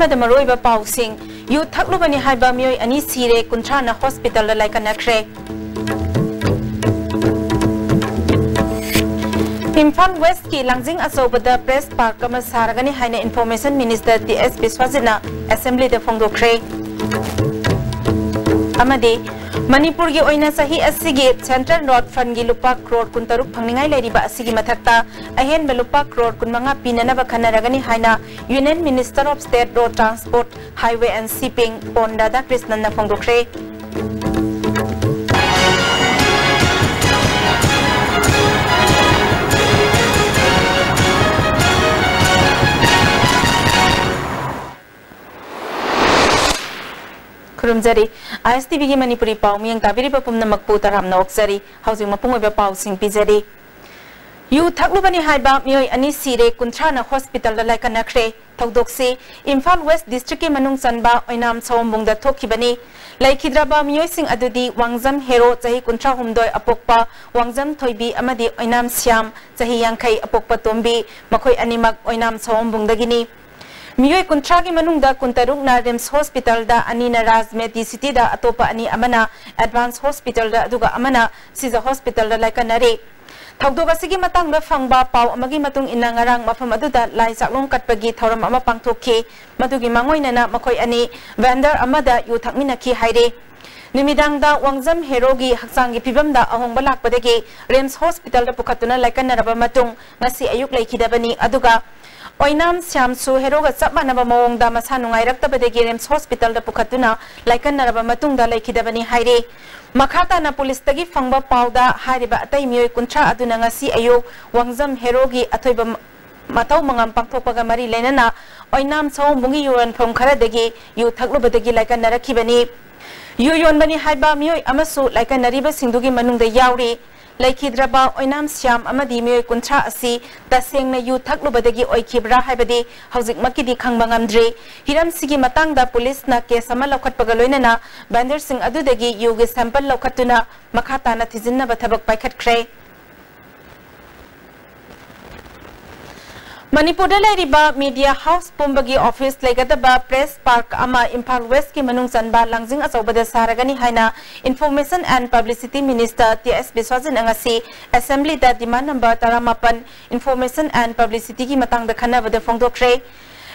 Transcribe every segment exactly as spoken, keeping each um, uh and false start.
ꯑꯃꯗ ꯃꯔꯨꯑꯣꯏꯕ ꯄꯥꯎꯁꯤꯡ꯫ ꯌꯨ ꯊꯛꯂꯨꯕꯅꯤ ꯍꯥꯏꯕ ꯃꯤꯑꯣꯏ ꯑꯅꯤ ꯁꯤꯔꯦ, ꯀꯨꯟꯊ꯭ꯔꯥꯅ ꯍꯣꯁꯄꯤꯇꯥꯜꯗ ꯂꯥꯏꯀꯠꯅꯈ꯭ꯔꯦ꯫ ꯏꯝꯐꯥꯜ ꯋꯦꯁꯀꯤ ꯂꯥꯡꯖꯤꯡ ꯑꯆꯧꯕꯗ ꯄ꯭ꯔꯦꯁ ꯄꯥꯔꯛ ꯑꯃ ꯁꯥꯔꯒꯅꯤ ꯍꯥꯏꯅ ꯏꯟꯐꯣꯔꯃꯦꯁꯟ ꯃꯤꯅꯤꯁꯇꯔ ꯇꯤ ꯑꯦꯁ ꯕꯤꯁ꯭ꯋꯥꯖꯤꯠꯅ ꯑꯦꯁꯦꯝꯕ꯭ꯂꯤꯗ ꯐꯣꯡꯗꯣꯛꯈ꯭ꯔꯦ꯫ ꯑꯃꯗꯤ ꯃꯅꯤꯄꯨꯔꯒꯤ ꯑꯣꯏꯅ ꯆꯍꯤ ꯑꯁꯤꯒꯤ ꯁꯦꯟꯇ꯭ꯔꯦꯜ ꯔꯣꯗ ꯐꯟꯒꯤ ꯂꯨꯄꯥ ꯀ꯭ꯔꯣꯔ ꯀꯨꯟꯇꯔꯨꯛ ꯐꯪꯅꯤꯡꯉꯥꯏ ꯂꯩꯔꯤꯕ ꯑꯁꯤꯒꯤ ꯃꯊꯛꯇ ꯑꯍꯦꯟꯕ ꯂꯨꯄꯥ ꯀ꯭ꯔꯣꯔ ꯀꯨꯟꯃꯉꯥ ꯄꯤꯅꯅꯕ ꯈꯟꯅꯔꯒꯅꯤ ꯍꯥꯏꯅ union minister of state road transport, highway and shipping Pon ꯔꯥꯙꯥꯀ꯭ꯔꯤꯁꯅꯟꯅ ꯐꯣꯡꯗꯣꯛꯈ꯭ꯔꯦ꯫ ꯈꯨꯔꯨꯝꯖꯔꯤ꯫ ꯑꯥꯏ ꯑꯦꯁ ꯇꯤ ꯚꯤꯒꯤ ꯃꯅꯤꯄꯨꯔꯤ ꯄꯥꯎ ꯃꯤꯌꯦꯡ ꯇꯥꯕꯤꯔꯤꯕ ꯄꯨꯝꯅꯃꯛꯄꯨ ꯇꯔꯥꯝꯅ ꯑꯣꯛꯆꯔꯤ꯫ ꯍꯧꯖꯤꯛ ꯃꯄꯨꯡ ꯑꯣꯏꯕ ꯄꯥꯎꯁꯤꯡ ꯄꯤꯖꯔꯤ꯫ ꯌꯨ ꯊꯛꯂꯨꯕꯅꯤ ꯍꯥꯏꯕ ꯃꯤꯑꯣꯏ ꯑꯅꯤ ꯁꯤꯔꯦ, ꯀꯨꯟꯊ꯭ꯔꯥꯅ ꯍꯣꯁꯄꯤꯇꯥꯜꯗ ꯂꯥꯏꯀꯠꯅꯈ꯭ꯔꯦ꯫ ꯊꯧꯗꯣꯛꯁꯤ ꯏꯝꯐꯥꯜ ꯋꯦꯁ ꯗꯤꯁꯇ꯭ꯔꯤꯛꯀꯤ ꯃꯅꯨꯡ ꯆꯟꯕ ꯑꯣꯏꯅꯥꯝ ꯁꯑꯣꯝꯕꯨꯡꯗ ꯊꯣꯛꯈꯤꯕꯅꯤ꯫ ꯂꯩꯈꯤꯗ꯭ꯔꯕ ꯃꯤꯑꯣꯏꯁꯤꯡ ꯑꯗꯨꯗꯤ ꯋꯥꯡꯖꯝ ꯍꯦꯔꯣ, ꯆꯍꯤ ꯀꯨꯟꯊ꯭ꯔꯥꯍꯨꯝꯗꯣꯏ, ꯑꯄꯣꯛꯄ ꯋꯥꯡꯖꯝ ꯊꯣꯏꯕꯤ ꯑꯃꯗꯤ ꯑꯣꯏꯅꯥꯝ ꯁ꯭ꯌꯥꯝ, ꯆꯍꯤ ꯌꯥꯡꯈꯩ, ꯑꯄꯣꯛꯄ ꯇꯣꯝꯕꯤ, ꯃꯈꯣꯏ ꯑꯅꯤꯃꯛ ꯑꯣꯏꯅꯥꯝ ꯁꯑꯣꯝꯕꯨꯡꯗꯒꯤꯅꯤ꯫ ꯃꯤꯑꯣꯏ ꯀꯨꯟꯊ꯭ꯔꯥꯒꯤ ꯃꯅꯨꯡꯗ ꯀꯨꯟꯇꯔꯨꯛꯅ ꯔꯤꯝꯁ ꯍꯣꯁꯄꯤꯇꯥꯜꯗ, ꯑꯅꯤꯅ ꯔꯥꯖ ꯃꯦꯗꯤ ꯁꯤꯇꯤꯗ, ꯑꯇꯣꯞꯄ ꯑꯅꯤ ꯑꯃꯅ ꯑꯦꯗꯚꯥꯟꯁ ꯍꯣꯁꯄꯤꯇꯥꯜꯗ, ꯑꯗꯨꯒ ꯑꯃꯅ ꯁꯤꯖ ꯍꯣꯁꯄꯤꯇꯥꯜꯗ ꯂꯥꯏꯀꯠꯅꯔꯤ꯫ ꯊꯧꯗꯣꯛ ꯑꯁꯤꯒꯤ ꯃꯇꯥꯡꯗ ꯐꯪꯕ ꯄꯥꯎ ꯑꯃꯒꯤ ꯃꯇꯨꯡ ꯏꯟꯅ, ꯉꯔꯥꯡ ꯃꯐꯝ ꯑꯗꯨꯗ ꯂꯥꯏ ꯆꯥꯛꯂꯣꯡ ꯀꯠꯄꯒꯤ ꯊꯧꯔꯝ ꯑꯃ ꯄꯥꯡꯊꯣꯛꯈꯤ꯫ ꯃꯗꯨꯒꯤ ꯃꯥꯡꯑꯣꯏꯅꯅ ꯃꯈꯣꯏ ꯑꯅꯤ ꯚꯦꯟꯗꯔ ꯑꯃꯗ ꯌꯨ ꯊꯛꯃꯤꯟꯅꯈꯤ ꯍꯥꯏꯔꯤ꯫ ꯅꯨꯃꯤꯗꯥꯡꯗ ꯋꯥꯡꯖꯝ ꯍꯦꯔꯣꯒꯤ ꯍꯛꯆꯥꯡꯒꯤ ꯐꯤꯕꯝꯗ ꯑꯍꯣꯡꯕ ꯂꯥꯛꯄꯗꯒꯤ ꯔꯤꯝꯁ ꯍꯣꯁꯄꯤꯇꯥꯜꯗ ꯄꯨꯈꯠꯇꯨꯅ ꯂꯥꯏꯀꯠꯅꯔꯕ ꯃꯇꯨꯡ ꯉꯁꯤ ꯑꯌꯨꯛ ꯂꯩꯈꯤꯗꯕꯅꯤ꯫ ꯑꯗꯨꯒ ꯑꯣꯏꯅꯥꯝ ꯁ꯭ꯌꯥꯝꯁꯨ ꯍꯦꯔꯣꯒ ꯆꯞ ꯃꯥꯟꯅꯕ ꯃꯑꯣꯡꯗ ꯃꯁꯥ ꯅꯨꯡꯉꯥꯏꯔꯛꯇꯕꯗꯒꯤ ꯔꯤꯝꯁ ꯍꯣꯁꯄꯤꯇꯥꯜꯗ ꯄꯨꯈꯠꯇꯨꯅ ꯂꯥꯏꯀꯠꯅꯔꯕ ꯃꯇꯨꯡꯗ ꯂꯩꯈꯤꯗꯕꯅꯤ ꯍꯥꯏꯔꯤ꯫ ꯃꯈꯥ ꯇꯥꯅ ꯄꯨꯂꯤꯁꯇꯒꯤ ꯐꯪꯕ ꯄꯥꯎꯗ ꯍꯥꯏꯔꯤꯕ ꯑꯇꯩ ꯃꯤꯑꯣꯏ ꯀꯨꯟꯊ꯭ꯔꯥ ꯑꯗꯨꯅ ꯉꯁꯤ ꯑꯌꯨꯛ ꯋꯥꯡꯖꯝ ꯍꯦꯔꯣꯒꯤ ꯑꯊꯣꯏꯕ ꯃ-, ꯃꯊꯧ ꯃꯉꯝ ꯄꯥꯡꯊꯣꯛꯄꯒ ꯃꯔꯤ ꯂꯩꯅꯅ ꯑꯣꯏꯅꯥꯝ ꯁꯑꯣꯝꯕꯨꯡꯒꯤ ꯌꯣꯟꯐꯝ ꯈꯔꯗꯒꯤ ꯌꯨ ꯊꯛꯂꯨꯕꯗꯒꯤ ꯂꯥꯏꯀꯠꯅꯔꯛꯈꯤꯕꯅꯤ꯫ ꯌꯨ ꯌꯣꯟꯕꯅꯤ ꯍꯥꯏꯕ ꯃꯤꯑꯣꯏ ꯑꯃꯁꯨ ꯂꯥꯏꯀꯠꯅꯔꯤꯕꯁꯤꯡꯗꯨꯒꯤ ꯃꯅꯨꯡꯗ ꯌꯥꯎꯔꯤ꯫ ꯂꯩꯈꯤꯗ꯭ꯔꯕ ꯑꯣꯏꯅꯥꯝ ꯁ꯭ꯌꯥꯝ ꯑꯃꯗꯤ ꯃꯤꯑꯣꯏ ꯀꯨꯟꯊ꯭ꯔꯥ ꯑꯁꯤ ꯇꯁꯦꯡꯅ ꯌꯨ ꯊꯛꯂꯨꯕꯗꯒꯤ ꯑꯣꯏꯈꯤꯕ꯭ꯔꯥ ꯍꯥꯏꯕꯗꯤ ꯍꯧꯖꯤꯛꯃꯛꯀꯤꯗꯤ ꯈꯪꯕ ꯉꯝꯗ꯭ꯔꯤ꯫ ꯍꯤꯔꯝꯁꯤꯒꯤ ꯃꯇꯥꯡꯗ ꯄꯨꯂꯤꯁꯅ ꯀꯦꯁ ꯑꯃ ꯂꯧꯈꯠꯄꯒ ꯂꯣꯏꯅꯅ ꯚꯦꯟꯗꯔꯁꯤꯡ ꯑꯗꯨꯗꯒꯤ ꯌꯨꯒꯤ ꯁꯦꯝꯄꯜ ꯂꯧꯈꯠꯇꯨꯅ ꯃꯈꯥ ꯇꯥꯅ ꯊꯤꯖꯤꯟꯅꯕ ꯊꯕꯛ ꯄꯥꯏꯈꯠꯈ꯭ꯔꯦ꯫ ꯃꯅꯤꯄꯨꯔꯗ ꯂꯩꯔꯤꯕ media house ꯄꯨꯝꯕꯒꯤ office ꯂꯩꯒꯗꯕ Press Park ꯑꯃ ꯏꯝꯐꯥꯜ Westꯀꯤ ꯃꯅꯨꯡ ꯆꯟꯕ ꯂꯥꯡꯖꯤꯡ ꯑꯆꯧꯕꯗ ꯁꯥꯔꯒꯅꯤ ꯍꯥꯏꯅ Information and Publicity Minister T S ꯕꯤꯁ꯭ꯋꯥꯖꯤꯠꯅ ꯉꯁꯤ Assemblyꯗ demand number ꯇꯔꯥꯃꯥꯄꯟ Information and Publicityꯒꯤ ꯃꯇꯥꯡꯗ ꯈꯟꯅꯕꯗ ꯐꯣꯡꯗꯣꯛꯈ꯭ꯔꯦ꯫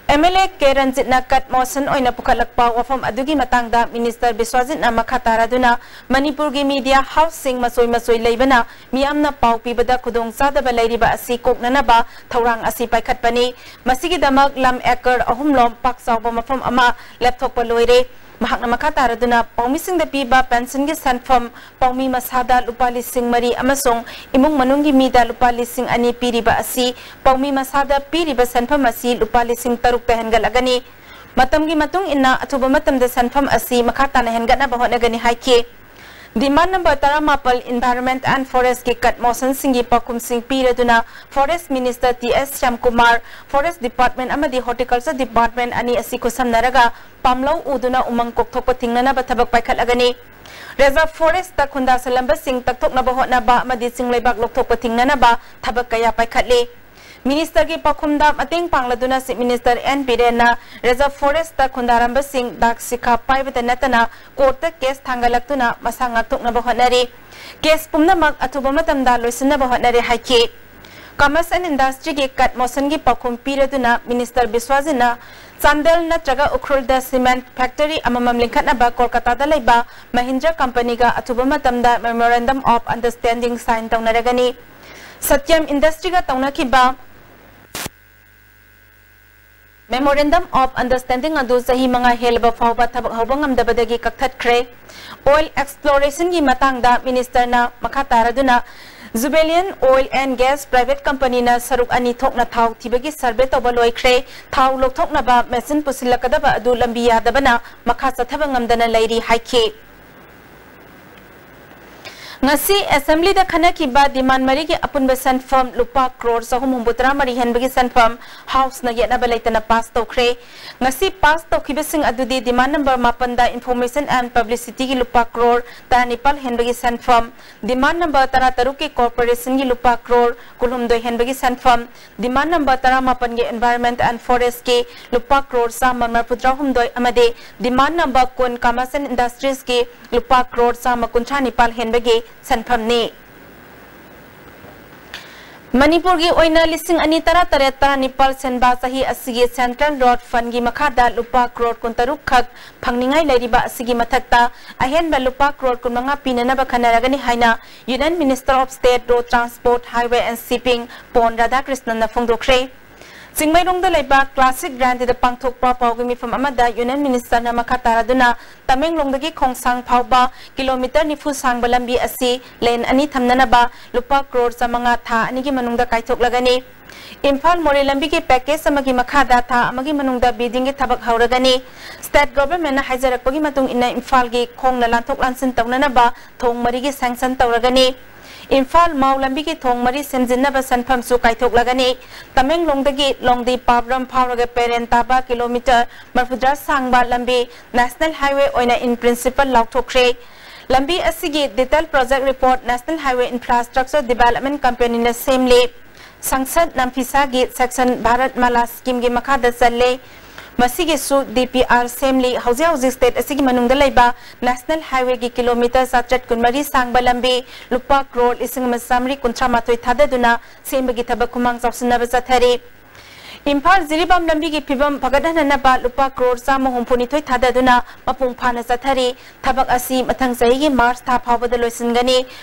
ꯑꯦꯝ ꯑꯦꯜ ꯑꯦ ꯀꯦ ꯔꯟꯖꯤꯠꯅ cut motion ꯑꯣꯏꯅ ꯄꯨꯈꯠꯂꯛꯄ ꯋꯥꯐꯝ ꯑꯗꯨꯒꯤ ꯃꯇꯥꯡꯗ Minister ꯕꯤꯁ꯭ꯋꯥꯖꯤꯠꯅ ꯃꯈꯥ ꯇꯥꯔꯗꯨꯅ ꯃꯅꯤꯄꯨꯔꯒꯤ media houseꯁꯤꯡ ꯃꯆꯣꯏ ꯃꯆꯣꯏ ꯂꯩꯕꯅ ꯃꯤꯌꯥꯝꯅ ꯄꯥꯎ ꯄꯤꯕꯗ ꯈꯨꯗꯣꯡꯆꯥꯗꯕ ꯂꯩꯔꯤꯕ ꯑꯁꯤ ꯀꯣꯛꯅꯅꯕ ꯊꯧꯔꯥꯡ ꯑꯁꯤ ꯄꯥꯏꯈꯠꯄꯅꯤ꯫ ꯃꯁꯤꯒꯤꯗꯃꯛ ꯂꯝ acre ꯑꯍꯨꯝ ꯂꯣꯝ ꯄꯥꯛ ꯆꯥꯎꯕ ꯃꯐꯝ ꯑꯃ ꯂꯦꯞꯊꯣꯛꯄ ꯂꯣꯏꯔꯦ꯫ ꯃꯍꯥꯛꯅ ꯃꯈꯥ ꯇꯥꯔꯗꯨꯅ ꯄꯥꯎꯃꯤꯁꯤꯡꯗ ꯄꯤꯕ pensionꯒꯤ ꯁꯦꯟꯐꯝ ꯄꯥꯎꯃꯤ ꯃꯁꯥꯗ ꯂꯨꯄꯥ ꯂꯤꯁꯤꯡ ꯃꯔꯤ ꯑꯃꯁꯨꯡ ꯏꯃꯨꯡ ꯃꯅꯨꯡꯒꯤ ꯃꯤꯗ ꯂꯨꯄꯥ ꯂꯤꯁꯤꯡ ꯑꯅꯤ ꯄꯤꯔꯤꯕ ꯑꯁꯤ ꯄꯥꯎꯃꯤ ꯃꯁꯥꯗ ꯄꯤꯔꯤꯕ ꯁꯦꯟꯐꯝ ꯑꯁꯤ ꯂꯨꯄꯥ ꯂꯤꯁꯤꯡ ꯇꯔꯨꯛꯇ ꯍꯦꯟꯒꯠꯂꯒꯅꯤ꯫ ꯃꯇꯝꯒꯤ ꯃꯇꯨꯡ ꯏꯟꯅ ꯑꯊꯨꯕ ꯃꯇꯝꯗ ꯁꯦꯟꯐꯝ ꯑꯁꯤ ꯃꯈꯥ ꯇꯥꯅ ꯍꯦꯟꯒꯠꯅꯕ ꯍꯣꯠꯅꯒꯅꯤ ꯍꯥꯏꯈꯤ꯫ Demand number ꯇꯔꯥꯃꯥꯄꯜ Environment and Forestꯀꯤ cut motionꯁꯤꯡꯒꯤ ꯄꯥꯎꯈꯨꯝꯁꯤꯡ ꯄꯤꯔꯗꯨꯅ Forest Minister T S Shyamkumar, Forest Department ꯑꯃꯗꯤ Horticulture Department ꯑꯅꯤ ꯑꯁꯤ ꯈꯨꯠꯁꯝꯅꯔꯒ ꯄꯥꯝꯂꯧ ꯎꯗꯨꯅ ꯎꯃꯪ ꯀꯣꯛꯊꯣꯛꯄ ꯊꯤꯡꯅꯅꯕ ꯊꯕꯛ ꯄꯥꯏꯈꯠꯂꯒꯅꯤ꯫ Reserve Forestꯇ ꯈꯨꯟꯗꯥꯁꯜꯂꯝꯕꯁꯤꯡ ꯇꯛꯊꯣꯛꯅꯕ ꯍꯣꯠꯅꯕ ꯑꯃꯗꯤ ꯆꯤꯡ ꯂꯩꯕꯥꯛ ꯂꯧꯊꯣꯛꯄ ꯊꯤꯡꯅꯅꯕ ꯊꯕꯛ ꯀꯌꯥ ꯄꯥꯏꯈꯠꯂꯤ꯫ Ministerꯒꯤ ꯄꯥꯎꯈꯨꯝꯗ ꯃꯇꯦꯡ ꯄꯥꯡꯂꯗꯨꯅ Chief Minister ꯑꯦꯟ ꯕꯤꯔꯦꯟꯅ Reserve Forestꯇ ꯈꯨꯟꯗꯥꯔꯝꯕꯁꯤꯡ ꯗꯥꯛ ꯁꯤꯈꯥ ꯄꯥꯏꯕꯗ ꯅꯠꯇꯅ courtꯇ case ꯊꯥꯡꯒꯠꯂꯛꯇꯨꯅ ꯃꯁꯥ ꯉꯥꯛꯊꯣꯛꯅꯕ ꯍꯣꯠꯅꯔꯤ꯫ Case ꯄꯨꯝꯅꯃꯛ ꯑꯊꯨꯕ ꯃꯇꯝꯗ ꯂꯣꯏꯁꯤꯟꯅꯕ ꯍꯣꯠꯅꯔꯦ ꯍꯥꯏꯈꯤ꯫ Commerce and Industryꯒꯤ cut motionꯒꯤ ꯄꯥꯎꯈꯨꯝ ꯄꯤꯔꯗꯨꯅ Minister ꯕꯤꯁ꯭ꯋꯥꯖꯤꯠꯅ ꯆꯥꯟꯗꯦꯜ ꯅꯠꯇ꯭ꯔꯒ ꯎꯈ꯭ꯔꯨꯜꯗ cement factory ꯑꯃꯃꯝ ꯂꯤꯡꯈꯠꯅꯕ ꯀꯣꯜꯀꯇꯥꯗ ꯂꯩꯕ ꯃꯍꯤꯟꯗ꯭ꯔ companyꯒ ꯑꯊꯨꯕ ꯃꯇꯝꯗ Memorandum of Understanding sign ꯇꯧꯅꯔꯒꯅꯤ꯫ Satyam Industryꯒ ꯇꯧꯅꯈꯤꯕ Memorandum of Understanding ꯑꯗꯨ ꯆꯍꯤ ꯃꯉꯥ ꯍꯦꯜꯂꯕ ꯐꯥꯎꯕ ꯊꯕꯛ ꯍꯧꯕ ꯉꯝꯗꯕꯗꯒꯤ ꯀꯛꯊꯠꯈ꯭ꯔꯦ꯫ Oil explorationꯒꯤ ꯃꯇꯥꯡꯗ Ministerꯅ ꯃꯈꯥ ꯇꯥꯔꯗꯨꯅ Jubilant Oil and Gas Private Companyꯅ ꯁꯔꯨꯛ ꯑꯅꯤ ꯊꯣꯛꯅ ꯊꯥꯎ ꯊꯤꯕꯒꯤ survey ꯇꯧꯕ ꯂꯣꯏꯈ꯭ꯔꯦ꯫ ꯊꯥꯎ ꯂꯧꯊꯣꯛꯅꯕ machine ꯄꯨꯁꯤꯜꯂꯛꯀꯗꯕ ꯑꯗꯨ ꯂꯝꯕꯤ ꯌꯥꯗꯕꯅ ꯃꯈꯥ ꯆꯠꯊꯕ ꯉꯝꯗꯅ ꯂꯩꯔꯤ ꯍꯥꯏꯈꯤ꯫ ꯉꯁꯤ ꯑꯦꯁꯦꯝꯕ꯭ꯂꯤꯗ ꯈꯟꯅꯈꯤꯕ ꯗꯤꯃꯥꯟ ꯃꯔꯤꯒꯤ ꯑꯄꯨꯟꯕ ꯁꯦꯟꯐꯝ ꯂꯨꯄꯥ ꯀ꯭ꯔꯣꯔ ꯆꯍꯨꯝ ꯍꯨꯝꯐꯨꯇꯔꯥ ꯃꯔꯤ ꯍꯦꯟꯕꯒꯤ ꯁꯦꯟꯐꯝ ꯍꯥꯎꯁꯅ ꯌꯦꯠꯅꯕ ꯂꯩꯇꯅ ꯄꯥꯁ ꯇꯧꯈ꯭ꯔꯦ꯫ ꯉꯁꯤ ꯄꯥꯁ ꯇꯧꯈꯤꯕꯁꯤꯡ ꯑꯗꯨꯗꯤ ꯗꯤꯃꯥꯟ ꯅꯝꯕꯔ ꯃꯥꯄꯟꯗ Information and Publicityꯒꯤ ꯂꯨꯄꯥ ꯀ꯭ꯔꯣꯔ ꯇꯔꯥꯅꯤꯄꯥꯜ ꯍꯦꯟꯕꯒꯤ ꯁꯦꯟꯐꯝ, ꯗꯤꯃꯥꯟ ꯅꯝꯕꯔ ꯇꯔꯥꯇꯔꯨꯛꯀꯤ Corporationꯒꯤ ꯂꯨꯄꯥ ꯀ꯭ꯔꯣꯔ ꯀꯨꯟꯍꯨꯝꯗꯣꯏ ꯍꯦꯟꯕꯒꯤ ꯁꯦꯟꯐꯝ, ꯗꯤꯃꯥꯟ ꯅꯝꯕꯔ ꯇꯔꯥꯃꯥꯄꯟꯒꯤ Environment and Forestꯀꯤ ꯂꯨꯄꯥ ꯀ꯭ꯔꯣꯔ ꯆꯥꯝꯃ ꯃꯔꯤꯐꯨꯇꯔꯥꯍꯨꯝꯗꯣꯏ ꯑꯃꯗꯤ ꯗꯤꯃꯥꯟ ꯅꯝꯕꯔ ꯀꯨꯟ Commerce and Industriesꯀꯤ ꯂꯨꯄꯥ ꯀ꯭ꯔꯣꯔ ꯆꯥꯝꯃ ꯀꯨꯟꯊ꯭ꯔꯥ ꯅꯤꯄꯥꯜ ꯍꯦꯟꯕꯒꯤ ꯁꯦꯟꯐꯝꯅꯤ꯫ ꯃꯅꯤꯄꯨꯔꯒꯤ ꯑꯣꯏꯅ ꯂꯤꯁꯤꯡ ꯑꯅꯤ ꯇꯔꯥꯇꯔꯦꯠ ꯇꯔꯥꯅꯤꯄꯥꯜ ꯁꯦꯟꯕꯥ ꯆꯍꯤ ꯑꯁꯤꯒꯤ Central Road Fundꯒꯤ ꯃꯈꯥꯗ ꯂꯨꯄꯥ ꯀ꯭ꯔꯣꯔ ꯀꯨꯟꯇꯔꯨꯛ ꯈꯛ ꯐꯪꯅꯤꯡꯉꯥꯏ ꯂꯩꯔꯤꯕ ꯑꯁꯤꯒꯤ ꯃꯊꯛꯇ ꯑꯍꯦꯟꯕ ꯂꯨꯄꯥ ꯀ꯭ꯔꯣꯔ ꯀꯨꯟꯃꯉꯥ ꯄꯤꯅꯅꯕ ꯈꯟꯅꯔꯒꯅꯤ ꯍꯥꯏꯅ Union Minister of State Road Transport, Highway and Shipping Pon ꯔꯥꯙꯥꯀ꯭ꯔꯤꯁꯅꯟꯅ ꯐꯣꯡꯗꯣꯛꯈ꯭ꯔꯦ꯫ ꯆꯤꯡꯃꯩꯔꯣꯡꯗ ꯂꯩꯕ Classic Grandꯗ ꯄꯥꯡꯊꯣꯛꯄ ꯄꯥꯎꯒꯤ ꯃꯤꯐꯝ ꯑꯃꯗ Union Ministerꯅ ꯃꯈꯥ ꯇꯥꯔꯗꯨꯅ ꯇꯃꯦꯡꯂꯣꯡꯗꯒꯤ ꯈꯣꯡꯁꯥꯡ ꯐꯥꯎꯕ ꯀꯤꯂꯣꯃꯤꯇꯔ ꯅꯤꯐꯨ ꯁꯥꯡꯕ ꯂꯝꯕꯤ ꯑꯁꯤ ꯂꯦꯟ ꯑꯅꯤ ꯊꯝꯅꯅꯕ ꯂꯨꯄꯥ ꯀ꯭ꯔꯣꯔ ꯆꯥꯃꯉꯥ ꯊꯥ ꯑꯅꯤꯒꯤ ꯃꯅꯨꯡꯗ ꯀꯥꯏꯊꯣꯛꯂꯒꯅꯤ꯫ ꯏꯝꯐꯥꯜ ꯃꯣꯔꯦ ꯂꯝꯕꯤꯒꯤ package ꯑꯃꯒꯤ ꯃꯈꯥꯗ ꯊꯥ ꯑꯃꯒꯤ ꯃꯅꯨꯡꯗ biddingꯒꯤ ꯊꯕꯛ ꯍꯧꯔꯒꯅꯤ꯫ State Governmentꯅ ꯍꯥꯏꯖꯔꯛꯄꯒꯤ ꯃꯇꯨꯡ ꯏꯟꯅ ꯏꯝꯐꯥꯜꯒꯤ ꯈꯣꯡꯅ ꯂꯥꯟꯊꯣꯛ ꯂꯥꯟꯁꯤꯟ ꯇꯧꯅꯅꯕ ꯊꯣꯡ ꯃꯔꯤꯒꯤ sanction ꯇꯧꯔꯒꯅꯤ꯫ ꯏꯝꯐꯥꯜ ꯃꯥꯎ ꯂꯝꯕꯤꯒꯤ ꯊꯣꯡ ꯃꯔꯤ ꯁꯦꯝꯖꯤꯟꯅꯕ ꯁꯦꯟꯐꯝꯁꯨ ꯀꯥꯏꯊꯣꯛꯂꯒꯅꯤ꯫ ꯇꯃꯦꯡꯂꯣꯡꯗꯒꯤ ꯂꯣꯡꯗꯤ ꯄꯥꯕ꯭ꯔꯝ ꯐꯥꯎꯔꯒ ꯄꯦꯔꯦꯟ ꯇꯥꯕ ꯀꯤꯂꯣꯃꯤꯇꯔ ꯃꯔꯤꯐꯨꯇꯔꯥ ꯁꯥꯡꯕ ꯂꯝꯕꯤ National Highway ꯑꯣꯏꯅ in principle ꯂꯥꯎꯊꯣꯛꯈ꯭ꯔꯦ꯫ ꯂꯝꯕꯤ ꯑꯁꯤꯒꯤ detail project report National Highway Infrastructure Development Companyꯅ ꯁꯦꯝꯂꯤ꯫ ꯁꯪꯁꯗ ꯅꯝꯐꯤꯁꯥꯒꯤ Section Bharat Mala Schemeꯒꯤ ꯃꯈꯥꯗ ꯆꯜꯂꯦ꯫ ꯃꯁꯤꯒꯤꯁꯨ DPR ꯁꯦꯝꯂꯤ꯫ ꯍꯧꯖꯤꯛ ꯍꯧꯖꯤꯛ state ꯑꯁꯤꯒꯤ ꯃꯅꯨꯡꯗ ꯂꯩꯕ National Highwayꯒꯤ ꯀꯤꯂꯣꯃꯤꯇꯔ ꯆꯥꯇ꯭ꯔꯦꯠ ꯀꯨꯟꯃꯔꯤ ꯁꯥꯡꯕ ꯂꯝꯕꯤ ꯂꯨꯄꯥ ꯀ꯭ꯔꯣꯔ ꯂꯤꯁꯤꯡ ꯑꯃ ꯆꯥꯃꯔꯤ ꯀꯨꯟꯊ꯭ꯔꯥ ꯃꯥꯊꯣꯏ ꯊꯥꯗꯗꯨꯅ ꯁꯦꯝꯕꯒꯤ ꯊꯕꯛ ꯈꯨꯃꯥꯡ ꯆꯥꯎꯁꯤꯟꯅꯕ ꯆꯠꯊꯔꯤ꯫ ꯏꯝꯐꯥꯜ ꯖꯤꯔꯤꯕꯥꯝ ꯂꯝꯕꯤꯒꯤ ꯐꯤꯕꯝ ꯐꯒꯠꯍꯟꯅꯅꯕ ꯂꯨꯄꯥ ꯀ꯭ꯔꯣꯔ ꯆꯥꯝꯃ ꯍꯨꯝꯐꯨ ꯅꯤꯊꯣꯏ ꯊꯥꯗꯗꯨꯅ ꯃꯄꯨꯡ ꯐꯥꯅ ꯆꯠꯊꯔꯤ꯫ ꯊꯕꯛ ꯑꯁꯤ ꯃꯊꯪ ꯆꯍꯤꯒꯤ ꯃꯥꯔꯆ ꯊꯥ ꯐꯥꯎꯕꯗ ꯂꯣꯏꯁꯤꯟꯒꯅꯤ꯫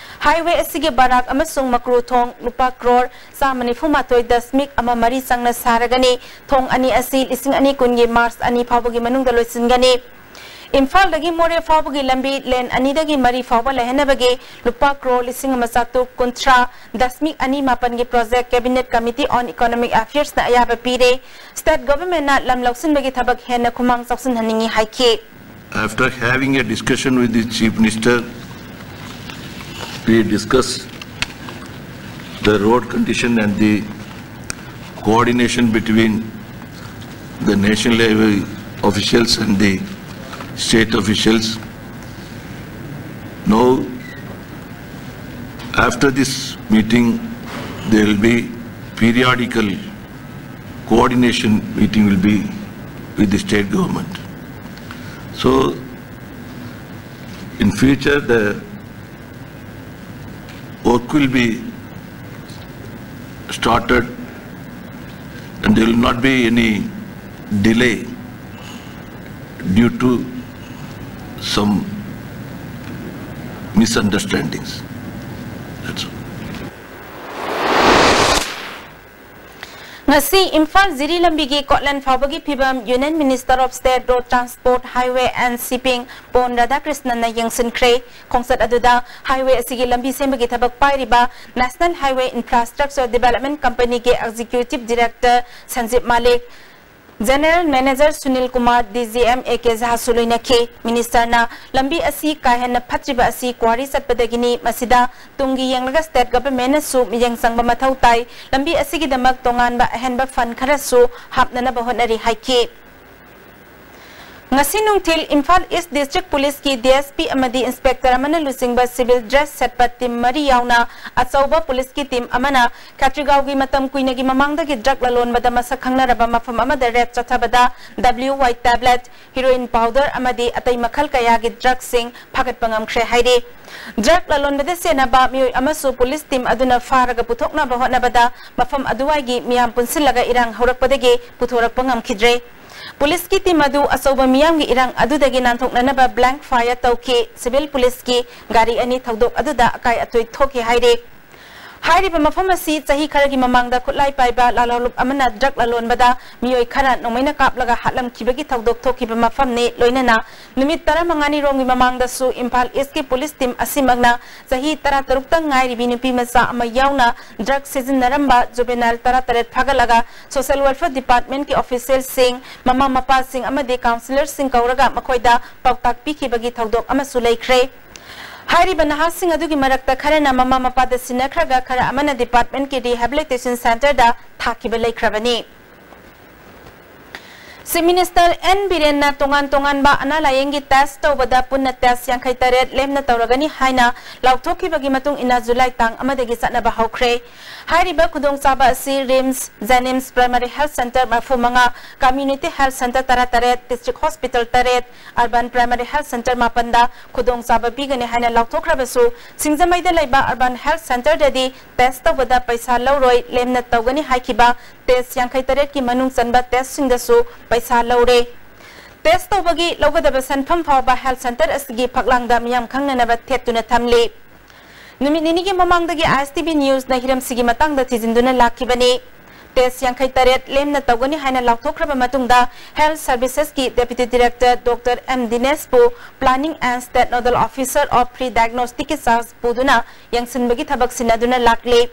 Highway ꯑꯁꯤꯒꯤ ꯕꯔꯥꯛ ꯑꯃꯁꯨꯡ ꯃꯀ꯭ꯔꯨ ꯊꯣꯡ ꯂꯨꯄꯥ ꯀ꯭ꯔꯣꯔ ꯆꯥꯝꯃ ꯅꯤꯐꯨ ꯃꯥꯊꯣꯏ ꯗꯁꯃꯤꯛ ꯑꯃ ꯃꯔꯤ ꯆꯪꯅ ꯁꯥꯔꯒꯅꯤ꯫ ꯊꯣꯡ ꯑꯅꯤ ꯑꯁꯤ ꯂꯤꯁꯤꯡ ꯑꯅꯤ ꯀꯨꯟꯒꯤ ꯃꯥꯔꯆ ꯑꯅꯤ ꯐꯥꯎꯕꯒꯤ ꯃꯅꯨꯡꯗ ꯂꯣꯏꯁꯤꯟꯒꯅꯤ꯫ ꯏꯝꯐꯥꯜꯗꯒꯤ ꯃꯣꯔꯦ ꯐꯥꯎꯕꯒꯤ ꯂꯝꯕꯤ ꯂꯦꯟ ꯑꯅꯤꯗꯒꯤ ꯃꯔꯤ ꯐꯥꯎꯕ ꯂꯩꯍꯟꯅꯕꯒꯤ ꯂꯨꯄꯥ ꯀ꯭ꯔꯣꯔ ꯂꯤꯁꯤꯡ ꯑꯃ ꯆꯥꯇ꯭ꯔꯨꯛ ꯀꯨꯟꯊ꯭ꯔꯥ ꯗꯁꯃꯤꯛ ꯑꯅꯤ ꯃꯥꯄꯟꯒꯤ project Cabinet Committee on Economic Affairsꯅ ꯑꯌꯥꯕ ꯄꯤꯔꯦ꯫ State Governmentꯅ ꯂꯝ ꯂꯧꯁꯤꯟꯕꯒꯤ ꯊꯕꯛ ꯍꯦꯟꯅ ꯈꯨꯃꯥꯡ ꯆꯥꯎꯁꯤꯟꯍꯟꯅꯤꯡꯏ ꯍꯥꯏꯈꯤ꯫ After having a discussion with the Chief Minister, We discuss the road condition and the coordination between the National Highway officials and the state officials. Now, after this meeting, there will be periodical coordination meeting will be with the state government. So, in future, the work will be started and there will not be any delay due to some misunderstandings. That's all. ꯉꯁꯤ ꯏꯝꯐꯥꯜ ꯖꯤꯔꯤ ꯂꯝꯕꯤꯒꯤ ꯀꯣꯠꯂꯦꯟ ꯐꯥꯎꯕꯒꯤ ꯐꯤꯕꯝ Union Minister of State Road Transport, Highway and Shipping Pon ꯔꯥꯙꯥꯀ꯭ꯔꯤꯁꯅꯟꯅ ꯌꯦꯡꯁꯤꯟꯈ꯭ꯔꯦ꯫ ꯈꯣꯡꯆꯠ ꯑꯗꯨꯗ highway ꯑꯁꯤꯒꯤ ꯂꯝꯕꯤ ꯁꯦꯝꯕꯒꯤ ꯊꯕꯛ ꯄꯥꯏꯔꯤꯕ National Highway Infrastructure Development Companyꯒꯤ Executive Director ꯁꯟꯖꯤꯞ Malik, General Manager Sunil Kumar, DGM A K ꯖꯍꯥꯁꯨ ꯂꯣꯏꯅꯈꯤ꯫ Ministerꯅ ꯂꯝꯕꯤ ꯑꯁꯤ ꯀꯥ ꯍꯦꯟꯅ ꯐꯠꯇ꯭ꯔꯤꯕ ꯑꯁꯤ quarry ꯆꯠꯄꯗꯒꯤꯅꯤ꯫ ꯃꯁꯤꯗ ꯇꯨꯡꯒꯤ ꯌꯦꯡꯂꯒ state governmentꯅꯁꯨ ꯃꯤꯠꯌꯦꯡ ꯆꯪꯕ ꯃꯊꯧ ꯇꯥꯏ꯫ ꯂꯝꯕꯤ ꯑꯁꯤꯒꯤꯗꯃꯛ ꯇꯣꯉꯥꯟꯕ ꯑꯍꯦꯟꯕ fund ꯈꯔꯁꯨ ꯍꯥꯞꯅꯅꯕ ꯍꯣꯠꯅꯔꯤ ꯍꯥꯏꯈꯤ꯫ ꯉꯁꯤ ꯅꯨꯡꯊꯤꯜ ꯏꯝꯐꯥꯜ East District Policeꯀꯤ DSP ꯑꯃꯗꯤ Inspector ꯑꯃꯅ ꯂꯨꯆꯤꯡꯕ civil dress ꯁꯦꯠꯄ team ꯃꯔꯤ ꯌꯥꯎꯅ ꯑꯆꯧꯕ policeꯀꯤ team ꯑꯃꯅ ꯈꯦꯇ꯭ꯔꯤꯒꯥꯎꯒꯤ ꯃꯇꯝ ꯀꯨꯏꯅꯒꯤ ꯃꯃꯥꯡꯗꯒꯤ drug ꯂꯂꯣꯟꯕꯗ ꯃꯁꯛ ꯈꯪꯅꯔꯕ ꯃꯐꯝ ꯑꯃꯗ raid ꯆꯠꯊꯕꯗ W Y tablet, heroin powder ꯑꯃꯗꯤ ꯑꯇꯩ ꯃꯈꯜ ꯀꯌꯥꯒꯤ drugꯁꯤꯡ ꯐꯥꯒꯠꯄ ꯉꯝꯈ꯭ꯔꯦ ꯍꯥꯏꯔꯤ꯫ Drug ꯂꯂꯣꯟꯕꯗ ꯁꯦꯟꯅꯕ ꯃꯤꯑꯣꯏ ꯑꯃꯁꯨ police team ꯑꯗꯨꯅ ꯐꯥꯔꯒ ꯄꯨꯊꯣꯛꯅꯕ ꯍꯣꯠꯅꯕꯗ ꯃꯐꯝ ꯑꯗꯨꯋꯥꯏꯒꯤ ꯃꯤꯌꯥꯝ ꯄꯨꯟꯁꯤꯜꯂꯒ ꯏꯔꯥꯡ ꯍꯧꯔꯛꯄꯗꯒꯤ ꯄꯨꯊꯣꯔꯛꯄ ꯉꯝꯈꯤꯗ꯭ꯔꯦ꯫ Policeꯀꯤ team ꯑꯗꯨ ꯑꯆꯧꯕ ꯃꯤꯌꯥꯝꯒꯤ ꯏꯔꯥꯡ ꯑꯗꯨꯗꯒꯤ ꯅꯥꯟꯊꯣꯛꯅꯅꯕ blank fire ꯇꯧꯈꯤ꯫ Civil policeꯀꯤ ꯒꯥꯔꯤ ꯑꯅꯤ ꯊꯧꯗꯣꯛ ꯑꯗꯨꯗ ꯑꯀꯥꯏ ꯑꯇꯣꯏ ꯊꯣꯛꯈꯤ ꯍꯥꯏꯔꯤ꯫ ꯍꯥꯏꯔꯤꯕ ꯃꯐꯝ ꯑꯁꯤ ꯆꯍꯤ ꯈꯔꯒꯤ ꯃꯃꯥꯡꯗ ꯈꯨꯠꯂꯥꯏ ꯄꯥꯏꯕ ꯂꯥꯜꯍꯧꯂꯨꯞ ꯑꯃꯅ drug ꯂꯂꯣꯟꯕꯗ ꯃꯤꯑꯣꯏ ꯈꯔ ꯅꯣꯡꯃꯩꯅ ꯀꯥꯞꯂꯒ ꯍꯥꯠꯂꯝꯈꯤꯕꯒꯤ ꯊꯧꯗꯣꯛ ꯊꯣꯛꯈꯤꯕ ꯃꯐꯝꯅꯤ꯫ ꯂꯣꯏꯅꯅ ꯅꯨꯃꯤꯠ ꯇꯔꯥꯃꯉꯥꯅꯤ ꯔꯣꯝꯒꯤ ꯃꯃꯥꯡꯗꯁꯨ ꯏꯝꯐꯥꯜ Eastꯀꯤ police team ꯑꯁꯤꯃꯛꯅ ꯆꯍꯤ ꯇꯔꯥꯇꯔꯨꯛꯇ ꯉꯥꯏꯔꯤꯕꯤ ꯅꯨꯄꯤ ꯃꯆꯥ ꯑꯃ ꯌꯥꯎꯅ drug ꯁꯤꯖꯤꯟꯅꯔꯝꯕ juvenile ꯇꯔꯥꯇꯔꯦꯠ ꯐꯥꯒꯠꯂꯒ Social Welfare Departmentꯀꯤ officialꯁꯤꯡ, ꯃꯃꯥ ꯃꯄꯥꯁꯤꯡ ꯑꯃꯗꯤ counsellorꯁꯤꯡ ꯀꯧꯔꯒ ꯃꯈꯣꯏꯗ ꯄꯥꯎꯇꯥꯛ ꯄꯤꯈꯤꯕꯒꯤ ꯊꯧꯗꯣꯛ ꯑꯃꯁꯨ ꯂꯩꯈ꯭ꯔꯦ꯫ ꯍꯥꯏꯔꯤꯕ ꯅꯍꯥꯁꯤꯡ ꯑꯗꯨꯒꯤ ꯃꯔꯛꯇ ꯈꯔꯅ ꯃꯃꯥ ꯃꯄꯥꯗ ꯁꯤꯟꯅꯈ꯭ꯔꯒ ꯈꯔ ꯑꯃꯅ department ꯀꯤ rehabilitation center ꯗ ꯊꯥꯈꯤꯕ ꯂꯩꯈ꯭ꯔꯕꯅꯤ꯫ Chief Minister N ꯕꯤꯔꯦꯟꯅ ꯇꯣꯉꯥꯟ ꯇꯣꯉꯥꯟꯕ ꯑꯅꯥ ꯂꯥꯌꯦꯡꯒꯤ test ꯇꯧꯕꯗ ꯄꯨꯟꯅ test ꯌꯥꯡꯈꯩ ꯇꯔꯦꯠ ꯂꯦꯝꯅ ꯇꯧꯔꯒꯅꯤ ꯍꯥꯏꯅ ꯂꯥꯎꯊꯣꯛꯈꯤꯕꯒꯤ ꯃꯇꯨꯡ ꯏꯟꯅ July ꯇꯥꯡ ꯑꯃꯗꯒꯤ ꯆꯠꯅꯕ ꯍꯧꯈ꯭ꯔꯦ꯫ ꯍꯥꯏꯔꯤꯕ ꯈꯨꯗꯣꯡꯆꯥꯕ ꯑꯁꯤ RIMS, JNIMS, Primary Health Centre ꯃꯔꯤꯐꯨ ꯃꯉꯥ, Community Health Centre ꯇꯔꯥꯇꯔꯦꯠ, District Hospital ꯇꯔꯦꯠ, Urban Primary Health Centre ꯃꯥꯄꯟꯗ ꯈꯨꯗꯣꯡꯆꯥꯕ ꯄꯤꯒꯅꯤ ꯍꯥꯏꯅ ꯂꯥꯎꯊꯣꯛꯈ꯭ꯔꯕꯁꯨ, ꯁꯤꯡꯖꯃꯩꯗ ꯂꯩꯕ Urban Health Centre ꯗꯗꯤ test ꯇꯧꯕꯗ ꯄꯩꯁꯥ ꯂꯧꯔꯣꯏ, ꯂꯦꯝꯅ ꯇꯧꯒꯅꯤ ꯍꯥꯏꯈꯤꯕ test ꯌꯥꯡꯈꯩ ꯇꯔꯦꯠꯀꯤ ꯃꯅꯨꯡ ꯆꯟꯕ test ꯁꯤꯡꯗꯁꯨ ꯄꯩꯁꯥ ꯂꯧꯔꯦ꯫ Test ꯇꯧꯕꯒꯤ ꯂꯧꯒꯗꯕ ꯁꯦꯟꯐꯝ ꯐꯥꯎꯕ health centre ꯑꯁꯤꯒꯤ ꯐꯛꯂꯥꯡꯗ ꯃꯤꯌꯥꯝ ꯈꯪꯅꯅꯕ ꯊꯦꯠꯇꯨꯅ ꯊꯝꯂꯤ꯫ ꯅꯨꯃꯤꯠ ꯅꯤꯅꯤꯒꯤ ꯃꯃꯥꯡꯗꯒꯤ ISTV News ꯅ ꯍꯤꯔꯝꯁꯤꯒꯤ ꯃꯇꯥꯡꯗ ꯊꯤꯖꯤꯟꯗꯨꯅ ꯂꯥꯛꯈꯤꯕꯅꯤ꯫ Test ꯌꯥꯡꯈꯩ ꯇꯔꯦꯠ ꯂꯦꯝꯅ ꯇꯧꯒꯅꯤ ꯍꯥꯏꯅ ꯂꯥꯎꯊꯣꯛꯈ꯭ꯔꯕ ꯃꯇꯨꯡꯗ, Health Services ꯀꯤ Deputy Director Doctor M ꯗꯤꯅꯦꯁꯄꯨ Planning and State Nodal Officer of Free Diagnostic ꯀꯤ charge ꯄꯨꯗꯨꯅ ꯌꯦꯡꯁꯤꯟꯕꯒꯤ ꯊꯕꯛ ꯁꯤꯟꯅꯗꯨꯅ ꯂꯥꯛꯂꯤ꯫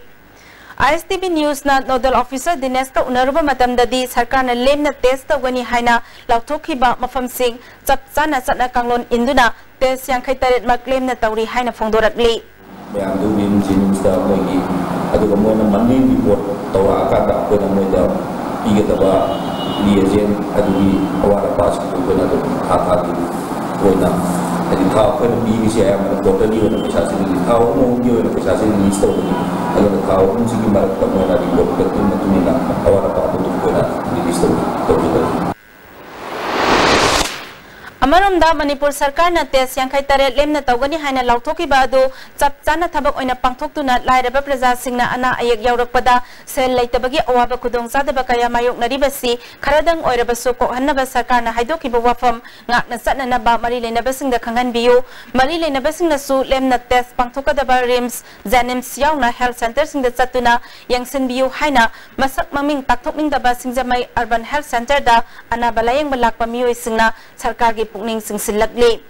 ISTV News ꯅ Nodal Officer ꯗꯤꯅꯦꯁꯀ ꯎꯅꯔꯨꯕ ꯃꯇꯝꯗꯗꯤ, ꯁꯔꯀꯥꯔꯅ ꯂꯦꯝꯅ test ꯇꯧꯒꯅꯤ ꯍꯥꯏꯅ ꯂꯥꯎꯊꯣꯛꯈꯤꯕ ꯃꯐꯝꯁꯤꯡ ꯆꯞ ꯆꯥꯅ ꯆꯠꯅ ꯀꯥꯡꯂꯣꯟ ꯏꯟꯗꯨꯅ test ꯌꯥꯡꯈꯩ ꯇꯔꯦꯠꯃꯛ ꯂꯦꯝꯅ ꯇꯧꯔꯤ ꯍꯥꯏꯅ ꯐꯣꯡꯗꯣꯔꯛꯂꯤ꯫ ꯃꯌꯥꯝꯗꯨ RIMS, JNIMS ꯇ ꯃꯣꯏꯒꯤ, ꯑꯗꯨꯒ ꯃꯣꯏꯅ monthly report ꯇꯧꯔꯛꯑꯀꯥꯟꯗ ꯑꯩꯈꯣꯏꯅ ꯃꯣꯏꯗ ꯄꯤꯒꯗꯕ reagent ꯑꯗꯨꯒꯤ ꯑꯋꯥꯠ ꯑꯄꯥꯁꯤꯡꯗꯨ ꯑꯩꯈꯣꯏꯅ ꯑꯗꯨꯝ ꯊꯥ ꯊꯥꯒꯤ ꯑꯣꯏꯅ, ꯍꯥꯏꯗꯤ ꯊꯥ ꯑꯩꯈꯣꯏꯅ ꯄꯤꯔꯤꯁꯦ ꯑꯌꯥꯝꯕꯅ quarterly ꯑꯣꯏꯅ ꯄꯩꯁꯥꯁꯤ release, ꯊꯥ ꯑꯍꯨꯝ ꯑꯍꯨꯝꯒꯤ ꯑꯣꯏꯅ ꯄꯩꯁꯥꯁꯤ release ꯇꯧꯕꯅꯤ꯫ ꯑꯗꯨꯅ ꯊꯥ ꯑꯍꯨꯝꯁꯤꯒꯤ ꯃꯔꯛꯇ ꯃꯣꯏꯅ report ꯄꯤꯔꯛꯄꯒꯤ ꯃꯇꯨꯡ ꯏꯟꯅ ꯑꯋꯥꯠ ꯑꯄꯥ ꯑꯗꯨ ꯑꯩꯈꯣꯏꯅ release ꯇꯧꯖꯒꯅꯤ꯫ ꯑꯃꯔꯣꯝꯗ, ꯃꯅꯤꯄꯨꯔ ꯁꯔꯀꯥꯔꯅ test ꯌꯥꯡꯈꯩ ꯇꯔꯦꯠ ꯂꯦꯝꯅ ꯇꯧꯒꯅꯤ ꯍꯥꯏꯅ ꯂꯥꯎꯊꯣꯛꯈꯤꯕ ꯑꯗꯨ ꯆꯞ ꯆꯥꯅ ꯊꯕꯛ ꯑꯣꯏꯅ ꯄꯥꯡꯊꯣꯛꯇꯨꯅ, ꯂꯥꯏꯔꯕ ꯄ꯭ꯔꯖꯥꯁꯤꯡꯅ ꯑꯅꯥ ꯑꯌꯦꯛ ꯌꯥꯎꯔꯛꯄꯗ ꯁꯦꯜ ꯂꯩꯇꯕꯒꯤ ꯑꯋꯥꯕ ꯈꯨꯗꯣꯡꯆꯥꯗꯕ ꯀꯌꯥ ꯃꯥꯌꯣꯛꯅꯔꯤꯕꯁꯤ ꯈꯔꯗꯪ ꯑꯣꯏꯔꯕꯁꯨ ꯀꯣꯛꯍꯟꯅꯕ ꯁꯔꯀꯥꯔꯅ ꯍꯥꯏꯗꯣꯛꯈꯤꯕ ꯋꯥꯐꯝ ꯉꯥꯛꯅ ꯆꯠꯅꯅꯕ ꯃꯔꯤ ꯂꯩꯅꯕꯁꯤꯡꯗ ꯈꯪꯍꯟꯕꯤꯌꯨ꯫ ꯃꯔꯤ ꯂꯩꯅꯕꯁꯤꯡꯅꯁꯨ ꯂꯦꯝꯅ test ꯄꯥꯡꯊꯣꯛꯀꯗꯕ RIMS, JNIMS ꯌꯥꯎꯅ health centre ꯁꯤꯡꯗ ꯆꯠꯇꯨꯅ ꯌꯦꯡꯁꯤꯟꯕꯤꯌꯨ ꯍꯥꯏꯅ ꯃꯁꯛ ꯃꯃꯤꯡ ꯇꯥꯛꯊꯣꯛꯅꯤꯡꯗꯕ ꯁꯤꯡꯖꯃꯩ Urban Health Centre ꯗ ꯑꯅꯥꯕ ꯂꯥꯌꯦꯡꯕ ꯂꯥꯛꯄ ꯃꯤꯑꯣꯏꯁꯤꯡꯅ ꯁꯔꯀꯥꯔꯒꯤ ꯄꯨꯛꯅꯤꯡ ꯆꯤꯡꯁꯤꯜꯂꯛꯂꯤ꯫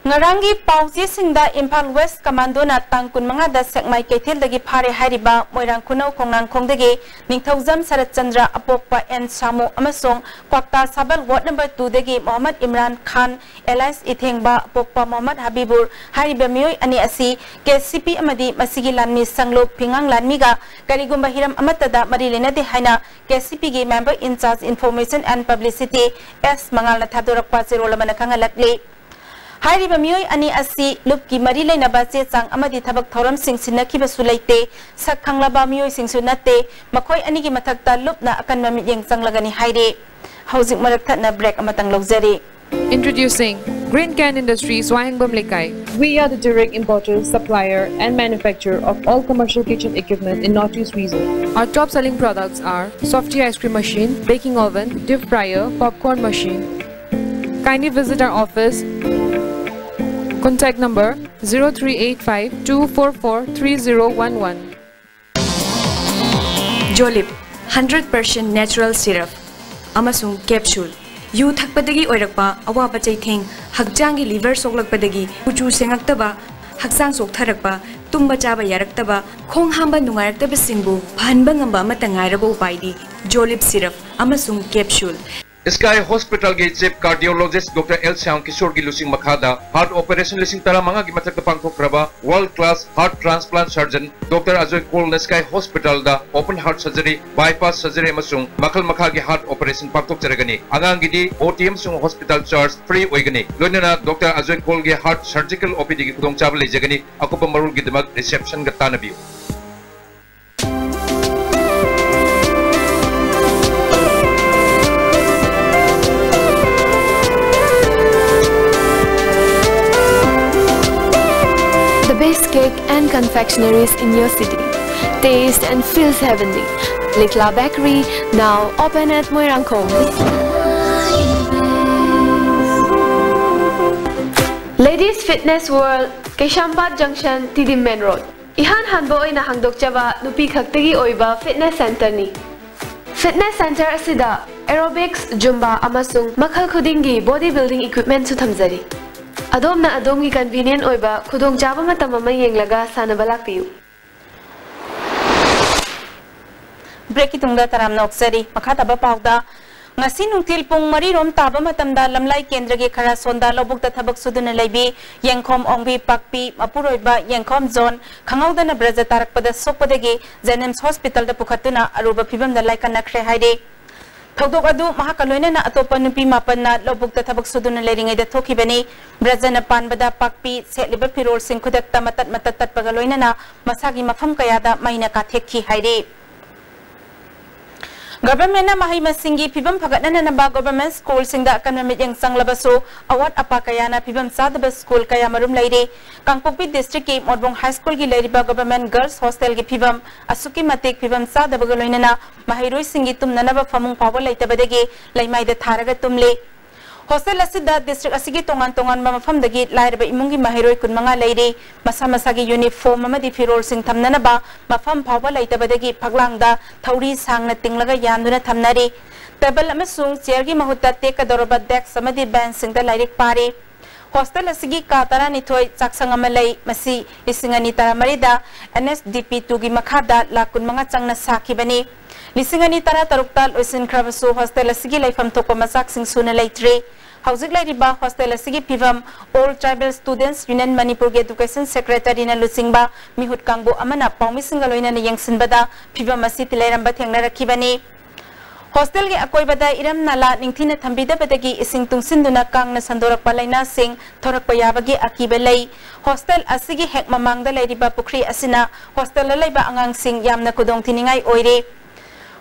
ꯉꯔꯥꯡꯒꯤ ꯄꯥꯎꯆꯦꯁꯤꯡꯗ ꯏꯝꯐꯥꯜ ꯋꯦꯁ ꯀꯃꯥꯟꯗꯣꯅ ꯇꯥꯡ ꯀꯨꯟꯃꯉꯥꯗ ꯁꯦꯛꯃꯥꯏ ꯀꯩꯊꯦꯜꯗꯒꯤ ꯐꯥꯔꯦ ꯍꯥꯏꯔꯤꯕ ꯃꯣꯏꯔꯥꯡ ꯈꯨꯅꯧ ꯈꯣꯡꯅꯥꯡꯈꯣꯡꯗꯒꯤ ꯅꯤꯡꯊꯧꯖꯝ ꯁꯔꯠꯆꯟꯗ꯭ꯔ ꯑꯄꯣꯛꯄ ꯑꯦꯟ ꯁꯥꯃꯨ ꯑꯃꯁꯨꯡ ꯀ꯭ꯋꯥꯛꯇꯥ ꯁꯥꯕꯜ ꯋꯥꯔꯗ ꯅꯝꯕꯔ ꯇꯨꯗꯒꯤ ꯃꯣꯍꯝꯃꯗ ꯏꯝꯔꯥꯟ ꯈꯥꯟ ꯑꯦꯂꯥꯏꯁ ꯏꯊꯦꯡꯕ ꯑꯄꯣꯛꯄ ꯃꯣꯍꯝꯃꯗ ꯍꯕꯤꯕꯨꯔ ꯍꯥꯏꯔꯤꯕ ꯃꯤꯑꯣꯏ ꯑꯅꯤ ꯑꯁꯤ ꯀꯦ ꯁꯤ ꯄꯤ ꯑꯃꯗꯤ ꯃꯁꯤꯒꯤ ꯂꯥꯟꯃꯤ ꯁꯪꯂꯨꯞ ꯐꯤꯉꯥꯡ ꯂꯥꯟꯃꯤꯒ ꯀꯔꯤꯒꯨꯝꯕ ꯍꯤꯔꯝ ꯑꯃꯠꯇꯗ ꯃꯔꯤ ꯂꯩꯅꯗꯦ ꯍꯥꯏꯅ ꯀꯦ ꯁꯤ ꯄꯤꯒꯤ Member in Charge Information and Publicity ꯑꯦꯁ ꯃꯉꯥꯜꯅ ꯊꯥꯗꯣꯔꯛꯄ ꯆꯦꯔꯣꯜ ꯑꯃꯅ ꯈꯪꯍꯜꯂꯛꯂꯤ꯫ ꯍꯥꯏꯔꯤꯕ ꯃꯤꯑꯣꯏ ꯑꯅꯤ ꯑꯁꯤ ꯂꯨꯞꯀꯤ ꯃꯔꯤ ꯂꯩꯅꯕ ꯆꯦ ꯆꯥꯡ ꯑꯃꯗꯤ ꯊꯕꯛ ꯊꯧꯔꯝꯁꯤꯡ ꯁꯤꯟꯅꯈꯤꯕꯁꯨ ꯂꯩꯇꯦ, ꯁꯛ ꯈꯪꯂꯕ ꯃꯤꯑꯣꯏꯁꯤꯡꯁꯨ ꯅꯠꯇꯦ꯫ ꯃꯈꯣꯏ ꯑꯅꯤꯒꯤ ꯃꯊꯛꯇ ꯂꯨꯞꯅ ꯑꯀꯟꯕ ꯃꯤꯠꯌꯦꯡ ꯆꯪꯂꯒꯅꯤ ꯍꯥꯏꯔꯤ꯫ ꯍꯧꯖꯤꯛ ꯃꯔꯛ ꯊꯠꯅ break ꯑꯃꯇꯪ ꯂꯧꯖꯔꯤ꯫ Introducing Green Can Industries, Wahengbam Lekai. We are the direct importer, supplier, and manufacturer of all commercial kitchen equipment in Northeast region. Our top selling products are softy ice cream machine, baking oven, dip fryer, popcorn machine. Kindly visit our office. Contact number zero three eight five two four four three zero one one. Jolib, hundred percent natural syrup ꯑꯃꯁꯨꯡ capsule꯫ U ꯊꯛꯄꯗꯒꯤ ꯑꯣꯏꯔꯛꯄ ꯑꯋꯥꯕ ꯆꯩꯊꯦꯡ, ꯍꯛꯆꯥꯡꯒꯤ liver ꯁꯣꯛꯂꯛꯄꯗꯒꯤ ꯀꯨꯆꯨ ꯁꯦꯡꯉꯛꯇꯕ, ꯍꯛꯆꯥꯡ ꯆꯣꯛꯊꯔꯛꯄ, ꯇꯨꯝꯕ ꯆꯥꯕ ꯌꯥꯔꯛꯇꯕ, ꯈꯣꯡ ꯍꯥꯝꯕ ꯅꯨꯡꯉꯥꯏꯔꯛꯇꯕꯁꯤꯡꯕꯨ ꯐꯍꯟꯕ ꯉꯝꯕ ꯑꯃꯠꯇ ꯉꯥꯏꯔꯕ ꯎꯄꯥꯏꯗꯤ Jolib syrup ꯑꯃꯁꯨꯡ capsule꯫ Sky Hospitalꯒꯤ Chief Cardiologist Doctor L Shyam ꯀꯤꯁꯣꯔꯒꯤ ꯂꯨꯆꯤꯡ ꯃꯈꯥꯗ heart operation ꯂꯤꯁꯤꯡ ꯇꯔꯥꯃꯉꯥꯒꯤ ꯃꯊꯛꯇ ꯄꯥꯡꯊꯣꯛꯈ꯭ꯔꯕ world class heart transplant surgeon Doctor Ajoy ꯀꯣꯜꯅ Sky Hospitalꯗ open heart surgery, bypass surgery ꯑꯃꯁꯨꯡ ꯃꯈꯜ ꯃꯈꯥꯒꯤ heart operation ꯄꯥꯡꯊꯣꯛꯆꯔꯒꯅꯤ꯫ ꯑꯉꯥꯡꯒꯤꯗꯤ O T ꯑꯃꯁꯨꯡ hospital charge free ꯑꯣꯏꯒꯅꯤ꯫ ꯂꯣꯏꯅꯅ Doctor Ajoy ꯀꯣꯜꯒꯤ heart surgical O P Dꯒꯤ ꯈꯨꯗꯣꯡꯆꯥꯕ ꯂꯩꯖꯒꯅꯤ꯫ ꯑꯀꯨꯞꯄ ꯃꯔꯣꯜꯒꯤꯗꯃꯛ receptionꯒ ꯇꯥꯟꯅꯕꯤꯌꯨ꯫ The best cake and confectionaries in your city. Taste and feels heavenly. Likla Bakery, now open at Moirangkhong. Ladies Fitness World, Keishampat Junction, T D Main Road. ꯏꯍꯥꯟ ꯍꯥꯟꯕ ꯑꯣꯏꯅ ꯍꯥꯡꯗꯣꯛꯆꯕ ꯅꯨꯄꯤ ꯈꯛꯇꯒꯤ ꯑꯣꯏꯕ fitness centreꯅꯤ꯫ Fitness centre ꯑꯁꯤꯗ aerobics, Zumba ꯑꯃꯁꯨꯡ ꯃꯈꯜ ꯈꯨꯗꯤꯡꯒꯤ body building equipmentꯁꯨ ꯊꯝꯖꯔꯤ꯫ ꯑꯗꯣꯝꯅ ꯑꯗꯣꯝꯒꯤ convenient ꯑꯣꯏꯕ ꯈꯨꯗꯣꯡꯆꯥꯕ ꯃꯇꯝ ꯑꯃ ꯌꯦꯡꯂꯒ ꯁꯥꯟꯅꯕ ꯂꯥꯛꯄꯤꯌꯨ꯫ Breakꯀꯤ ꯇꯨꯡꯗ ꯇꯔꯥꯝꯅ ꯑꯣꯛꯆꯔꯤ꯫ ꯃꯈꯥ ꯇꯥꯕ ꯄꯥꯎꯗ, ꯉꯁꯤ ꯅꯨꯡꯊꯤꯜ ꯄꯨꯡ ꯃꯔꯤ ꯔꯣꯝ ꯇꯥꯕ ꯃꯇꯝꯗ ꯂꯝꯂꯥꯏ ꯀꯦꯟꯗ꯭ꯔꯒꯤ ꯈꯔ ꯁꯣꯟꯗ ꯂꯧꯕꯨꯛꯇ ꯊꯕꯛ ꯁꯨꯗꯨꯅ ꯂꯩꯕꯤ ꯌꯦꯡꯈꯣꯝ ꯑꯣꯡꯕꯤ ꯄꯥꯛꯄꯤ ꯃꯄꯨꯔꯣꯏꯕ ꯌꯦꯡꯈꯣꯝ ꯖꯣꯟ ꯈꯪꯍꯧꯗꯅ ꯕ꯭ꯔꯖ ꯇꯥꯔꯛꯄꯗ ꯁꯣꯛꯄꯗꯒꯤ ꯖꯦꯅꯤꯝꯁ ꯍꯣꯁꯄꯤꯇꯥꯜꯗ ꯄꯨꯈꯠꯇꯨꯅ ꯑꯔꯨꯕ ꯐꯤꯕꯝꯗ ꯂꯥꯏꯀꯠꯅꯈ꯭ꯔꯦ ꯍꯥꯏꯔꯤ꯫ ꯊꯧꯗꯣꯛ ꯑꯗꯨ ꯃꯍꯥꯛꯀ ꯂꯣꯏꯅꯅ ꯑꯇꯣꯞꯄ ꯅꯨꯄꯤ ꯃꯥꯄꯟꯅ ꯂꯧꯕꯨꯛꯇ ꯊꯕꯛ ꯁꯨꯗꯨꯅ ꯂꯩꯔꯤꯉꯩꯗ ꯊꯣꯛꯈꯤꯕꯅꯤ꯫ ꯕ꯭ꯔꯖꯅ ꯄꯥꯟꯕꯗ ꯄꯥꯛꯄꯤ ꯁꯦꯠꯂꯤꯕ ꯐꯤꯔꯣꯜꯁꯤꯡ ꯈꯨꯗꯛꯇ ꯃꯇꯠ ꯃꯇꯠ ꯇꯠꯄꯒ ꯂꯣꯏꯅꯅ ꯃꯁꯥꯒꯤ ꯃꯐꯝ ꯀꯌꯥꯗ ꯃꯩꯅ ꯀꯥꯊꯦꯛꯈꯤ ꯍꯥꯏꯔꯤ꯫ ꯒꯚꯔꯟꯃꯦꯟꯠꯅ ꯃꯍꯩ ꯃꯁꯤꯡꯒꯤ ꯐꯤꯕꯝ ꯐꯒꯠꯅꯅꯕ ꯒꯚꯔꯟꯃꯦꯟꯠ ꯁ꯭ꯀꯨꯜꯁꯤꯡꯗ ꯑꯀꯟꯕ ꯃꯤꯠꯌꯦꯡ ꯆꯪꯂꯕꯁꯨ ꯑꯋꯥꯠ ꯑꯄꯥ ꯀꯌꯥꯅ ꯐꯤꯕꯝ ꯆꯥꯗꯕ ꯁ꯭ꯀꯨꯜ ꯀꯌꯥꯃꯔꯨꯝ ꯂꯩꯔꯤ꯫ ꯀꯥꯡꯄꯣꯛꯄꯤ ꯗꯤꯁꯇ꯭ꯔꯤꯛꯀꯤ ꯃꯣꯠꯕꯨꯡ ꯍꯥꯏ ꯁ꯭ꯀꯨꯜꯒꯤ ꯂꯩꯔꯤꯕ ꯒꯚꯔꯟꯃꯦꯟꯠ ꯒꯔꯜꯁ ꯍꯣꯁꯇꯦꯜꯒꯤ ꯐꯤꯕꯝ ꯑꯁꯨꯛꯀꯤ ꯃꯇꯤꯛ ꯐꯤꯕꯝ ꯆꯥꯗꯕꯒ ꯂꯣꯏꯅꯅ ꯃꯍꯩꯔꯣꯏꯁꯤꯡꯒꯤ ꯇꯨꯝꯅꯅꯕ ꯐꯃꯨꯡ ꯐꯥꯎꯕ ꯂꯩꯇꯕꯗꯒꯤ ꯂꯩꯃꯥꯏꯗ ꯊꯥꯔꯒ ꯇꯨꯝꯂꯤ꯫ ꯍꯣꯁꯇꯦꯜ ꯑꯁꯤꯗ ꯗꯤꯁꯇ꯭ꯔꯤꯛ ꯑꯁꯤꯒꯤ ꯇꯣꯉꯥꯟ ꯇꯣꯉꯥꯟꯕ ꯃꯐꯝꯗꯒꯤ ꯂꯥꯏꯔꯕ ꯏꯃꯨꯡꯒꯤ ꯃꯍꯩꯔꯣꯏ ꯀꯨꯟꯃꯉꯥ ꯂꯩꯔꯤ꯫ ꯃꯁꯥ ꯃꯁꯥꯒꯤ ꯌꯨꯅꯤꯐꯣꯔꯝ ꯑꯃꯗꯤ ꯐꯤꯔꯣꯜꯁꯤꯡ ꯊꯝꯅꯅꯕ ꯃꯐꯝ ꯐꯥꯎꯕ ꯂꯩꯇꯕꯗꯒꯤ ꯐꯛꯂꯥꯡꯗ ꯊꯧꯔꯤ ꯁꯥꯡꯅ ꯇꯤꯡꯂꯒ ꯌꯥꯟꯗꯨꯅ ꯊꯝꯅꯔꯤ꯫ ꯇꯦꯕꯜ ꯑꯃꯁꯨꯡ ꯆꯤꯌꯔꯒꯤ ꯃꯍꯨꯠꯇ ꯇꯦꯛꯀꯗꯧꯔꯕ ꯗꯦꯁ꯭ꯛ ꯑꯃꯗꯤ ꯕꯦꯟꯆꯁꯤꯡꯗ ꯂꯥꯏꯔꯤꯛ ꯄꯥꯔꯤ꯫ ꯍꯣꯁꯇꯦꯜ ꯑꯁꯤꯒꯤ ꯀꯥ ꯇꯔꯥꯅꯤꯊꯣꯏ ꯆꯥꯛꯁꯪ ꯑꯃ ꯂꯩ꯫ ꯃꯁꯤ ꯂꯤꯁꯤꯡ ꯑꯅꯤ ꯇꯔꯥꯃꯔꯤꯗ ꯑꯦꯟ ꯑꯦꯁ ꯗꯤ ꯄꯤ ꯇꯨꯒꯤ ꯃꯈꯥꯗ ꯂꯥꯈ ꯀꯨꯟꯃꯉꯥ ꯆꯪꯅ ꯁꯥꯈꯤꯕꯅꯤ꯫ ꯂꯤꯁꯤꯡ ꯑꯅꯤ ꯇꯔꯥꯇꯔꯨꯛꯇ ꯂꯣꯏꯁꯤꯟꯈ꯭ꯔꯕꯁꯨ ꯍꯣꯁꯇꯦꯜ ꯑꯁꯤꯒꯤ ꯂꯩꯐꯝ ꯊꯣꯛꯄ ꯃꯆꯥꯛꯁꯤꯡ ꯁꯨꯅ ꯂꯩꯇ꯭ꯔꯤ꯫ ꯍꯧꯖꯤꯛ ꯂꯩꯔꯤꯕ ꯍꯣꯁꯇꯦꯜ ꯑꯁꯤꯒꯤ ꯐꯤꯕꯝ All Tribal Students Union ꯃꯅꯤꯄꯨꯔꯒꯤ ꯑꯦꯗꯨꯀꯦꯁꯟ ꯁꯦꯀ꯭ꯔꯦꯇꯔꯤꯅ ꯂꯨꯆꯤꯡꯕ ꯃꯤꯍꯨꯠ ꯀꯥꯡꯕꯨ ꯑꯃꯅ ꯄꯥꯎꯃꯤꯁꯤꯡꯒ ꯂꯣꯏꯅꯅ ꯌꯦꯡꯁꯤꯟꯕꯗ ꯐꯤꯕꯝ ꯑꯁꯤ ꯂꯩꯔꯝꯕ ꯊꯦꯡꯅꯔꯛꯈꯤꯕꯅꯤ꯫ ꯍꯣꯁꯇꯦꯜꯒꯤ ꯑꯀꯣꯏꯕꯗ ꯏꯔꯝ ꯅꯂꯥ ꯅꯤꯡꯊꯤꯅ ꯊꯝꯕꯤꯗꯕꯗꯒꯤ ꯏꯁꯤꯡ ꯇꯨꯡꯁꯤꯟꯗꯨꯅ ꯀꯥꯡꯅ ꯁꯟꯗꯣꯔꯛꯄ ꯂꯥꯏꯅꯥꯁꯤꯡ ꯊꯣꯔꯛꯄ ꯌꯥꯕꯒꯤ ꯑꯀꯤꯕ ꯂꯩ꯫ ꯍꯣꯁꯇꯦꯜ ꯑꯁꯤꯒꯤ ꯍꯦꯛ ꯃꯃꯥꯡꯗ ꯂꯩꯔꯤꯕ ꯄꯨꯈ꯭ꯔꯤ ꯑꯁꯤꯅ ꯍꯣꯁꯇꯦꯜꯗ ꯂꯩꯕ ꯑꯉꯥꯡꯁꯤꯡ ꯌꯥꯝꯅ ꯈꯨꯗꯣꯡꯊꯤꯅꯤꯡꯉꯥꯏ ꯑꯣꯏꯔꯤ꯫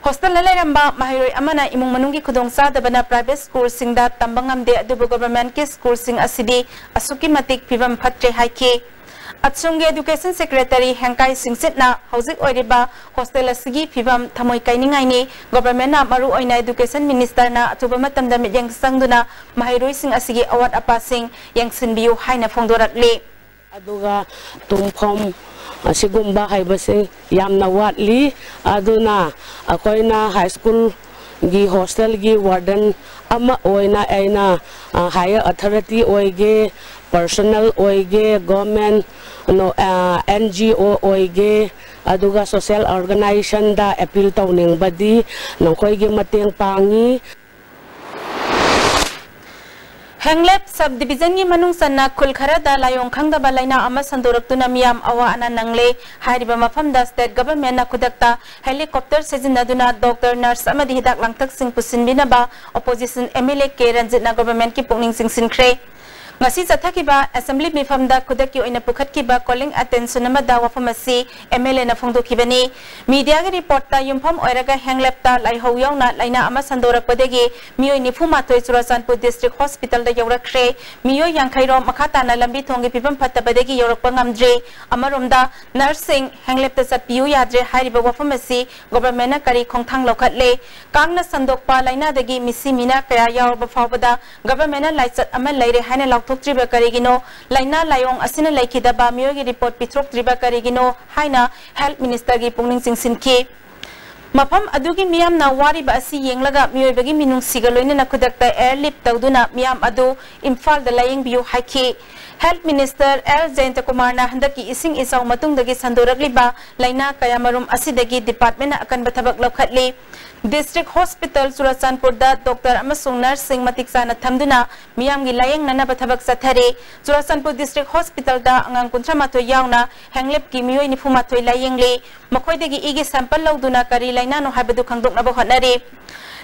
ꯍꯣꯁꯇꯦꯜꯗ ꯂꯩꯔꯝꯕ ꯃꯍꯩꯔꯣꯏ ꯑꯃꯅ ꯏꯃꯨꯡ ꯃꯅꯨꯡꯒꯤ ꯈꯨꯗꯣꯡꯆꯥꯗꯕꯅ ꯄ꯭ꯔꯥꯏꯚꯦꯠ ꯁ꯭ꯀꯨꯜꯁꯤꯡꯗ ꯇꯝꯕ ꯉꯝꯗꯦ, ꯑꯗꯨꯕꯨ ꯒꯚꯔꯟꯃꯦꯟꯠꯀꯤ ꯁ꯭ꯀꯨꯜꯁꯤꯡ ꯑꯁꯤꯗꯤ ꯑꯁꯨꯛꯀꯤ ꯃꯇꯤꯛ ꯐꯤꯕꯝ ꯐꯠꯇ꯭ꯔꯦ ꯍꯥꯏꯈꯤ꯫ ꯑꯁꯣꯝꯒꯤ ꯑꯦꯗꯨꯀꯦꯁꯟ ꯁꯦꯀ꯭ꯔꯦꯇꯔꯤ ꯍꯦꯡꯀꯥꯏ ꯁꯤꯡꯆꯤꯠꯅ ꯍꯧꯖꯤꯛ ꯑꯣꯏꯔꯤꯕ ꯍꯣꯁꯇꯦꯜ ꯑꯁꯤꯒꯤ ꯐꯤꯕꯝ ꯊꯃꯣꯏ ꯀꯥꯏꯅꯤꯡꯉꯥꯏꯅꯤ꯫ ꯒꯚꯔꯟꯃꯦꯟꯠꯅ ꯃꯔꯨꯑꯣꯏꯅ ꯑꯦꯗꯨꯀꯦꯁꯟ ꯃꯤꯅꯤꯁꯇꯔꯅ ꯑꯊꯨꯕ ꯃꯇꯝꯗ ꯃꯤꯠꯌꯦꯡ ꯆꯪꯗꯨꯅ ꯃꯍꯩꯔꯣꯏꯁꯤꯡ ꯑꯁꯤꯒꯤ ꯑꯋꯥꯠ ꯑꯄꯥꯁꯤꯡ ꯌꯦꯡꯁꯤꯟꯕꯤꯌꯨ ꯍꯥꯏꯅ ꯐꯣꯡꯗꯣꯔꯛꯂꯤ꯫ ꯑꯗꯨꯒ ꯇꯨꯝꯐꯝ ꯑꯁꯤꯒꯨꯝꯕ ꯍꯥꯏꯕꯁꯦ ꯌꯥꯝꯅ ꯋꯥꯠꯂꯤ꯫ ꯑꯗꯨꯅ ꯑꯩꯈꯣꯏꯅ ꯍꯥꯏ ꯁ꯭ꯀꯨꯜꯒꯤ ꯍꯣꯁꯇꯦꯜꯒꯤ ꯋꯥꯔꯗꯟ ꯑꯃ ꯑꯣꯏꯅ ꯑꯩꯅ ꯍꯥꯏꯌꯔ ꯑꯣꯊꯣꯔꯤꯇꯤ ꯑꯣꯏꯒꯦ, Personal ꯑꯣꯏꯒꯦ, government, ꯅꯣ-, ꯑ, N G O ꯑꯣꯏꯒꯦ, ꯑꯗꯨꯒ social organizationꯗ appeal ꯇꯧꯅꯤꯡꯕꯗꯤ ꯅꯈꯣꯏꯒꯤ ꯃꯇꯦꯡ ꯄꯥꯡꯉꯤ꯫ ꯍꯦꯡꯂꯦꯞ sub divisionꯒꯤ ꯃꯅꯨꯡ ꯆꯟꯅ ꯈꯨꯜ ꯈꯔꯗ ꯂꯥꯏꯑꯣꯡ ꯈꯪꯗꯕ ꯂꯥꯏꯅꯥ ꯑꯃ ꯁꯟꯗꯣꯔꯛꯇꯨꯅ ꯃꯤꯌꯥꯝ ꯑꯋꯥ ꯑꯅꯥ ꯅꯪꯂꯦ꯫ ꯍꯥꯏꯔꯤꯕ ꯃꯐꯝꯗ state governmentꯅ ꯈꯨꯗꯛꯇ helicopter ꯁꯤꯖꯤꯟꯅꯗꯨꯅ doctor, nurse ꯑꯃꯗꯤ ꯍꯤꯗꯥꯛ ꯂꯥꯡꯊꯛꯁꯤꯡ ꯄꯨꯁꯤꯟꯕꯤꯅꯕ opposition M L A K ꯔꯟꯖꯤꯠꯅ governmentꯀꯤ ꯄꯨꯛꯅꯤꯡ ꯆꯤꯡꯁꯤꯟꯈ꯭ꯔꯦ꯫ ꯉꯁꯤ ꯆꯠꯊꯈꯤꯕ assembly ꯃꯤꯐꯝꯗ ꯈꯨꯗꯛꯀꯤ ꯑꯣꯏꯅ ꯄꯨꯈꯠꯈꯤꯕ calling attention ꯑꯃꯗ ꯋꯥꯐꯝ ꯑꯁꯤ M L Aꯅ ꯐꯣꯡꯗꯣꯛꯈꯤꯕꯅꯤ꯫ Mediaꯒꯤ reportꯇ ꯌꯨꯝꯐꯝ ꯑꯣꯏꯔꯒ ꯍꯦꯡꯂꯦꯞꯇ ꯂꯥꯏꯍꯧ ꯌꯥꯎꯅ ꯂꯥꯏꯅꯥ ꯑꯃ ꯁꯟꯗꯣꯔꯛꯄꯗꯒꯤ ꯃꯤꯑꯣꯏ ꯅꯤꯐꯨ ꯃꯥꯊꯣꯏ ꯆꯨꯔꯥꯆꯥꯟꯄꯨꯔ district hospitalꯗ ꯌꯧꯔꯛꯈ꯭ꯔꯦ꯫ ꯃꯤꯑꯣꯏ ꯌꯥꯡꯈꯩ ꯔꯣꯝ ꯃꯈꯥ ꯇꯥꯅ ꯂꯝꯕꯤ ꯊꯣꯡꯒꯤ ꯐꯤꯕꯝ ꯐꯠꯇꯕꯗꯒꯤ ꯌꯧꯔꯛꯄ ꯉꯝꯗ꯭ꯔꯤ꯫ ꯑꯃꯔꯣꯝꯗ, nurseꯁꯤꯡ ꯍꯦꯡꯂꯦꯞꯇ ꯆꯠꯄꯤꯌꯨ ꯌꯥꯗ꯭ꯔꯦ ꯍꯥꯏꯔꯤꯕ ꯋꯥꯐꯝ ꯑꯁꯤ governmentꯅ ꯀꯔꯤ ꯈꯣꯡꯊꯥꯡ ꯂꯧꯈꯠꯂꯦ? ꯀꯥꯡꯅ ꯁꯟꯗꯣꯛꯄ ꯂꯥꯏꯅꯥꯗꯒꯤ ꯃꯤꯁꯤ ꯃꯤꯅꯥ ꯀꯌꯥ ꯌꯥꯎꯔꯕ ꯐꯥꯎꯕꯗ governmentꯅ ꯂꯥꯏꯆꯠ ꯑꯃ ꯂꯩꯔꯦ ꯍꯥꯏꯅ ꯂꯥꯎꯊꯣꯛꯇ꯭ꯔꯤꯕ ꯀꯔꯤꯒꯤꯅꯣ? ꯂꯥꯏꯅꯥ ꯂꯥꯏꯑꯣꯡ ꯑꯁꯤꯅ ꯂꯩꯈꯤꯗꯕ ꯃꯤꯑꯣꯏꯒꯤ report ꯄꯤꯊꯣꯛꯇ꯭ꯔꯤꯕ ꯀꯔꯤꯒꯤꯅꯣ ꯍꯥꯏꯅ health ministerꯒꯤ ꯄꯨꯛꯅꯤꯡ ꯆꯤꯡꯁꯤꯟꯈꯤ꯫ ꯃꯐꯝ ꯑꯗꯨꯒꯤ ꯃꯤꯌꯥꯝꯅ ꯋꯥꯔꯤꯕ ꯑꯁꯤ ꯌꯦꯡꯂꯒ ꯃꯤꯑꯣꯏꯕꯒꯤ ꯃꯤꯅꯨꯡꯁꯤꯒ ꯂꯣꯏꯅꯅ ꯈꯨꯗꯛꯇ airlift ꯇꯧꯗꯨꯅ ꯃꯤꯌꯥꯝ ꯑꯗꯨ ꯏꯝꯐꯥꯜꯗ ꯂꯥꯌꯦꯡꯕꯤꯌꯨ ꯍꯥꯏꯈꯤ꯫ Health Minister L ꯖꯌꯟꯇꯀꯨꯃꯥꯔꯅ ꯍꯟꯗꯛꯀꯤ ꯏꯁꯤꯡ ꯏꯆꯥꯎ ꯃꯇꯨꯡꯗꯒꯤ ꯁꯟꯗꯣꯔꯛꯂꯤꯕ ꯂꯥꯏꯅꯥ ꯀꯌꯥꯃꯔꯨꯝ ꯑꯁꯤꯗꯒꯤ departmentꯅ ꯑꯀꯟꯕ ꯊꯕꯛ ꯂꯧꯈꯠꯂꯤ꯫ District Hospital ꯆꯨꯔꯥꯆꯥꯟꯄꯨꯔꯗ doctor ꯑꯃꯁꯨꯡ nurseꯁꯤꯡ ꯃꯇꯤꯛ ꯆꯥꯅ ꯊꯝꯗꯨꯅ ꯃꯤꯌꯥꯝꯒꯤ ꯂꯥꯌꯦꯡꯅꯅꯕ ꯊꯕꯛ ꯆꯠꯊꯔꯤ꯫ ꯆꯨꯔꯥꯆꯥꯟꯄꯨꯔ District Hospitalꯗ ꯑꯉꯥꯡ ꯀꯨꯟꯊ꯭ꯔꯥ ꯃꯥꯊꯣꯏ ꯌꯥꯎꯅ ꯍꯦꯡꯂꯦꯞꯀꯤ ꯃꯤꯑꯣꯏ ꯅꯤꯐꯨ ꯃꯥꯊꯣꯏ ꯂꯥꯌꯦꯡꯂꯤ꯫ ꯃꯈꯣꯏꯗꯒꯤ ꯏꯒꯤ sample ꯂꯧꯗꯨꯅ ꯀꯔꯤ ꯂꯥꯏꯅꯥꯅꯣ ꯍꯥꯏꯕꯗꯨ ꯈꯪꯗꯣꯛꯅꯕ ꯍꯣꯠꯅꯔꯤ꯫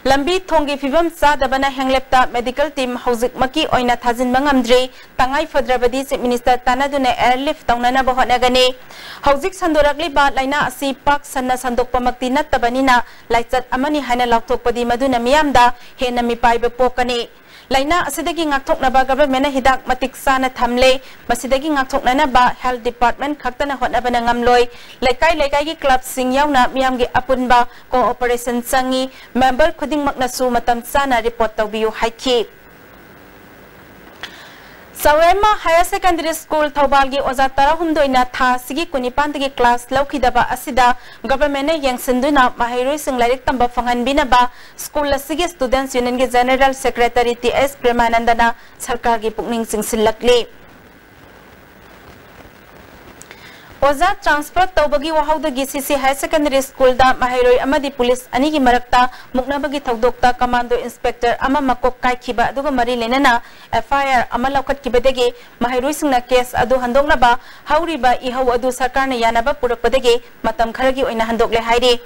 ꯂꯝꯕꯤ ꯊꯣꯡꯒꯤ ꯐꯤꯕꯝ ꯆꯥꯗꯕꯅ ꯍꯦꯡꯂꯦꯞꯇ medical team ꯍꯧꯖꯤꯛꯃꯛꯀꯤ ꯑꯣꯏꯅ ꯊꯥꯖꯤꯟꯕ ꯉꯝꯗ꯭ꯔꯤ꯫ ꯇꯉꯥꯏ ꯐꯗ꯭ꯔꯕꯗꯤ Chief Minister ꯇꯥꯟꯅꯗꯨꯅ airlift ꯇꯧꯅꯅꯕ ꯍꯣꯠꯅꯒꯅꯤ꯫ ꯍꯧꯖꯤꯛ ꯁꯟꯗꯣꯔꯛꯂꯤꯕ ꯂꯥꯏꯅꯥ ꯑꯁꯤ ꯄꯥꯛ ꯁꯟꯅ ꯁꯟꯗꯣꯛꯄꯃꯛꯇꯤ ꯅꯠꯇꯕꯅꯤꯅ ꯂꯥꯏꯆꯠ ꯑꯃꯅꯤ ꯍꯥꯏꯅ ꯂꯥꯎꯊꯣꯛꯄꯗꯤ ꯃꯗꯨꯅ ꯃꯤꯌꯥꯝꯗ ꯍꯦꯟꯅ ꯃꯤꯄꯥꯏꯕ ꯄꯣꯛꯀꯅꯤ꯫ ꯂꯥꯏꯅꯥ ꯑꯁꯤꯗꯒꯤ ꯉꯥꯛꯊꯣꯛꯅꯕ governmentꯅ ꯍꯤꯗꯥꯛ ꯃꯇꯤꯛ ꯆꯥꯅ ꯊꯝꯂꯦ꯫ ꯃꯁꯤꯗꯒꯤ ꯉꯥꯛꯊꯣꯛꯅꯅꯕ health department ꯈꯛꯇꯅ ꯍꯣꯠꯅꯕꯅ ꯉꯝꯂꯣꯏ꯫ ꯂꯩꯀꯥꯏ ꯂꯩꯀꯥꯏꯒꯤ clubꯁꯤꯡ ꯌꯥꯎꯅ ꯃꯤꯌꯥꯝꯒꯤ ꯑꯄꯨꯟꯕ cooperation ꯆꯪꯏ꯫ Member ꯈꯨꯗꯤꯡꯃꯛꯅꯁꯨ ꯃꯇꯝ ꯆꯥꯅ report ꯇꯧꯕꯤꯌꯨ ꯍꯥꯏꯈꯤ꯫ ꯆꯥꯎꯔꯦꯝꯃ Higher Secondary School ꯊꯧꯕꯥꯜꯒꯤ ꯑꯣꯖꯥ ꯇꯔꯥꯍꯨꯝꯗꯣꯏꯅ ꯊꯥ ꯑꯁꯤꯒꯤ ꯀꯨꯟꯅꯤꯄꯥꯟꯗꯒꯤ class ꯂꯧꯈꯤꯗꯕ ꯑꯁꯤꯗ governmentꯅ ꯌꯦꯡꯁꯤꯟꯗꯨꯅ ꯃꯍꯩꯔꯣꯏꯁꯤꯡ ꯂꯥꯏꯔꯤꯛ ꯇꯝꯕ ꯐꯪꯍꯟꯕꯤꯅꯕ school ꯑꯁꯤꯒꯤ Students Unionꯒꯤ General Secretary ꯇꯤ ꯑꯦꯁ ꯄ꯭ꯔꯦꯃꯥꯅꯟꯗꯅ ꯁꯔꯀꯥꯔꯒꯤ ꯄꯨꯛꯅꯤꯡ ꯆꯤꯡꯁꯤꯜꯂꯛꯂꯤ꯫ ꯑꯣꯖꯥ transfer ꯇꯧꯕꯒꯤ ꯋꯥꯍꯧꯗꯒꯤ ꯁꯤ ꯁꯤ Higher Secondary Schoolꯗ ꯃꯍꯩꯔꯣꯏ ꯑꯃꯗꯤ police ꯑꯅꯤꯒꯤ ꯃꯔꯛꯇ ꯃꯨꯛꯅꯕꯒꯤ ꯊꯧꯗꯣꯛꯇ commando inspector ꯑꯃ ꯃꯀꯣꯛ ꯀꯥꯏꯈꯤꯕ ꯑꯗꯨꯒ ꯃꯔꯤ ꯂꯩꯅꯅ F I R ꯑꯃ ꯂꯧꯈꯠꯈꯤꯕꯗꯒꯤ ꯃꯍꯩꯔꯣꯏꯁꯤꯡꯅ case ꯑꯗꯨ ꯍꯟꯗꯣꯛꯅꯕ ꯍꯧꯔꯤꯕ ꯏꯍꯧ ꯑꯗꯨ ꯁꯔꯀꯥꯔꯅ ꯌꯥꯅꯕ ꯄꯨꯔꯛꯄꯗꯒꯤ ꯃꯇꯝ ꯈꯔꯒꯤ ꯑꯣꯏꯅ ꯍꯟꯗꯣꯛꯂꯦ ꯍꯥꯏꯔꯤ꯫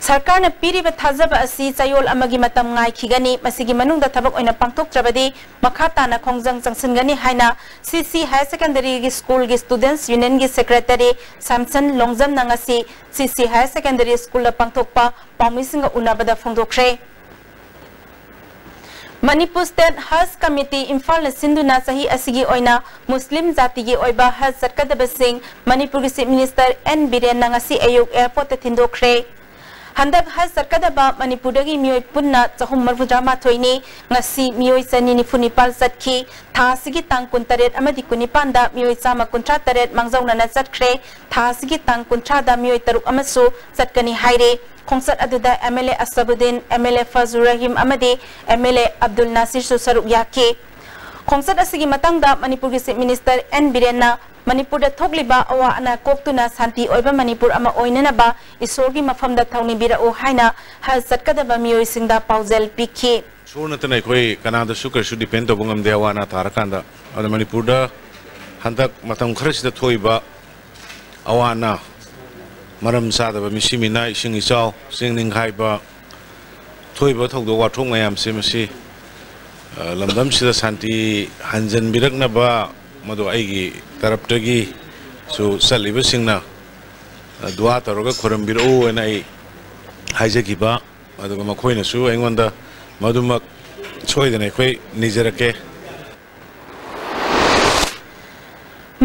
ꯁꯔꯀꯥꯔꯅ ꯄꯤꯔꯤꯕ ꯊꯥꯖꯕ ꯑꯁꯤ ꯆꯌꯣꯜ ꯑꯃꯒꯤ ꯃꯇꯝ ꯉꯥꯏꯈꯤꯒꯅꯤ꯫ ꯃꯁꯤꯒꯤ ꯃꯅꯨꯡꯗ ꯊꯕꯛ ꯑꯣꯏꯅ ꯄꯥꯡꯊꯣꯛꯇ꯭ꯔꯕꯗꯤ ꯃꯈꯥ ꯇꯥꯅ ꯈꯣꯡꯖꯪ ꯆꯪꯁꯤꯟꯒꯅꯤ ꯍꯥꯏꯅ ꯁꯤ ꯁꯤ Higher Secondary Schoolꯒꯤ Students Unionꯒꯤ Secretary Samson ꯂꯣꯡꯖꯝꯅ ꯉꯁꯤ ꯁꯤ ꯁꯤ Higher Secondary Schoolꯗ ꯄꯥꯡꯊꯣꯛꯄ ꯄꯥꯎꯃꯤꯁꯤꯡꯒ ꯎꯅꯕꯗ ꯐꯣꯡꯗꯣꯛꯈ꯭ꯔꯦ꯫ ꯃꯅꯤꯄꯨꯔ State Hajj Committee ꯏꯝꯐꯥꯜꯅ ꯁꯤꯟꯗꯨꯅ ꯆꯍꯤ ꯑꯁꯤꯒꯤ ꯑꯣꯏꯅ ꯃꯨꯁꯂꯤꯝ ꯖꯥꯇꯤꯒꯤ ꯑꯣꯏꯕ ꯍꯖ ꯆꯠꯀꯗꯕꯁꯤꯡ ꯃꯅꯤꯄꯨꯔꯒꯤ Chief Minister ꯑꯦꯟ ꯕꯤꯔꯦꯟꯅ ꯉꯁꯤ ꯑꯌꯨꯛ airportꯇ ꯊꯤꯟꯗꯣꯛꯈ꯭ꯔꯦ꯫ ꯍꯟꯗꯛ ꯍꯖ ꯆꯠꯀꯗꯕ ꯃꯅꯤꯄꯨꯔꯗꯒꯤ ꯃꯤꯑꯣꯏ ꯄꯨꯟꯅ ꯆꯍꯨꯝ ꯃꯔꯤꯐꯨꯇꯔꯥꯃꯥꯊꯣꯏꯅꯤ꯫ ꯉꯁꯤ ꯃꯤꯑꯣꯏ ꯆꯅꯤ ꯅꯤꯐꯨ ꯅꯤꯄꯥꯜ ꯆꯠꯈꯤ꯫ ꯊꯥ ꯑꯁꯤꯒꯤ ꯇꯥꯡ ꯀꯨꯟꯇꯔꯦꯠ ꯑꯃꯗꯤ ꯀꯨꯟꯅꯤꯄꯥꯟꯗ ꯃꯤꯑꯣꯏ ꯆꯥꯝꯃ ꯀꯨꯟꯊ꯭ꯔꯥ ꯇꯔꯦꯠ ꯃꯥꯡꯖꯧꯅꯅ ꯆꯠꯈ꯭ꯔꯦ꯫ ꯊꯥ ꯑꯁꯤꯒꯤ ꯇꯥꯡ ꯀꯨꯟꯊ꯭ꯔꯥꯗ ꯃꯤꯑꯣꯏ ꯇꯔꯨꯛ ꯑꯃꯁꯨ ꯆꯠꯀꯅꯤ ꯍꯥꯏꯔꯤ꯫ ꯈꯣꯡꯆꯠ ꯑꯗꯨꯗ M L A ꯑꯁꯕꯨꯗꯤꯟ, M L A ꯐꯖꯨꯔ Rahim ꯑꯃꯗꯤ M L A ꯑꯕꯗꯨꯜ ꯅꯥꯁꯤꯔꯁꯨ ꯁꯔꯨꯛ ꯌꯥꯈꯤ꯫ ꯈꯣꯡꯆꯠ ꯑꯁꯤꯒꯤ ꯃꯇꯥꯡꯗ ꯃꯅꯤꯄꯨꯔꯒꯤ Chief Minister ꯑꯦꯟ ꯕꯤꯔꯦꯟꯅ ꯃꯅꯤꯄꯨꯔꯗ ꯊꯣꯛꯂꯤꯕ ꯑꯋꯥ ꯑꯅꯥ ꯀꯣꯛꯇꯨꯅ ꯁꯥꯟꯇꯤ ꯑꯣꯏꯕ ꯃꯅꯤꯄꯨꯔ ꯑꯃ ꯑꯣꯏꯅꯅꯕ ꯏꯁꯣꯔꯒꯤ ꯃꯐꯝꯗ ꯊꯧꯅꯤꯕꯤꯔꯛꯎ ꯍꯥꯏꯅ ꯍꯖ ꯆꯠꯀꯗꯕ ꯃꯤꯑꯣꯏꯁꯤꯡꯗ ꯄꯥꯎꯖꯦꯜ ꯄꯤꯈꯤ꯫ ꯏꯁꯣꯔ ꯅꯠꯇꯅ ꯑꯩꯈꯣꯏ ꯀꯅꯥꯗꯁꯨ ꯀꯔꯤꯁꯨ depend ꯇꯧꯕ ꯉꯝꯗꯦ ꯑꯋꯥ ꯑꯅꯥ ꯇꯥꯔꯀꯥꯟꯗ꯫ ꯑꯗꯨꯅ ꯃꯅꯤꯄꯨꯔꯗ ꯍꯟꯗꯛ ꯃꯇꯝ ꯈꯔꯁꯤꯗ ꯊꯣꯛꯏꯕ ꯑꯋꯥ ꯑꯅꯥ, ꯃꯔꯝ ꯆꯥꯗꯕ ꯃꯤꯁꯤ ꯃꯤꯅꯥ, ꯏꯁꯤꯡ ꯏꯆꯥꯎ, ꯆꯤꯡ ꯅꯤꯡꯈꯥꯏꯕ, ꯊꯣꯛꯏꯕ ꯊꯧꯗꯣꯛ ꯋꯥꯊꯣꯛ ꯃꯌꯥꯝꯁꯦ ꯃꯁꯤ, ꯑ, ꯂꯝꯗꯝꯁꯤꯗ ꯁꯥꯟꯇꯤ ꯍꯟꯖꯟꯕꯤꯔꯛꯅꯕ ꯃꯗꯨ ꯑꯩꯒꯤ ꯇꯔꯞꯇꯒꯤꯁꯨ ꯆꯠꯂꯤꯕꯁꯤꯡꯅ, ꯑ, ꯗꯨꯋꯥ ꯇꯧꯔꯒ ꯈꯨꯔꯨꯝꯕꯤꯔꯛꯎ ꯍꯥꯏꯅ ꯑꯩ ꯍꯥꯏꯖꯈꯤꯕ, ꯑꯗꯨꯒ ꯃꯈꯣꯏꯅꯁꯨ ꯑꯩꯉꯣꯟꯗ ꯃꯗꯨꯃꯛ ꯁꯣꯏꯗꯅ ꯑꯩꯈꯣꯏ ꯅꯤꯖꯔꯛꯀꯦ꯫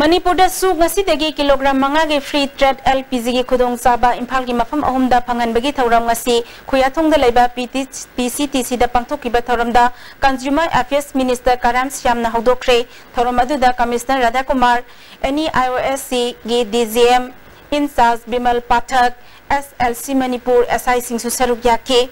ꯃꯅꯤꯄꯨꯔꯗꯁꯨ ꯉꯁꯤꯗꯒꯤ ꯀꯤꯂꯣꯒ꯭ꯔꯥꯝ ꯃꯉꯥꯒꯤ free trade L P G ꯒꯤ ꯈꯨꯗꯣꯡꯆꯥꯕ ꯏꯝꯐꯥꯜꯒꯤ ꯃꯐꯝ ꯑꯍꯨꯝꯗ ꯐꯪꯍꯟꯕꯒꯤ ꯊꯧꯔꯝ ꯉꯁꯤ ꯈꯨꯌꯥꯊꯣꯡꯗ ꯂꯩꯕ P T, P C T C ꯗ ꯄꯥꯡꯊꯣꯛꯈꯤꯕ ꯊꯧꯔꯝꯗ Consumer Affairs Minister ꯀꯔꯥꯝ ꯁ꯭ꯌꯥꯝꯅ ꯍꯧꯗꯣꯛꯈ꯭ꯔꯦ꯫ ꯊꯧꯔꯝ ꯑꯗꯨꯗ Commissioner ꯔꯥꯙꯥꯀꯨꯃꯥꯔ, N E I O S C ꯒꯤ D G M in charge Bimal ꯄꯥꯊꯛ, S L C Manipur S I ꯁꯤꯡꯁꯨ ꯁꯔꯨꯛ ꯌꯥꯈꯤ꯫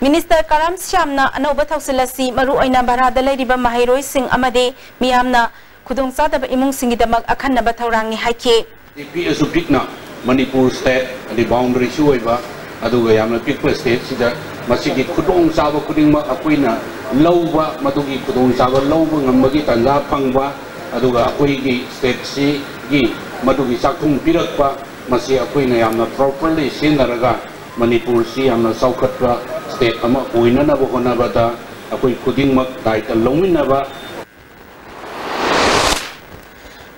Minister ꯀꯔꯥꯝ ꯁ꯭ꯌꯥꯝꯅ ꯑꯅꯧꯕ ꯊꯧꯁꯤꯜ ꯑꯁꯤ ꯃꯔꯨꯑꯣꯏꯅ ꯚꯔꯥꯗ ꯂꯩꯔꯤꯕ ꯃꯍꯩꯔꯣꯏꯁꯤꯡ ꯑꯃꯗꯤ ꯃꯤꯌꯥꯝꯅ ꯈꯨꯗꯣꯡꯆꯥꯗꯕ ꯏꯃꯨꯡꯁꯤꯡꯒꯤꯗꯃꯛ ꯑꯈꯟꯅꯕ ꯊꯧꯔꯥꯡꯅꯤ ꯍꯥꯏꯈꯤ꯫ ꯄꯤꯛꯑꯁꯨ ꯄꯤꯛꯅ ꯃꯅꯤꯄꯨꯔ state ꯑꯗꯩ boundaryꯁꯨ ꯑꯣꯏꯕ, ꯑꯗꯨꯒ ꯌꯥꯝꯅ ꯄꯤꯛꯄ stateꯁꯤꯗ ꯃꯁꯤꯒꯤ ꯈꯨꯗꯣꯡꯆꯥꯕ ꯈꯨꯗꯤꯡꯃꯛ ꯑꯩꯈꯣꯏꯅ ꯂꯧꯕ, ꯃꯗꯨꯒꯤ ꯈꯨꯗꯣꯡꯆꯥꯕ ꯂꯧꯕ ꯉꯝꯕꯒꯤ ꯇꯥꯟꯖꯥ ꯐꯪꯕ, ꯑꯗꯨꯒ ꯑꯩꯈꯣꯏꯒꯤ stateꯁꯤꯒꯤ ꯃꯗꯨꯒꯤ ꯆꯥꯛꯈꯨꯝ ꯄꯤꯔꯛꯄ, ꯃꯁꯤ ꯑꯩꯈꯣꯏꯅ ꯌꯥꯝꯅ properly ꯁꯤꯖꯤꯟꯅꯔꯒ ꯃꯅꯤꯄꯨꯔꯁꯤ ꯌꯥꯝꯅ ꯆꯥꯎꯈꯠꯄ state ꯑꯃ ꯑꯣꯏꯅꯅꯕ ꯍꯣꯠꯅꯕꯗ ꯑꯩꯈꯣꯏ ꯈꯨꯗꯤꯡꯃꯛ ꯗꯥꯏꯇ ꯂꯧꯃꯤꯟꯅꯕ꯫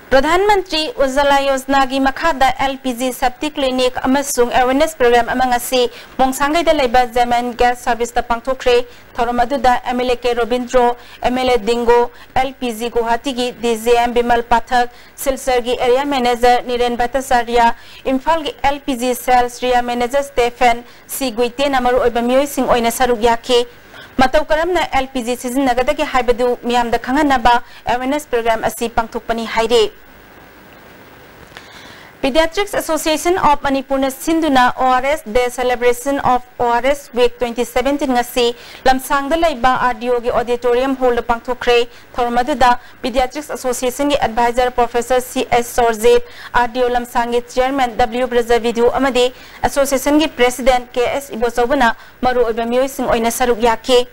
ꯄ꯭ꯔꯙꯥꯟ ꯃꯟꯇ꯭ꯔꯤ ꯎꯖꯥꯂꯥ ꯌꯣꯖꯅꯥꯒꯤ ꯃꯈꯥꯗ L P G safety clinic ꯑꯃꯁꯨꯡ awareness program ꯑꯃ ꯉꯁꯤ ꯃꯣꯡꯁꯥꯡꯒꯩꯗ ꯂꯩꯕ Gemen Gas Serviceꯇ ꯄꯥꯡꯊꯣꯛꯈ꯭ꯔꯦ꯫ ꯊꯧꯔꯝ ꯑꯗꯨꯗ M L A K Robindro, M L A ꯗꯤꯡꯒꯣ, L P G ꯒꯨꯋꯥꯍꯥꯇꯤꯒꯤ D G M Bimal ꯄꯥꯊꯛ, ꯁꯤꯜꯆꯔꯒꯤ area manager ꯅꯤꯔꯦꯟ ꯚꯠꯇꯆꯥꯔꯌ, ꯏꯝꯐꯥꯜꯒꯤ L P G sales area manager Stephen ꯁꯤ ꯒꯨꯏꯇꯦꯟꯅ ꯃꯔꯨꯑꯣꯏꯕ ꯃꯤꯑꯣꯏꯁꯤꯡ ꯑꯣꯏꯅ ꯁꯔꯨꯛ ꯌꯥꯈꯤ꯫ ꯃꯇꯧ ꯀꯔꯝꯅ L P G ꯁꯤꯖꯤꯟꯅꯒꯗꯒꯦ ꯍꯥꯏꯕꯗꯨ ꯃꯤꯌꯥꯝꯗ ꯈꯪꯍꯟꯅꯕ awareness program ꯑꯁꯤ ꯄꯥꯡꯊꯣꯛꯄꯅꯤ ꯍꯥꯏꯔꯤ꯫ Pediatrics Association of ꯃꯅꯤꯄꯨꯔꯅ ꯁꯤꯟꯗꯨꯅ O R S Day Celebration of O R S Week twenty seventeen ꯉꯁꯤ ꯂꯝꯁꯥꯡꯗ ꯂꯩꯕ R D Oꯒꯤ auditorium hallꯗ ꯄꯥꯡꯊꯣꯛꯈ꯭ꯔꯦ꯫ ꯊꯧꯔꯝ ꯑꯗꯨꯗ Pediatrics Associationꯒꯤ advisor Professor C S ꯁꯣꯔꯖꯤꯠ, R D O ꯂꯝꯁꯥꯡꯒꯤ chairman W Brajabidhu ꯑꯃꯗꯤ associationꯒꯤ president K S ꯏꯕꯣꯆꯧꯕꯅ ꯃꯔꯨꯑꯣꯏꯕ ꯃꯤꯑꯣꯏꯁꯤꯡ ꯑꯣꯏꯅ ꯁꯔꯨꯛ ꯌꯥꯈꯤ꯫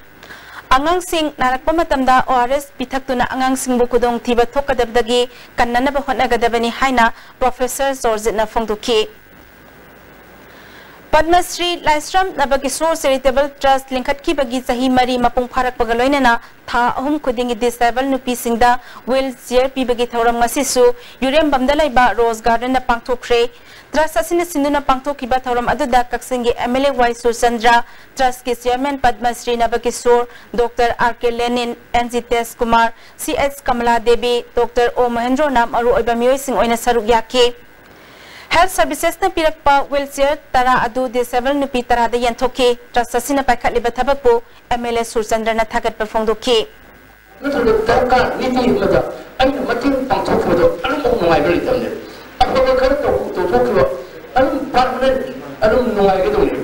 ꯑꯉꯥꯡꯁꯤꯡ ꯅꯥꯔꯛꯄ ꯃꯇꯝꯗ O R S ꯄꯤꯊꯛꯇꯨꯅ ꯑꯉꯥꯡꯁꯤꯡꯕꯨ ꯈꯨꯗꯣꯡꯊꯤꯕ ꯊꯣꯛꯀꯗꯕꯗꯒꯤ ꯀꯟꯅꯅꯕ ꯍꯣꯠꯅꯒꯗꯕꯅꯤ ꯍꯥꯏꯅ Professor ꯖꯣꯔꯖꯤꯠꯅ ꯐꯣꯡꯗꯣꯛꯈꯤ꯫ ꯄꯗꯃ ꯁ꯭ꯔꯤ ꯂꯥꯏꯁ꯭ꯔꯝ ꯅꯕꯀꯤꯁꯣꯔ ꯆꯦꯔꯤꯇꯦꯕꯜ ꯇ꯭ꯔꯁ ꯂꯤꯡꯈꯠꯈꯤꯕꯒꯤ ꯆꯍꯤ ꯃꯔꯤ ꯃꯄꯨꯡ ꯐꯥꯔꯛꯄꯒ ꯂꯣꯏꯅꯅ ꯊꯥ ꯑꯍꯨꯝ ꯈꯨꯗꯤꯡꯒꯤ ꯗꯤꯁꯑꯦꯕꯜ ꯅꯨꯄꯤꯁꯤꯡꯗ ꯋꯤꯜ ꯆꯤꯌꯔ ꯄꯤꯕꯒꯤ ꯊꯧꯔꯝ ꯉꯁꯤꯁꯨ ꯌꯨꯔꯦꯝꯕꯝꯗ ꯂꯩꯕ ꯔꯣꯖ ꯒꯥꯔꯗꯦꯟꯗ ꯄꯥꯡꯊꯣꯛꯈ꯭ꯔꯦ꯫ ꯇ꯭ꯔꯁ ꯑꯁꯤꯅ ꯁꯤꯟꯗꯨꯅ ꯄꯥꯡꯊꯣꯛꯈꯤꯕ ꯊꯧꯔꯝ ꯑꯗꯨꯗ ꯀꯛꯆꯤꯡꯒꯤ M L A Y Surchandra, ꯇ꯭ꯔꯁꯀꯤ chairman Padma Shri Nabakishor, doctor R K Lenin, N G Tej Kumar, C S Kamala Devi, doctor ꯑꯣ ꯃꯍꯦꯟꯗ꯭ꯔꯣꯅ ꯃꯔꯨꯑꯣꯏꯕ ꯃꯤꯑꯣꯏꯁꯤꯡ ꯑꯣꯏꯅ ꯁꯔꯨꯛ ꯌꯥꯈꯤ꯫ ꯍꯦꯜꯊ ꯁꯔꯚꯤꯁꯦꯁꯅ ꯄꯤꯔꯛꯄ ꯋꯤꯜꯆꯤꯌꯔ ꯇꯔꯥ ꯑꯗꯨ ꯗꯤꯁꯑꯦꯕꯜ ꯅꯨꯄꯤ ꯇꯔꯥꯗ ꯌꯦꯟꯊꯣꯛꯈꯤ꯫ ꯇ꯭ꯔꯁ ꯑꯁꯤꯅ ꯄꯥꯏꯈꯠꯂꯤꯕ ꯊꯕꯛꯄꯨ ꯑꯦꯝ ꯑꯦꯜ ꯑꯦ ꯁꯨꯔꯆꯟꯗ꯭ꯔꯅ ꯊꯥꯒꯠꯄ ꯐꯣꯡꯗꯣꯛꯈꯤ꯫ ꯅꯠꯇ꯭ꯔꯒ ꯗꯔꯀꯥꯔ ꯅꯤꯇꯤ ꯑꯃꯗ ꯑꯩꯅ ꯃꯇꯦꯡ ꯄꯥꯡꯊꯣꯛꯈꯤꯕꯗꯣ ꯑꯗꯨꯃꯨꯛ ꯅꯨꯡꯉꯥꯏꯕ ꯂꯩꯇꯕꯅꯦ꯫ ꯑꯐꯕ ꯈꯔ ꯇꯧ-, ꯇꯧꯊꯣꯛꯈꯤꯕ ꯑꯗꯨꯝ ꯄꯥꯔꯃꯅꯦꯟ ꯑꯗꯨꯝ ꯅꯨꯡꯉꯥꯏꯒꯗꯧꯅꯦ꯫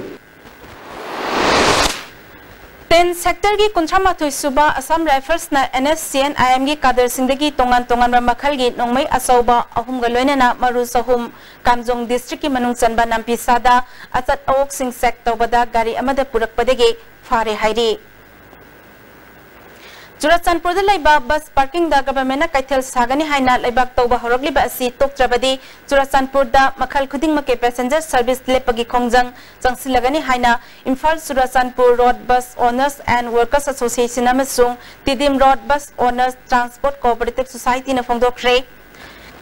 ꯇꯦꯟ ꯁꯦꯛꯇꯔꯒꯤ ꯀꯨꯟꯊ꯭ꯔꯥ ꯃꯥꯊꯣꯏ ꯁꯨꯕ Assam ꯔꯥꯏꯐꯜꯁꯅ and S C and ꯑꯥꯏ ꯑꯦꯝꯒꯤ ꯀꯥꯗꯔꯁꯤꯡꯗꯒꯤ ꯇꯣꯉꯥꯟ ꯇꯣꯉꯥꯟꯕ ꯃꯈꯜꯒꯤ ꯅꯣꯡꯃꯩ ꯑꯆꯧꯕ ꯑꯍꯨꯝꯒ ꯂꯣꯏꯅꯅ ꯃꯔꯨ ꯆꯍꯨꯝ, ꯀꯥꯝꯖꯣꯡ ꯗꯤꯁꯇ꯭ꯔꯤꯛꯀꯤ ꯃꯅꯨꯡ ꯆꯟꯕ ꯅꯥꯝꯄꯤꯁꯥꯗ ꯑꯆꯠ ꯑꯋꯣꯛꯁꯤꯡ ꯆꯦꯛ ꯇꯧꯕꯗ ꯒꯥꯔꯤ ꯑꯃꯗ ꯄꯨꯔꯛꯄꯗꯒꯤ ꯐꯥꯔꯦ ꯍꯥꯏꯔꯤ꯫ ꯆꯨꯔꯥꯆꯥꯟꯄꯨꯔꯗ ꯂꯩꯕ ꯕꯁ ꯄꯥꯔꯀꯤꯡꯗ ꯒꯚꯔꯟꯃꯦꯟꯠꯅ ꯀꯩꯊꯦꯜ ꯁꯥꯒꯅꯤ ꯍꯥꯏꯅ ꯂꯩꯕꯥꯛ ꯇꯧꯕ ꯍꯧꯔꯛꯂꯤꯕ ꯑꯁꯤ ꯇꯣꯛꯇ꯭ꯔꯕꯗꯤ ꯆꯨꯔꯥꯆꯥꯟꯄꯨꯔꯗ ꯃꯈꯜ ꯈꯨꯗꯤꯡꯃꯛꯀꯤ ꯄꯦꯁꯦꯟꯖꯔ ꯁꯔꯚꯤꯁ ꯂꯦꯞꯄꯒꯤ ꯈꯣꯡꯖꯪ ꯆꯪꯁꯤꯜꯂꯒꯅꯤ ꯍꯥꯏꯅ Imphal Churachandpur road bus owners and workers association ꯑꯃꯁꯨꯡ Tiddim road bus owners transport cooperative ꯁꯣꯁꯥꯏꯇꯤꯅ ꯐꯣꯡꯗꯣꯛꯈ꯭ꯔꯦ꯫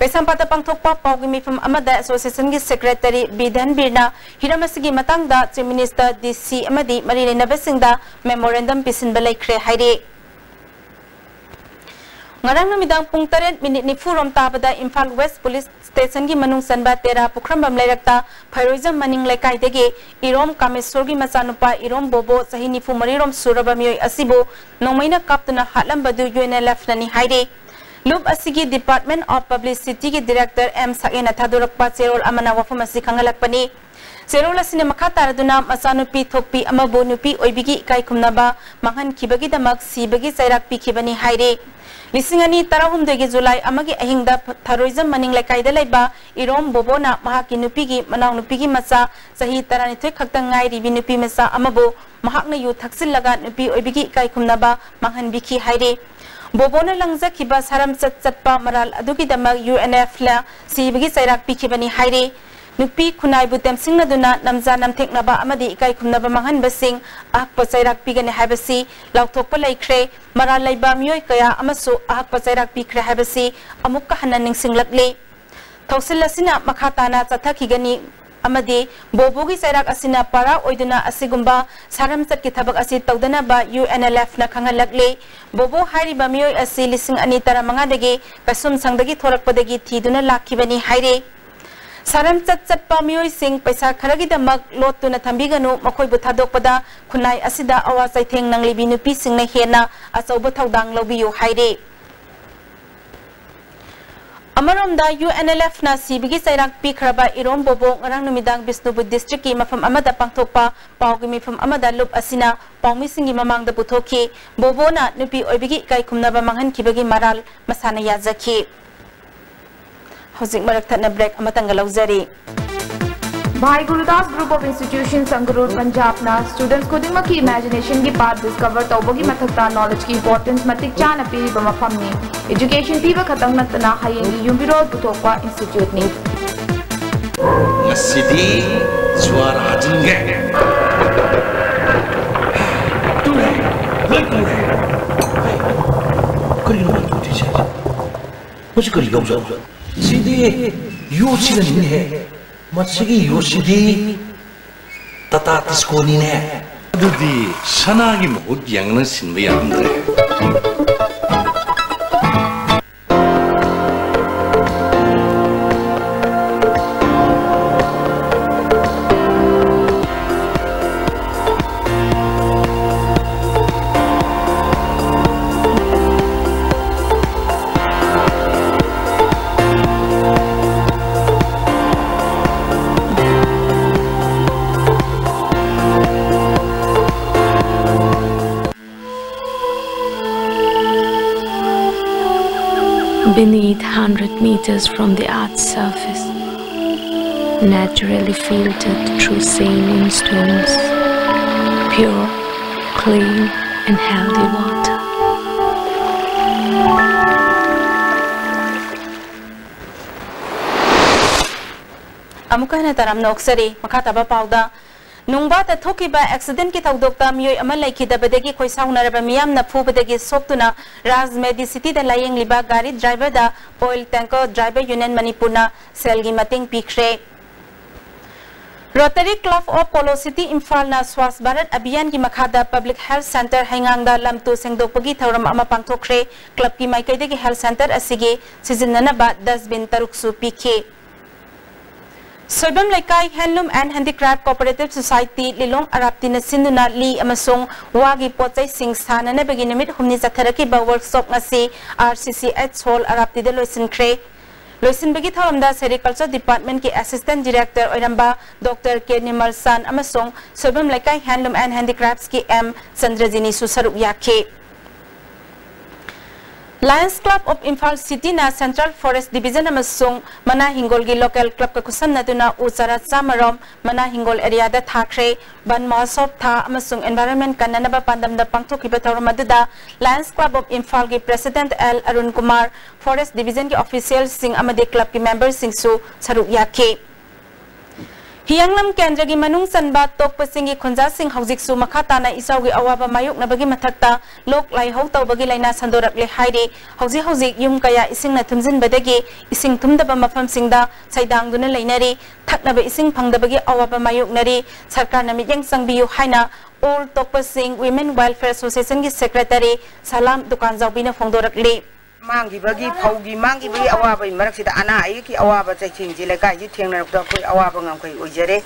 ꯀꯩꯁꯥꯝꯄꯥꯠꯇ ꯄꯥꯡꯊꯣꯛꯄ ꯄꯥꯎꯒꯤ ꯃꯤꯐꯝ ꯑꯃꯗ ꯑꯦꯁꯣꯁꯤꯌꯦꯁꯟꯒꯤ ꯁꯦꯀ꯭ꯔꯦꯇꯔꯤ ꯕꯤ ꯙꯟꯕꯤꯔꯅ ꯍꯤꯔꯝ ꯑꯁꯤꯒꯤ ꯃꯇꯥꯡꯗ ꯆꯤꯐ ꯃꯤꯅꯤꯁꯇꯔ, ꯗꯤ ꯁꯤ ꯑꯃꯗꯤ ꯃꯔꯤ ꯂꯩꯅꯕꯁꯤꯡꯗ ꯃꯦꯃꯣꯔꯦꯟꯗꯝ ꯄꯤꯁꯤꯟꯕ ꯂꯩꯈ꯭ꯔꯦ ꯍꯥꯏꯔꯤ꯫ ꯉꯔꯥꯡ ꯅꯨꯃꯤꯗꯥꯡ ꯄꯨꯡ ꯇꯔꯦꯠ ꯃꯤꯅꯤꯠ ꯅꯤꯐꯨ ꯔꯣꯝ ꯇꯥꯕꯗ ꯏꯝꯐꯥꯜ ꯋꯦꯁ ꯄꯨꯂꯤꯁ ꯁ꯭ꯇꯦꯁꯟꯒꯤ ꯃꯅꯨꯡ ꯆꯟꯕ ꯇꯦꯔꯥ ꯄꯨꯈ꯭ꯔꯝꯕꯝ ꯂꯩꯔꯛꯇ ꯐꯩꯔꯣꯏꯖꯝ ꯃꯅꯤꯡ ꯂꯩꯀꯥꯏꯗꯒꯤ ꯏꯔꯣꯝ ꯀꯥꯃꯦꯁꯣꯔꯒꯤ ꯃꯆꯥꯅꯨꯄꯥ ꯏꯔꯣꯝ ꯕꯣꯕꯣ, ꯆꯍꯤ ꯅꯤꯐꯨ ꯃꯔꯤ ꯔꯣꯝ ꯁꯨꯔꯕ ꯃꯤꯑꯣꯏ ꯑꯁꯤꯕꯨ ꯅꯣꯡꯃꯩꯅ ꯀꯥꯞꯇꯨꯅ ꯍꯥꯠꯂꯝꯕꯗꯨ ꯌꯨ ꯑꯦꯟ ꯑꯦꯜ ꯑꯦꯐꯅꯅꯤ ꯍꯥꯏꯔꯤ꯫ ꯂꯨꯞ ꯑꯁꯤꯒꯤ Department of Publicityꯒꯤ director ꯑꯦꯝ ꯁꯛꯌꯦꯅ ꯊꯥꯗꯣꯔꯛꯄ ꯆꯦꯔꯣꯜ ꯑꯃꯅ ꯋꯥꯐꯝ ꯑꯁꯤ ꯈꯪꯍꯜꯂꯛꯄꯅꯤ꯫ ꯆꯦꯔꯣꯜ ꯑꯁꯤꯅ ꯃꯈꯥ ꯇꯥꯔꯗꯨꯅ ꯃꯆꯥꯅꯨꯄꯤ ꯊꯣꯛꯄꯤ ꯑꯃꯕꯨ ꯅꯨꯄꯤ ꯑꯣꯏꯕꯤꯒꯤ ꯏꯀꯥꯏ ꯈꯨꯝꯅꯕ ꯃꯥꯡꯍꯟꯈꯤꯕꯒꯤ ꯗꯃꯛ ꯁꯤꯕꯒꯤ ꯆꯩꯔꯥꯛ ꯄꯤꯈꯤꯕꯅꯤ ꯍꯥꯏꯔꯤ꯫ ꯂꯤꯁꯤꯡ ꯑꯅꯤ ꯇꯔꯥꯍꯨꯝꯗꯣꯏꯒꯤ ꯖꯨꯂꯥꯏ ꯑꯃꯒꯤ ꯑꯍꯤꯡꯗ ꯊꯔꯣꯏꯖꯝ ꯃꯅꯤꯡ ꯂꯩꯀꯥꯏꯗ ꯂꯩꯕ ꯏꯔꯣꯝ ꯕꯣꯕꯣꯅ ꯃꯍꯥꯛꯀꯤ ꯅꯨꯄꯤꯒꯤ ꯃꯅꯥꯎꯅꯨꯄꯤꯒꯤ ꯃꯆꯥ ꯆꯍꯤ ꯇꯔꯥꯅꯤꯊꯣꯏ ꯈꯛꯇ ꯉꯥꯏꯔꯤꯕꯤ ꯅꯨꯄꯤ ꯃꯆꯥ ꯑꯃꯕꯨ ꯃꯍꯥꯛꯅ ꯌꯨ ꯊꯛꯆꯤꯜꯂꯒ ꯅꯨꯄꯤ ꯑꯣꯏꯕꯤꯒꯤ ꯏꯀꯥꯏ ꯈꯨꯝꯅꯕ ꯃꯥꯡꯍꯟꯕꯤꯈꯤ ꯍꯥꯏꯔꯤ꯫ ꯕꯣꯕꯣꯅ ꯂꯪꯖꯈꯤꯕ ꯁꯥꯔꯝꯆꯠ ꯆꯠꯄ ꯃꯔꯥꯜ ꯑꯗꯨꯒꯤꯗꯃꯛ ꯌꯨ ꯑꯦꯟ ꯑꯦꯐꯅ ꯁꯤꯕꯒꯤ ꯆꯩꯔꯥꯛ ꯄꯤꯈꯤꯕꯅꯤ ꯍꯥꯏꯔꯤ꯫ ꯅꯨꯄꯤ ꯈꯨꯟꯅꯥꯏꯕꯨ ꯇꯦꯝꯁꯤꯡꯅꯗꯨꯅ ꯅꯝꯖꯥ ꯅꯝꯊꯦꯛꯅꯕ ꯑꯃꯗꯤ ꯏꯀꯥꯏ ꯈꯨꯝꯅꯕ ꯃꯥꯡꯍꯟꯕꯁꯤꯡ ꯑꯍꯛꯄ ꯆꯩꯔꯥꯛ ꯄꯤꯒꯅꯤ ꯍꯥꯏꯕꯁꯤ ꯂꯥꯎꯊꯣꯛꯄ ꯂꯩꯈ꯭ꯔꯦ꯫ ꯃꯔꯥꯜ ꯂꯩꯕ ꯃꯤꯑꯣꯏ ꯀꯌꯥ ꯑꯃꯁꯨ ꯑꯍꯛꯄ ꯆꯩꯔꯥꯛ ꯄꯤꯈ꯭ꯔꯦ ꯍꯥꯏꯕꯁꯤ ꯑꯃꯨꯛꯀ ꯍꯟꯅ ꯅꯤꯡꯁꯤꯡꯂꯛꯂꯤ꯫ ꯊꯧꯁꯤꯜ ꯑꯁꯤꯅ ꯃꯈꯥ ꯇꯥꯅ ꯆꯠꯊꯈꯤꯒꯅꯤ ꯑꯃꯗꯤ ꯕꯣꯕꯣꯒꯤ ꯆꯩꯔꯥꯛ ꯑꯁꯤꯅ ꯄꯥꯔꯥ ꯑꯣꯏꯗꯨꯅ ꯑꯁꯤꯒꯨꯝꯕ ꯁꯥꯔꯝꯆꯠꯀꯤ ꯊꯕꯛ ꯑꯁꯤ ꯇꯧꯗꯅꯕ ꯌꯨ ꯑꯦꯟ ꯑꯦꯜ ꯑꯦꯐꯅ ꯈꯪꯍꯜꯂꯛꯂꯤ꯫ ꯕꯣꯕꯣ ꯍꯥꯏꯔꯤꯕ ꯃꯤꯑꯣꯏ ꯑꯁꯤ ꯂꯤꯁꯤꯡ ꯑꯅꯤ ꯇꯔꯥꯃꯉꯥꯗꯒꯤ ꯀꯩꯁꯨꯝꯁꯪꯗꯒꯤ ꯊꯣꯔꯛꯄꯗꯒꯤ ꯊꯤꯗꯨꯅ ꯂꯥꯛꯈꯤꯕꯅꯤ ꯍꯥꯏꯔꯤ꯫ ꯁꯥꯔꯝꯆꯠ ꯆꯠꯄ ꯃꯤꯑꯣꯏꯁꯤꯡ ꯄꯩꯁꯥ ꯈꯔꯒꯤꯗꯃꯛ ꯂꯣꯠꯇꯨꯅ ꯊꯝꯕꯤꯒꯅꯨ, ꯃꯈꯣꯏꯕꯨ ꯊꯥꯗꯣꯛꯄꯗ ꯈꯨꯟꯅꯥꯏ ꯑꯁꯤꯗ ꯑꯋꯥ ꯆꯩꯊꯦꯡ ꯅꯪꯂꯤꯕꯤ ꯅꯨꯄꯤꯁꯤꯡꯅ ꯍꯦꯟꯅ ꯑꯆꯧꯕ ꯊꯧꯗꯥꯡ ꯂꯧꯕꯤꯌꯨ ꯍꯥꯏꯔꯤ꯫ ꯑꯃꯔꯣꯝꯗ ꯌꯨ ꯑꯦꯟ ꯑꯦꯜ ꯑꯦꯐꯅ ꯁꯤꯕꯒꯤ ꯆꯩꯔꯥꯛ ꯄꯤꯈ꯭ꯔꯕ ꯏꯔꯣꯝ ꯕꯣꯕꯣ ꯉꯔꯥꯡ ꯅꯨꯃꯤꯗꯥꯡ ꯕꯤꯁꯅꯨꯄꯨꯔ ꯗꯤꯁꯇ꯭ꯔꯤꯛꯀꯤ ꯃꯐꯝ ꯑꯃꯗ ꯄꯥꯡꯊꯣꯛꯄ ꯄꯥꯎꯒꯤ ꯃꯤꯐꯝ ꯑꯃꯗ ꯂꯨꯞ ꯑꯁꯤꯅ ꯄꯥꯎꯃꯤꯁꯤꯡꯒꯤ ꯃꯃꯥꯡꯗ ꯄꯨꯊꯣꯛꯈꯤ꯫ ꯕꯣꯕꯣꯅ ꯅꯨꯄꯤ ꯑꯣꯏꯕꯒꯤ ꯏꯀꯥꯏ ꯈꯨꯝꯅꯕ ꯃꯥꯡꯍꯟꯈꯤꯕꯒꯤ ꯃꯔꯥꯜ ꯃꯁꯥꯅ ꯌꯥꯖꯈꯤ꯫ ꯍꯧꯖꯤꯛ ꯃꯔꯛ ꯊꯠꯅ ꯕ꯭ꯔꯦꯛ ꯑꯃꯇꯪꯒ ꯂꯧꯖꯔꯤ꯫ Bhai Gurudas Group of Institutions, Sangrur, Punjabꯅ students ꯈꯨꯗꯤꯡꯃꯛꯀꯤ imaginationꯒꯤ path discover ꯇꯧꯕꯒꯤ ꯃꯊꯛꯇ knowledgeꯀꯤ importance ꯃꯇꯤꯛ ꯆꯥꯅ ꯄꯤꯔꯤꯕ ꯃꯐꯝꯅꯤ꯫ Education ꯄꯤꯕ ꯈꯛꯇꯪ ꯅꯠꯇꯅ ꯍꯌꯦꯡꯒꯤ ꯌꯨꯝꯕꯤꯔꯣꯜ ꯄꯨꯊꯣꯛꯄ instituteꯅꯤ꯫ ꯉꯁꯤꯗꯤ ꯖ꯭ꯋꯥꯔ ꯍꯥꯖꯤꯟꯒꯦ꯫ ꯇꯨꯔꯦ, ꯂꯣꯏ ꯇꯨꯔꯦ꯫ ꯀꯔꯤꯅꯣ ꯃꯥꯅ ꯇꯧꯗꯣꯏꯁꯦ? ꯃꯁꯤ ꯀꯔꯤ ꯌꯥꯎꯖꯥꯠꯅꯣ? ꯁꯤꯗꯤ ꯌꯣꯠꯁꯤꯅꯅꯤꯅꯦꯍꯦ꯫ ꯃꯁꯤꯒꯤ ꯌꯣꯠꯁꯤꯗꯤ ꯇꯥꯇꯥ ꯇꯤꯁꯀꯣꯅꯤꯅꯦ꯫ ꯑꯗꯨꯗꯤ ꯁꯅꯥꯒꯤ ꯃꯍꯨꯠ ꯌꯥꯡꯅ ꯁꯤꯟꯕ ꯌꯥꯔꯝꯗ꯭ꯔꯦ꯫ Beneath, hundred meters from the earth's surface, naturally filtered through saline stones, pure, clean, and healthy water. ꯑꯃꯨꯛꯀ ꯍꯟꯅ ꯇꯔꯥꯝꯅ ꯑꯣꯛꯆꯔꯤ꯫ ꯃꯈꯥ ꯇꯥꯕ ꯄꯥꯎꯗ, ꯅꯨꯡꯕꯥꯗ ꯊꯣꯛꯈꯤꯕ ꯑꯦꯛꯁꯤꯗꯦꯟꯠꯀꯤ ꯊꯧꯗꯣꯛꯇ ꯃꯤꯑꯣꯏ ꯑꯃ ꯂꯩꯈꯤꯗꯕꯗꯒꯤ ꯈꯣꯏꯁꯥꯎꯅꯔꯕ ꯃꯤꯌꯥꯝꯅ ꯐꯨꯕꯗꯒꯤ ꯁꯣꯛꯇꯨꯅ ꯔꯥꯖ ꯃꯦꯗꯤꯁꯤꯇꯤꯗ ꯂꯥꯌꯦꯡꯂꯤꯕ ꯒꯥꯔꯤ ꯗ꯭ꯔꯥꯏꯚꯔꯗ ꯑꯣꯏꯜ ꯇꯦꯡꯀꯔ ꯗ꯭ꯔꯥꯏꯚꯔ ꯌꯨꯅꯤꯌꯟ ꯃꯅꯤꯄꯨꯔꯅ ꯁꯦꯜꯒꯤ ꯃꯇꯦꯡ ꯄꯤꯈ꯭ꯔꯦ꯫ Rotary club of polo city ꯏꯝꯐꯥꯜꯅ ꯁ꯭ꯋꯥꯁ ꯚꯥꯔꯠ ꯑꯚꯤꯌꯥꯟꯒꯤ ꯃꯈꯥꯗ ꯄꯕ꯭ꯂꯤꯛ ꯍꯦꯜꯊ ꯁꯦꯟꯇꯔ ꯍꯩꯉꯥꯡꯗ ꯂꯝ ꯇꯨ ꯁꯦꯡꯗꯣꯛꯄꯒꯤ ꯊꯧꯔꯝ ꯑꯃ ꯄꯥꯡꯊꯣꯛꯈ꯭ꯔꯦ꯫ ꯀ꯭ꯂꯕꯀꯤ ꯃꯥꯏꯀꯩꯗꯒꯤ ꯍꯦꯜꯊ ꯁꯦꯟꯇꯔ ꯑꯁꯤꯒꯤ ꯁꯤꯖꯤꯟꯅꯅꯕ ꯗꯁꯕꯤꯟ ꯇꯔꯨꯛꯁꯨ ꯄꯤꯈꯤ꯫ ꯁꯣꯏꯕꯝ ꯂꯩꯀꯥꯏ ꯍꯦꯟꯂꯨꯝ ꯑꯦꯟ ꯍꯦꯟꯗꯤꯀ꯭ꯔꯥꯐ ꯀꯣꯑꯣꯄꯔꯦꯇꯤꯚ ꯁꯣꯁꯥꯏꯇꯤ ꯂꯤꯂꯣꯡ ꯑꯔꯥꯞꯇꯤꯅ ꯁꯤꯟꯗꯨꯅ ꯂꯤ ꯑꯃꯁꯨꯡ ꯋꯥꯒꯤ ꯄꯣꯠꯆꯩꯁꯤꯡ ꯁꯥꯅꯅꯕꯒꯤ ꯅꯨꯃꯤꯠ ꯍꯨꯝꯅꯤ ꯆꯠꯊꯔꯛꯈꯤꯕ ꯋꯔꯛꯁꯣꯞ ꯉꯁꯤ ꯑꯥꯔ ꯁꯤ ꯁꯤ ꯑꯩꯆ ꯍꯣꯜ ꯑꯔꯥꯞꯇꯤꯗ ꯂꯣꯏꯁꯤꯟꯈ꯭ꯔꯦ꯫ ꯂꯣꯏꯁꯤꯟꯕꯒꯤ ꯊꯧꯔꯝꯗ ꯁꯦꯔꯤꯀꯜꯆꯔ ꯗꯤꯄꯥꯔꯠꯃꯦꯟꯠꯀꯤ ꯑꯦꯁꯤꯁꯇꯦꯟꯠ ꯗꯤꯔꯦꯛꯇꯔ ꯑꯣꯏꯔꯝꯕ ꯗꯣꯛꯇꯔ ꯀꯦ ꯅꯤꯃꯜ ꯆꯥꯟ ꯑꯃꯁꯨꯡ ꯁꯣꯏꯕꯝ ꯂꯩꯀꯥꯏ ꯍꯦꯟꯂꯨꯝ ꯑꯦꯟ ꯍꯦꯟꯗꯤꯀ꯭ꯔꯥꯐꯁꯀꯤ ꯑꯦꯝ ꯆꯟꯗ꯭ꯔꯖꯤꯅꯤꯁꯨ ꯁꯔꯨꯛ ꯌꯥꯈꯤ꯫ ꯂꯥꯌꯟꯁ ꯀ꯭ꯂꯕ ꯑꯣꯐ ꯏꯝꯐꯥꯜ ꯁꯤꯇꯤꯅ ꯁꯦꯟꯇ꯭ꯔꯦꯜ ꯐꯣꯔꯦꯁ꯭ꯠ ꯗꯤꯕꯤꯖꯟ ꯑꯃꯁꯨꯡ ꯃꯅꯥ ꯍꯤꯡꯒꯣꯜꯒꯤ ꯂꯣꯀꯦꯜ ꯀ꯭ꯂꯕꯀ ꯈꯨꯠꯁꯝꯅꯗꯨꯅ ꯎ ꯆꯥꯔꯥ ꯆꯥꯝꯃ ꯔꯣꯝ ꯃꯅꯥ ꯍꯤꯡꯒꯣꯜ ꯑꯦꯔꯤꯌꯥꯗ ꯊꯥꯈ꯭ꯔꯦ꯫ ꯕꯟ ꯃꯍꯣꯠꯁꯣꯕ ꯊꯥ ꯑꯃꯁꯨꯡ ꯏꯟꯚꯥꯏꯔꯟꯃꯦꯟꯠ ꯀꯟꯅꯅꯕ ꯄꯥꯟꯗꯝꯗ ꯄꯥꯡꯊꯣꯛꯈꯤꯕ ꯊꯧꯔꯝ ꯑꯗꯨꯗ ꯂꯥꯌꯟꯁ ꯀ꯭ꯂꯕ ꯑꯣꯐ ꯏꯝꯐꯥꯜꯒꯤ president L Arun Kumar, forest ꯗꯤꯕꯤꯖꯟꯒꯤ ꯑꯣꯐꯤꯁꯤꯌꯦꯜꯁꯤꯡ ꯑꯃꯗꯤ ꯀ꯭ꯂꯕꯀꯤ ꯃꯦꯝꯕꯔꯁꯤꯡꯁꯨ ꯁꯔꯨꯛ ꯌꯥꯈꯤ꯫ ꯍꯤꯌꯥꯡꯂꯝ ꯀꯦꯟꯗ꯭ꯔꯒꯤ ꯃꯅꯨꯡ ꯆꯟꯕ ꯇꯣꯛꯄꯁꯤꯡꯒꯤ ꯈꯨꯟꯖꯥꯁꯤꯡ ꯍꯧꯖꯤꯛꯁꯨ ꯃꯈꯥ ꯇꯥꯅ ꯏꯆꯥꯎꯒꯤ ꯑꯋꯥꯕ ꯃꯥꯌꯣꯛꯅꯕꯒꯤ ꯃꯊꯛꯇ ꯂꯣꯛ ꯂꯥꯏꯍꯧ ꯇꯧꯕꯒꯤ ꯂꯥꯏꯅꯥ ꯁꯟꯗꯣꯔꯛꯂꯦ ꯍꯥꯏꯔꯤ꯫ ꯍꯧꯖꯤꯛ ꯍꯧꯖꯤꯛ ꯌꯨꯝ ꯀꯌꯥ ꯏꯁꯤꯡꯅ ꯊꯨꯝꯖꯤꯟꯕꯗꯒꯤ ꯏꯁꯤꯡ ꯊꯨꯝꯗꯕ ꯃꯐꯝꯁꯤꯡꯗ ꯁꯩꯗꯥꯡꯗꯨꯅ ꯂꯩꯅꯔꯤ꯫ ꯊꯛꯅꯕ ꯏꯁꯤꯡ ꯐꯪꯗꯕꯒꯤ ꯑꯋꯥꯕ ꯃꯥꯌꯣꯛꯅꯔꯤ꯫ ꯁꯔꯀꯥꯔꯅ ꯃꯤꯠꯌꯦꯡ ꯆꯪꯕꯤꯌꯨ ꯍꯥꯏꯅ ꯑꯣꯜ ꯇꯣꯛꯄꯁꯤꯡ ꯋꯤꯃꯦꯟ ꯋꯦꯜꯐꯤꯌꯔ ꯑꯦꯁꯣꯁꯤꯌꯦꯁꯟꯒꯤ ꯁꯦꯀ꯭ꯔꯦꯇꯔꯤ ꯁꯂꯥꯝ ꯗꯨꯀꯥꯟꯖꯥꯎꯕꯤꯅ ꯐꯣꯡꯗꯣꯔꯛꯂꯤ꯫ ꯃꯥꯡꯈꯤꯕꯒꯤ, ꯐꯧꯒꯤ ꯃꯥꯡꯈꯤꯕꯒꯤ ꯑꯋꯥꯕꯒꯤ ꯃꯔꯛꯁꯤꯗ ꯑꯅꯥ ꯑꯌꯦꯛꯀꯤ ꯑꯋꯥꯕ ꯆꯩꯊꯦꯡꯁꯦ ꯂꯩꯀꯥꯏꯁꯤ ꯊꯦꯡꯅꯔꯛꯄꯗ ꯑꯩꯈꯣꯏ ꯑꯋꯥꯕ ꯉꯝꯈꯩ ꯑꯣꯏꯖꯔꯦ꯫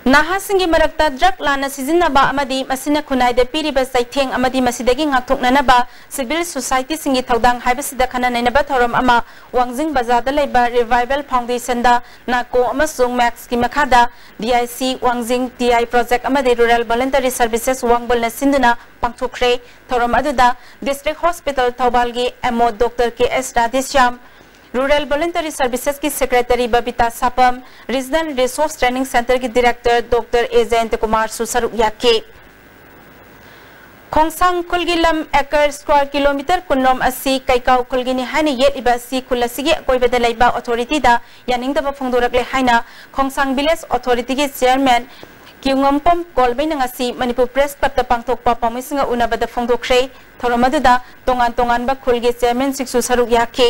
ꯅꯍꯥꯁꯤꯡꯒꯤ ꯃꯔꯛꯇ ꯗ꯭ꯔꯒ ꯂꯥꯟꯅ ꯁꯤꯖꯤꯟꯅꯕ ꯑꯃꯗꯤ ꯃꯁꯤꯅ ꯈꯨꯟꯅꯥꯏꯗ ꯄꯤꯔꯤꯕ ꯆꯩꯊꯦꯡ ꯑꯃꯗꯤ ꯃꯁꯤꯗꯒꯤ ꯉꯥꯛꯊꯣꯛꯅꯅꯕ ꯁꯤꯚꯤꯜ ꯁꯣꯁꯥꯏꯇꯤꯁꯤꯡꯒꯤ ꯊꯧꯗꯥꯡ ꯍꯥꯏꯕꯁꯤꯗ ꯈꯟꯅ ꯅꯩꯅꯕ ꯊꯧꯔꯝ ꯑꯃ ꯋꯥꯡꯖꯤꯡ ꯕꯖꯥꯔꯗ ꯂꯩꯕ ꯔꯤꯚꯥꯏꯕꯦꯜ ꯐꯥꯎꯟꯗꯦꯁꯟꯗ ꯅꯥꯀꯣ ꯑꯃꯁꯨꯡ ꯃꯦꯛꯁꯀꯤ ꯃꯈꯥꯗ ꯗꯤ I C Wangjing, T I project ꯑꯃꯗꯤ ꯔꯨꯔꯦꯜ ꯚꯣꯂꯨꯟꯇꯔꯤ ꯁꯔꯚꯤꯁꯦꯁ ꯋꯥꯡꯕꯜꯅ ꯁꯤꯟꯗꯨꯅ ꯄꯥꯡꯊꯣꯛꯈ꯭ꯔꯦ꯫ ꯊꯧꯔꯝ ꯑꯗꯨꯗ ꯗꯤꯁꯇ꯭ꯔꯤꯛ ꯍꯣꯁꯄꯤꯇꯥꯜ ꯊꯧꯕꯥꯜꯒꯤ M O doctor K S Radheshyam, rural voluntary ꯁꯔꯚꯤꯁꯦꯁꯀꯤ secretary Babita Sapam, regional resource training ꯁꯦꯟꯇꯔꯒꯤ ꯗꯤꯔꯦꯛꯇꯔ ꯗꯣꯛꯇꯔ ꯑꯦ ꯖꯌꯟꯇ ꯀꯨꯃꯥꯔꯁꯨ ꯁꯔꯨꯛ ꯌꯥꯈꯤ꯫ ꯈꯣꯡꯁꯥꯡ ꯈꯨꯜꯒꯤ ꯂꯝ ꯑꯦꯀꯔ ꯁ꯭ꯀ꯭ꯋꯥꯔ ꯀꯤꯂꯣꯃꯤꯇꯔ ꯀꯨꯟꯔꯣꯝ ꯑꯁꯤ ꯀꯩꯀꯥꯎ ꯈꯨꯜꯒꯤꯅꯤ ꯍꯥꯏꯅ ꯌꯦꯠꯂꯤꯕ ꯑꯁꯤ ꯈꯨꯜ ꯑꯁꯤꯒꯤ ꯑꯀꯣꯏꯕꯗ ꯂꯩꯕ ꯑꯣꯊꯣꯔꯤꯇꯤꯗ ꯌꯥꯅꯤꯡꯗꯕ ꯐꯣꯡꯗꯣꯔꯛꯂꯦ ꯍꯥꯏꯅ ꯈꯣꯡꯁꯥꯡ ꯚꯤꯂꯦꯖ ꯑꯣꯊꯣꯔꯤꯇꯤꯒꯤ ꯆꯤꯌꯔꯃꯦꯟ ꯀ꯭ꯌꯨꯉꯝꯄꯝ ꯒꯣꯜꯃꯩꯅ ꯉꯁꯤ ꯃꯅꯤꯄꯨꯔ ꯄ꯭ꯔꯦꯁ ꯀ꯭ꯂꯕꯇ ꯄꯥꯡꯊꯣꯛꯄ ꯄꯥꯎꯃꯤꯁꯤꯡꯒ ꯎꯅꯕꯗ ꯐꯣꯡꯗꯣꯛꯈ꯭ꯔꯦ꯫ ꯊꯧꯔꯝ ꯑꯗꯨꯗ ꯇꯣꯉꯥꯟ ꯇꯣꯉꯥꯟꯕ ꯈꯨꯜꯒꯤ ꯆꯤꯌꯔꯃꯦꯟꯁꯤꯡꯁꯨ ꯁꯔꯨꯛ ꯌꯥꯈꯤ꯫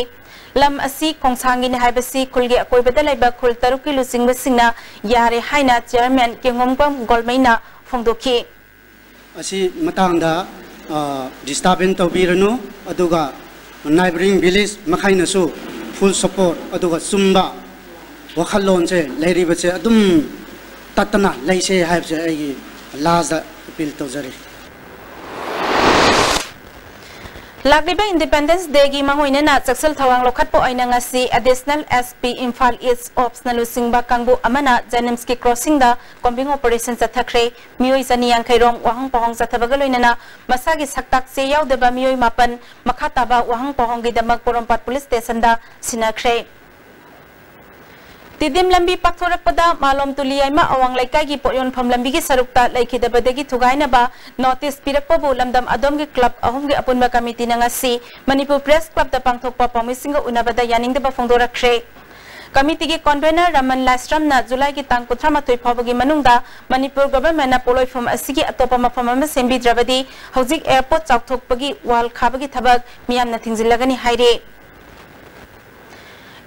ꯂꯝ ꯑꯁꯤ ꯈꯣꯡꯁꯥꯡꯒꯤꯅꯤ ꯍꯥꯏꯕꯁꯤ ꯈꯨꯜꯒꯤ ꯑꯀꯣꯏꯕꯗ ꯂꯩꯕ ꯈꯨꯜ ꯇꯔꯨꯛꯀꯤ ꯂꯨꯆꯤꯡꯕꯁꯤꯡꯅ ꯌꯥꯔꯦ ꯍꯥꯏꯅ ꯆꯤꯌꯔꯃꯦꯟ ꯀ꯭ꯌꯨꯉꯝꯄꯝ ꯒꯣꯜꯃꯩꯅ ꯐꯣꯡꯗꯣꯛꯈꯤ꯫ ꯑꯁꯤ ꯃꯇꯥꯡꯗ, ꯑ, disturbance ꯇꯧꯕꯤꯔꯅꯨ, ꯑꯗꯨꯒ neighbouring village ꯃꯈꯩꯅꯁꯨ full support ꯑꯗꯨꯒ ꯆꯨꯝꯕ ꯋꯥꯈꯜꯂꯣꯟꯁꯦ ꯂꯩꯔꯤꯕꯁꯦ ꯑꯗꯨꯝ ꯇꯠꯇꯅ ꯂꯩꯁꯦ ꯍꯥꯏꯕꯁꯦ ꯑꯩꯒꯤ last appeal ꯇꯧꯖꯔꯤ꯫ ꯂꯥꯛꯂꯤꯕ Independence Day ꯒꯤ ꯃꯥꯡꯑꯣꯏꯅꯅ ꯆꯦꯛꯁꯤꯜ ꯊꯧꯔꯥꯡ ꯂꯧꯈꯠꯄ ꯑꯣꯏꯅ ꯉꯁꯤ Additional S P Imphal East Ops ꯅ ꯂꯨꯆꯤꯡꯕ ꯀꯥꯡꯕꯨ ꯑꯃꯅ JNIMS ꯀꯤ crossing ꯗ combing operation ꯆꯠꯊꯈ꯭ꯔꯦ꯫ ꯃꯤꯑꯣꯏ ꯆꯅꯤ ꯌꯥꯡꯈꯩ ꯔꯣꯝ ꯋꯥꯍꯪ ꯄꯥꯎꯍꯪ ꯆꯠꯊꯕꯒ ꯂꯣꯏꯅꯅ ꯃꯁꯥꯒꯤ ꯁꯛꯇꯥꯛ ꯆꯦ ꯌꯥꯎꯗꯕ ꯃꯤꯑꯣꯏ ꯃꯥꯄꯟ ꯃꯈꯥ ꯇꯥꯕ ꯋꯥꯍꯪ ꯄꯥꯎꯍꯪꯒꯤꯗꯃꯛ ꯄꯣꯔꯣꯝꯄꯥꯠ ꯄꯨꯂꯤꯁ ꯁ꯭ꯇꯦꯁꯟꯗ ꯁꯤꯟꯅꯈ꯭ꯔꯦ꯫ ꯇꯤꯗꯤꯝ ꯂꯝꯕꯤ ꯄꯥꯛꯊꯣꯔꯛꯄꯗ ꯃꯥꯂꯣꯝ ꯇꯨꯂꯤ ꯌꯥꯏꯃ ꯑꯋꯥꯡ ꯂꯩꯀꯥꯏꯒꯤ ꯄꯣꯠꯌꯣꯟꯐꯝ ꯂꯝꯕꯤꯒꯤ ꯁꯔꯨꯛꯇ ꯂꯩꯈꯤꯗꯕꯗꯒꯤ ꯊꯨꯒꯥꯏꯅꯕ ꯅꯣꯇꯤꯁ ꯄꯤꯔꯛꯄꯕꯨ ꯂꯝꯗꯝ ꯑꯗꯣꯝꯒꯤ ꯀ꯭ꯂꯕ ꯑꯍꯨꯝꯒꯤ ꯑꯄꯨꯟꯕ ꯀꯃꯤꯇꯤꯅ ꯉꯁꯤ ꯃꯅꯤꯄꯨꯔ ꯄ꯭ꯔꯦꯁ ꯀ꯭ꯂꯕꯇ ꯄꯥꯡꯊꯣꯛꯄ ꯄꯥꯎꯃꯤꯁꯤꯡꯒ ꯎꯅꯕꯗ ꯌꯥꯅꯤꯡꯗꯕ ꯐꯣꯡꯗꯣꯔꯛꯈ꯭ꯔꯦ꯫ ꯀꯃꯤꯇꯤꯒꯤ ꯀꯣꯟꯚꯦꯅꯔ ꯔꯃꯟ ꯂꯥꯏꯁ꯭ꯔꯝꯅ ꯖꯨꯂꯥꯏꯒꯤ ꯇꯥꯡ ꯀꯨꯟꯊ꯭ꯔꯥ ꯃꯥꯊꯣꯏ ꯐꯥꯎꯕꯒꯤ ꯃꯅꯨꯡꯗ ꯃꯅꯤꯄꯨꯔ ꯒꯚꯔꯟꯃꯦꯟꯠꯅ ꯄꯣꯠꯂꯣꯏꯐꯝ ꯑꯁꯤꯒꯤ ꯑꯇꯣꯞꯄ ꯃꯐꯝ ꯑꯃ ꯁꯦꯝꯕꯤꯗ꯭ꯔꯕꯗꯤ ꯍꯧꯖꯤꯛ ꯑꯦꯌꯔꯄꯣꯔꯠ ꯆꯥꯎꯊꯣꯛꯄꯒꯤ ꯋꯥꯜ ꯈꯥꯕꯒꯤ ꯊꯕꯛ ꯃꯤꯌꯥꯝꯅ ꯊꯤꯡꯖꯤꯜꯂꯒꯅꯤ ꯍꯥꯏꯔꯤ꯫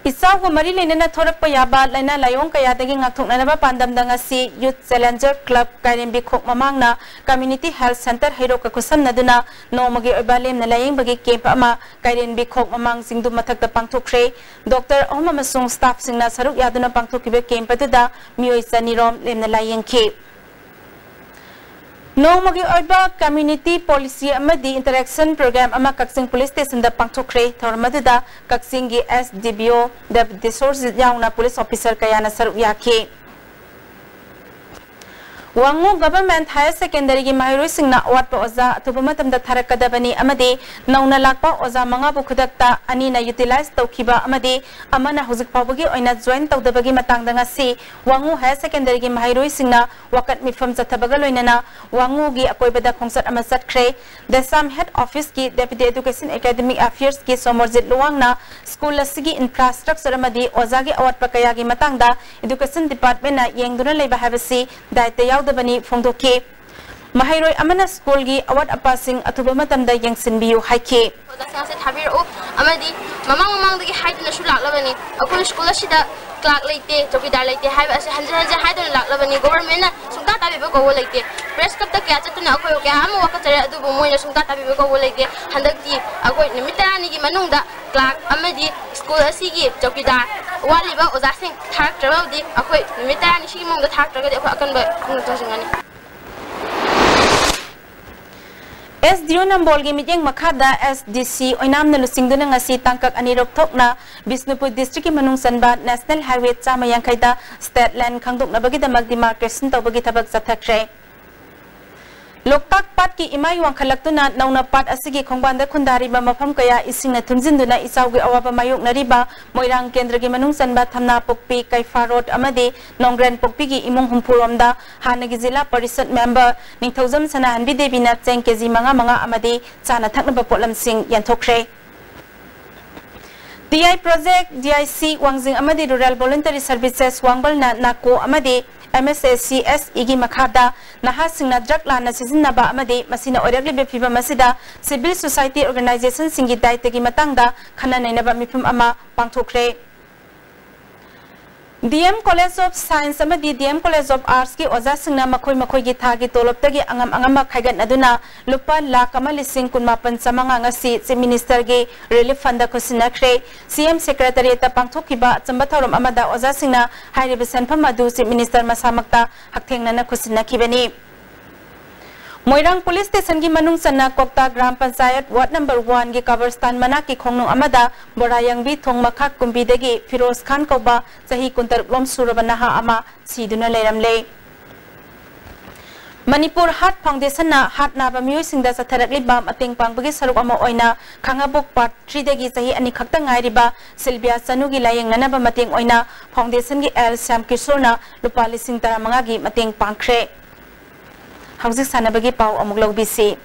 ꯏꯆꯥꯎꯒ ꯃꯔꯤ ꯂꯩꯅꯅ ꯊꯣꯔꯛꯄ ꯌꯥꯕ ꯂꯥꯏꯅꯥ ꯂꯥꯏꯑꯣꯡ ꯀꯌꯥꯗꯒꯤ ꯉꯥꯛꯊꯣꯛꯅꯅꯕ ꯄꯥꯟꯗꯝꯗ ꯉꯁꯤ Youth Challenger Club ꯀꯥꯏꯔꯦꯝꯕꯤꯈꯣꯛ ꯃꯃꯥꯡꯅ Community Health Centre ꯍꯩꯔꯣꯛꯀ ꯈꯨꯠꯁꯝꯅꯗꯨꯅ ꯅꯣꯡꯃꯒꯤ ꯑꯣꯏꯕ ꯂꯦꯝꯅ ꯂꯥꯏꯌꯦꯡꯕꯒꯤ ꯀꯦꯝꯞ ꯑꯃ ꯀꯥꯏꯔꯦꯝꯕꯤꯈꯣꯛ ꯃꯃꯥꯡ ꯆꯤꯡꯗꯨ ꯃꯊꯛꯇ ꯄꯥꯡꯊꯣꯛꯈ꯭ꯔꯦ꯫ ꯗꯣꯛꯇꯔ ꯑꯍꯨꯝ ꯑꯃꯁꯨꯡ ꯁ꯭ꯇꯥꯐꯁꯤꯡꯅ ꯁꯔꯨꯛ ꯌꯥꯗꯨꯅ ꯄꯥꯡꯊꯣꯛꯈꯤꯕ ꯀꯦꯝꯞ ꯑꯗꯨꯗ ꯃꯤꯑꯣꯏ ꯆꯅꯤ ꯔꯣꯝ ꯂꯦꯝꯅ ꯂꯥꯏꯌꯦꯡꯈꯤ꯫ ꯅꯣꯡꯃꯒꯤ ꯑꯣꯏꯕ community policy ꯑꯃꯗꯤ interaction program ꯑꯃ ꯀꯛꯆꯤꯡ ꯄꯨꯂꯤꯁ ꯁ꯭ꯇꯦꯁꯟꯗ ꯄꯥꯡꯊꯣꯛꯈ꯭ꯔꯦ꯫ ꯊꯧꯔꯝ ꯑꯗꯨꯗ ꯀꯛꯆꯤꯡꯒꯤ S D P O ꯗꯦꯕ ꯗꯤꯁꯣꯔꯖꯤꯠ ꯌꯥꯎꯅ ꯄꯨꯂꯤꯁ ꯑꯣꯐꯤꯁꯔ ꯀꯌꯥꯅ ꯁꯔꯨꯛ ꯌꯥꯈꯤ꯫ ꯋꯥꯉꯨ Government Higher Secondaryꯒꯤ ꯃꯍꯩꯔꯣꯏꯁꯤꯡꯅ ꯑꯋꯥꯠꯄ ꯑꯣꯖꯥ ꯑꯊꯨꯕ ꯃꯇꯝꯗ ꯊꯥꯔꯛꯀꯗꯕꯅꯤ ꯑꯃꯗꯤ ꯅꯧꯅ ꯂꯥꯛꯄ ꯑꯣꯖꯥ ꯃꯉꯥꯕꯨ ꯈꯨꯗꯛꯇ ꯑꯅꯤꯅ utilize ꯇꯧꯈꯤꯕ ꯑꯃꯗꯤ ꯑꯃꯅ ꯍꯧꯖꯤꯛ ꯐꯥꯎꯕꯒꯤ ꯑꯣꯏꯅ join ꯇꯧꯗꯕꯒꯤ ꯃꯇꯥꯡꯗ ꯉꯁꯤ ꯋꯥꯉꯨ Higher Secondaryꯒꯤ ꯃꯍꯩꯔꯣꯏꯁꯤꯡꯅ ꯋꯥꯀꯠ ꯃꯤꯐꯝ ꯆꯠꯊꯕꯒ ꯂꯣꯏꯅꯅ ꯋꯥꯉꯨꯒꯤ ꯑꯀꯣꯏꯕꯗ ꯈꯣꯡꯆꯠ ꯑꯃ ꯆꯠꯈ꯭ꯔꯦ꯫ ꯗꯦꯁꯥꯝ Head Officeꯀꯤ Deputy Education Academic Affairsꯀꯤ ꯁꯣꯃꯣꯔꯖꯤꯠ ꯂꯨꯋꯥꯡꯅ ꯁ꯭ꯀꯨꯜ ꯑꯁꯤꯒꯤ infrastructure ꯑꯃꯗꯤ ꯑꯣꯖꯥꯒꯤ ꯑꯋꯥꯠꯄ ꯀꯌꯥꯒꯤ ꯃꯇꯥꯡꯗ Education Departmentꯅ ꯌꯦꯡꯗꯨꯅ ꯂꯩꯕ ꯍꯥꯏꯕꯁꯤ ꯗꯥꯏꯇ ꯌꯥꯎꯗꯕꯅꯤ ꯐꯣꯡꯗꯣꯛꯈꯤ꯫ ꯃꯍꯩꯔꯣꯏ ꯑꯃꯅ ꯁ꯭ꯀꯨꯜꯒꯤ ꯑꯋꯥꯠ ꯑꯄꯥꯁꯤꯡ ꯑꯊꯨꯕ ꯃꯇꯝꯗ ꯌꯦꯡꯁꯤꯟꯕꯤꯌꯨ ꯍꯥꯏꯈꯤ꯫ ꯑꯣꯖꯥꯁꯤꯡ ꯑꯁꯦ ꯊꯥꯕꯤꯔꯛꯎ ꯑꯃꯗꯤ ꯃꯃꯥꯡ ꯃꯃꯥꯡꯗꯒꯤ ꯍꯥꯏꯗꯨꯅꯁꯨ ꯂꯥꯛꯂꯕꯅꯤ꯫ ꯑꯩꯈꯣꯏ ꯁ꯭ꯀꯨꯜ ꯑꯁꯤꯗ clerk ꯂꯩꯇꯦ, ꯆꯧꯀꯤꯗꯥꯔ ꯂꯩꯇꯦ ꯍꯥꯏꯕ ꯑꯁꯦ ꯍꯟꯖꯤꯟ ꯍꯟꯖꯤꯟ ꯍꯥꯏꯗꯨꯅ ꯂꯥꯛꯂꯕꯅꯤ꯫ Governmentꯅ ꯁꯨꯡꯇꯥ ꯇꯥꯕꯤꯕ ꯀꯧꯕ ꯂꯩꯇꯦ꯫ Press clubꯇ ꯀꯌꯥ ꯆꯠꯇꯨꯅ ꯑꯩꯈꯣꯏ ꯀꯌꯥ ꯑꯃ ꯋꯥꯀꯠꯆꯔꯦ, ꯑꯗꯨꯕꯨ ꯃꯣꯏꯅ ꯁꯨꯡꯇꯥ ꯇꯥꯕꯤꯕ ꯀꯧꯕ ꯂꯩꯇꯦ꯫ ꯍꯟꯗꯛꯇꯤ ꯑꯩꯈꯣꯏ ꯅꯨꯃꯤꯠ ꯇꯔꯥꯅꯤꯒꯤ ꯃꯅꯨꯡꯗ clerk ꯑꯃꯗꯤ ꯁ꯭ꯀꯨꯜ ꯑꯁꯤꯒꯤ ꯆꯧꯀꯤꯗꯥꯔ ꯋꯥꯠꯂꯤꯕ ꯑꯣꯖꯥꯁꯤꯡ ꯊꯥꯔꯛꯇ꯭ꯔꯕꯗꯤ ꯑꯩꯈꯣꯏ ꯅꯨꯃꯤꯠ ꯇꯔꯥꯅꯤ ꯁꯤꯒꯤ ꯃꯅꯨꯡꯗ ꯊꯥꯔꯛꯇ꯭ꯔꯒꯗꯤ ꯑꯩꯈꯣꯏ ꯑꯀꯟꯕ ꯈꯣꯡꯅ ꯆꯪꯁꯤꯟꯒꯅꯤ꯫ SDO ꯅꯝꯕꯣꯜꯒꯤ ꯃꯤꯠꯌꯦꯡ ꯃꯈꯥꯗ SDC ꯑꯣꯏꯅꯥꯝꯅ ꯂꯨꯆꯤꯡꯗꯨꯅ ꯉꯁꯤ ꯇꯥꯡꯀꯛ ꯑꯅꯤꯔꯣꯝ ꯊꯣꯛꯅ ꯕꯤꯁꯅꯨꯄꯨꯔ districtꯀꯤ ꯃꯅꯨꯡ ꯆꯟꯕ National Highway ꯆꯥꯝꯃ ꯌꯥꯡꯈꯩꯗ state line ꯈꯪꯗꯣꯛꯅꯕꯒꯤꯗꯃꯛ demarcation ꯇꯧꯕꯒꯤ ꯊꯕꯛ ꯆꯠꯊꯈ꯭ꯔꯦ꯫ ꯂꯣꯛꯇꯥꯛ ꯄꯥꯠꯀꯤ ꯏꯃꯥꯏ ꯋꯥꯡꯈꯠꯂꯛꯇꯨꯅ ꯅꯧꯅ ꯄꯥꯠ ꯑꯁꯤꯒꯤ ꯈꯣꯡꯕꯥꯟꯗ ꯈꯨꯟꯗꯥꯔꯤꯕ ꯃꯐꯝ ꯀꯌꯥ ꯏꯁꯤꯡꯅ ꯊꯨꯝꯖꯤꯟꯗꯨꯅ ꯏꯆꯥꯎꯒꯤ ꯑꯋꯥꯕ ꯃꯥꯌꯣꯛꯅꯔꯤꯕ ꯃꯣꯏꯔꯥꯡ ꯀꯦꯟꯗ꯭ꯔꯒꯤ ꯃꯅꯨꯡ ꯆꯟꯕ ꯊꯝꯅꯥꯄꯣꯛꯄꯤ, ꯀꯩꯐꯥꯔꯣꯠ ꯑꯃꯗꯤ ꯅꯣꯡꯒ꯭ꯔꯦꯟꯄꯣꯛꯄꯤꯒꯤ ꯏꯃꯨꯡ ꯍꯨꯝꯐꯨ ꯔꯣꯝꯗ ꯍꯥꯟꯅꯒꯤ ꯖꯤꯂꯥ ꯄꯔꯤꯁꯠ member ꯅꯤꯡꯊꯧꯖꯝ ꯁꯅꯥꯍꯟꯕꯤ ꯗꯦꯕꯤꯅ ꯆꯦꯡ ꯀꯦꯖꯤ ꯃꯉꯥ ꯃꯉꯥ ꯑꯃꯗꯤ ꯆꯥꯅ ꯊꯛꯅꯕ ꯄꯣꯠꯂꯝꯁꯤꯡ ꯌꯦꯟꯊꯣꯛꯈ꯭ꯔꯦ꯫ TI Project, DIC ꯋꯥꯡꯖꯤꯡ ꯑꯃꯗꯤ Rural Voluntary Services ꯋꯥꯡꯕꯜꯅ ꯅꯥꯀꯣ ꯑꯃꯗꯤ MSACSEꯒꯤ ꯃꯈꯥꯗ ꯅꯍꯥꯁꯤꯡꯅ drug ꯂꯥꯟꯅ ꯁꯤꯖꯤꯟꯅꯕ ꯑꯃꯗꯤ ꯃꯁꯤꯅ ꯑꯣꯏꯔꯛꯂꯤꯕ ꯐꯤꯚꯝ ꯑꯁꯤꯗ civil society organizationꯁꯤꯡꯒꯤ ꯗꯥꯏꯇꯒꯤ ꯃꯇꯥꯡꯗ ꯈꯟꯅ ꯅꯩꯅꯕ ꯃꯤꯐꯝ ꯑꯃ ꯄꯥꯡꯊꯣꯛꯈ꯭ꯔꯦ꯫ DM College of Science ꯑꯃꯗꯤ DM College of Artsꯀꯤ ꯑꯣꯖꯥꯁꯤꯡꯅ ꯃꯈꯣꯏ ꯃꯈꯣꯏꯒꯤ ꯊꯥꯒꯤ ꯇꯣꯂꯣꯞꯇꯒꯤ ꯑꯉꯝ ꯑꯉꯝꯕ ꯈꯥꯏꯒꯠꯅꯗꯨꯅ ꯂꯨꯄꯥ ꯂꯥꯈ ꯑꯃ ꯂꯤꯁꯤꯡ ꯀꯨꯟꯃꯥꯄꯟ ꯆꯥꯃꯉꯥ ꯉꯁꯤ Chief Ministerꯒꯤ Relief Fundꯇ ꯈꯨꯠꯁꯤꯟꯅꯈ꯭ꯔꯦ꯫ CM Secretariatꯇ ꯄꯥꯡꯊꯣꯛꯈꯤꯕ ꯑꯆꯝꯕ ꯊꯧꯔꯝ ꯑꯃꯗ ꯑꯣꯖꯥꯁꯤꯡꯅ ꯍꯥꯏꯔꯤꯕ ꯁꯦꯟꯐꯝ ꯑꯗꯨ Chief Minister ꯃꯁꯥꯃꯛꯇ ꯍꯛꯊꯦꯡꯅꯅ ꯈꯨꯠꯁꯤꯟꯅꯈꯤꯕꯅꯤ꯫ ꯃꯣꯏꯔꯥꯡ Police Stationꯒꯤ ꯃꯅꯨꯡ ꯆꯟꯅ ꯀꯣꯛꯇꯥ ꯒ꯭ꯔꯥꯝ ꯄꯟꯆꯥꯌꯠ Ward number oneꯒꯤ ꯀꯕꯔꯁꯇꯥꯟ ꯃꯅꯥꯛꯀꯤ ꯈꯣꯡꯅꯨꯡ ꯑꯃꯗ ꯕꯣꯔꯥꯌꯥꯡꯕꯤ ꯊꯣꯡ ꯃꯈꯥ ꯀꯨꯝꯕꯤꯗꯒꯤ ꯐꯤꯔꯣꯖ ꯈꯥꯟ ꯀꯧꯕ ꯆꯍꯤ ꯀꯨꯟꯇꯔꯨꯛ ꯂꯣꯝ ꯁꯨꯔꯕ ꯅꯍꯥ ꯑꯃ ꯁꯤꯗꯨꯅ ꯂꯩꯔꯝꯂꯦ꯫ ꯃꯅꯤꯄꯨꯔ ꯍꯥꯔꯠ ꯐꯥꯎꯟꯗꯦꯁꯟꯅ ꯍꯥꯔꯠ ꯅꯥꯕ ꯃꯤꯑꯣꯏꯁꯤꯡꯗ ꯆꯠꯊꯔꯛꯂꯤꯕ ꯃꯇꯦꯡ ꯄꯥꯡꯕꯒꯤ ꯁꯔꯨꯛ ꯑꯃ ꯑꯣꯏꯅ ꯈꯥꯉꯕꯣꯛ ꯄꯥꯔꯠ ꯊ꯭ꯔꯤꯗꯒꯤ ꯆꯍꯤ ꯑꯅꯤ ꯈꯛꯇ ꯉꯥꯏꯔꯤꯕ ꯁꯤꯜꯕꯤꯌꯥ ꯆꯅꯨꯒꯤ ꯂꯥꯌꯦꯡꯅꯅꯕ ꯃꯇꯦꯡ ꯑꯣꯏꯅ ꯐꯥꯎꯟꯗꯦꯁꯟꯒꯤ ꯑꯦꯜ ꯁ꯭ꯌꯥꯝ ꯀꯤꯁꯣꯔꯅ ꯂꯨꯄꯥ ꯂꯤꯁꯤꯡ ꯇꯔꯥꯃꯉꯥꯒꯤ ꯃꯇꯦꯡ ꯄꯥꯡꯈ꯭ꯔꯦ꯫ ꯍꯧꯖꯤꯛ ꯁꯥꯟꯅꯕꯒꯤ ꯄꯥꯎ ꯑꯃꯨꯛ ꯂꯧꯕꯤꯁꯤ꯫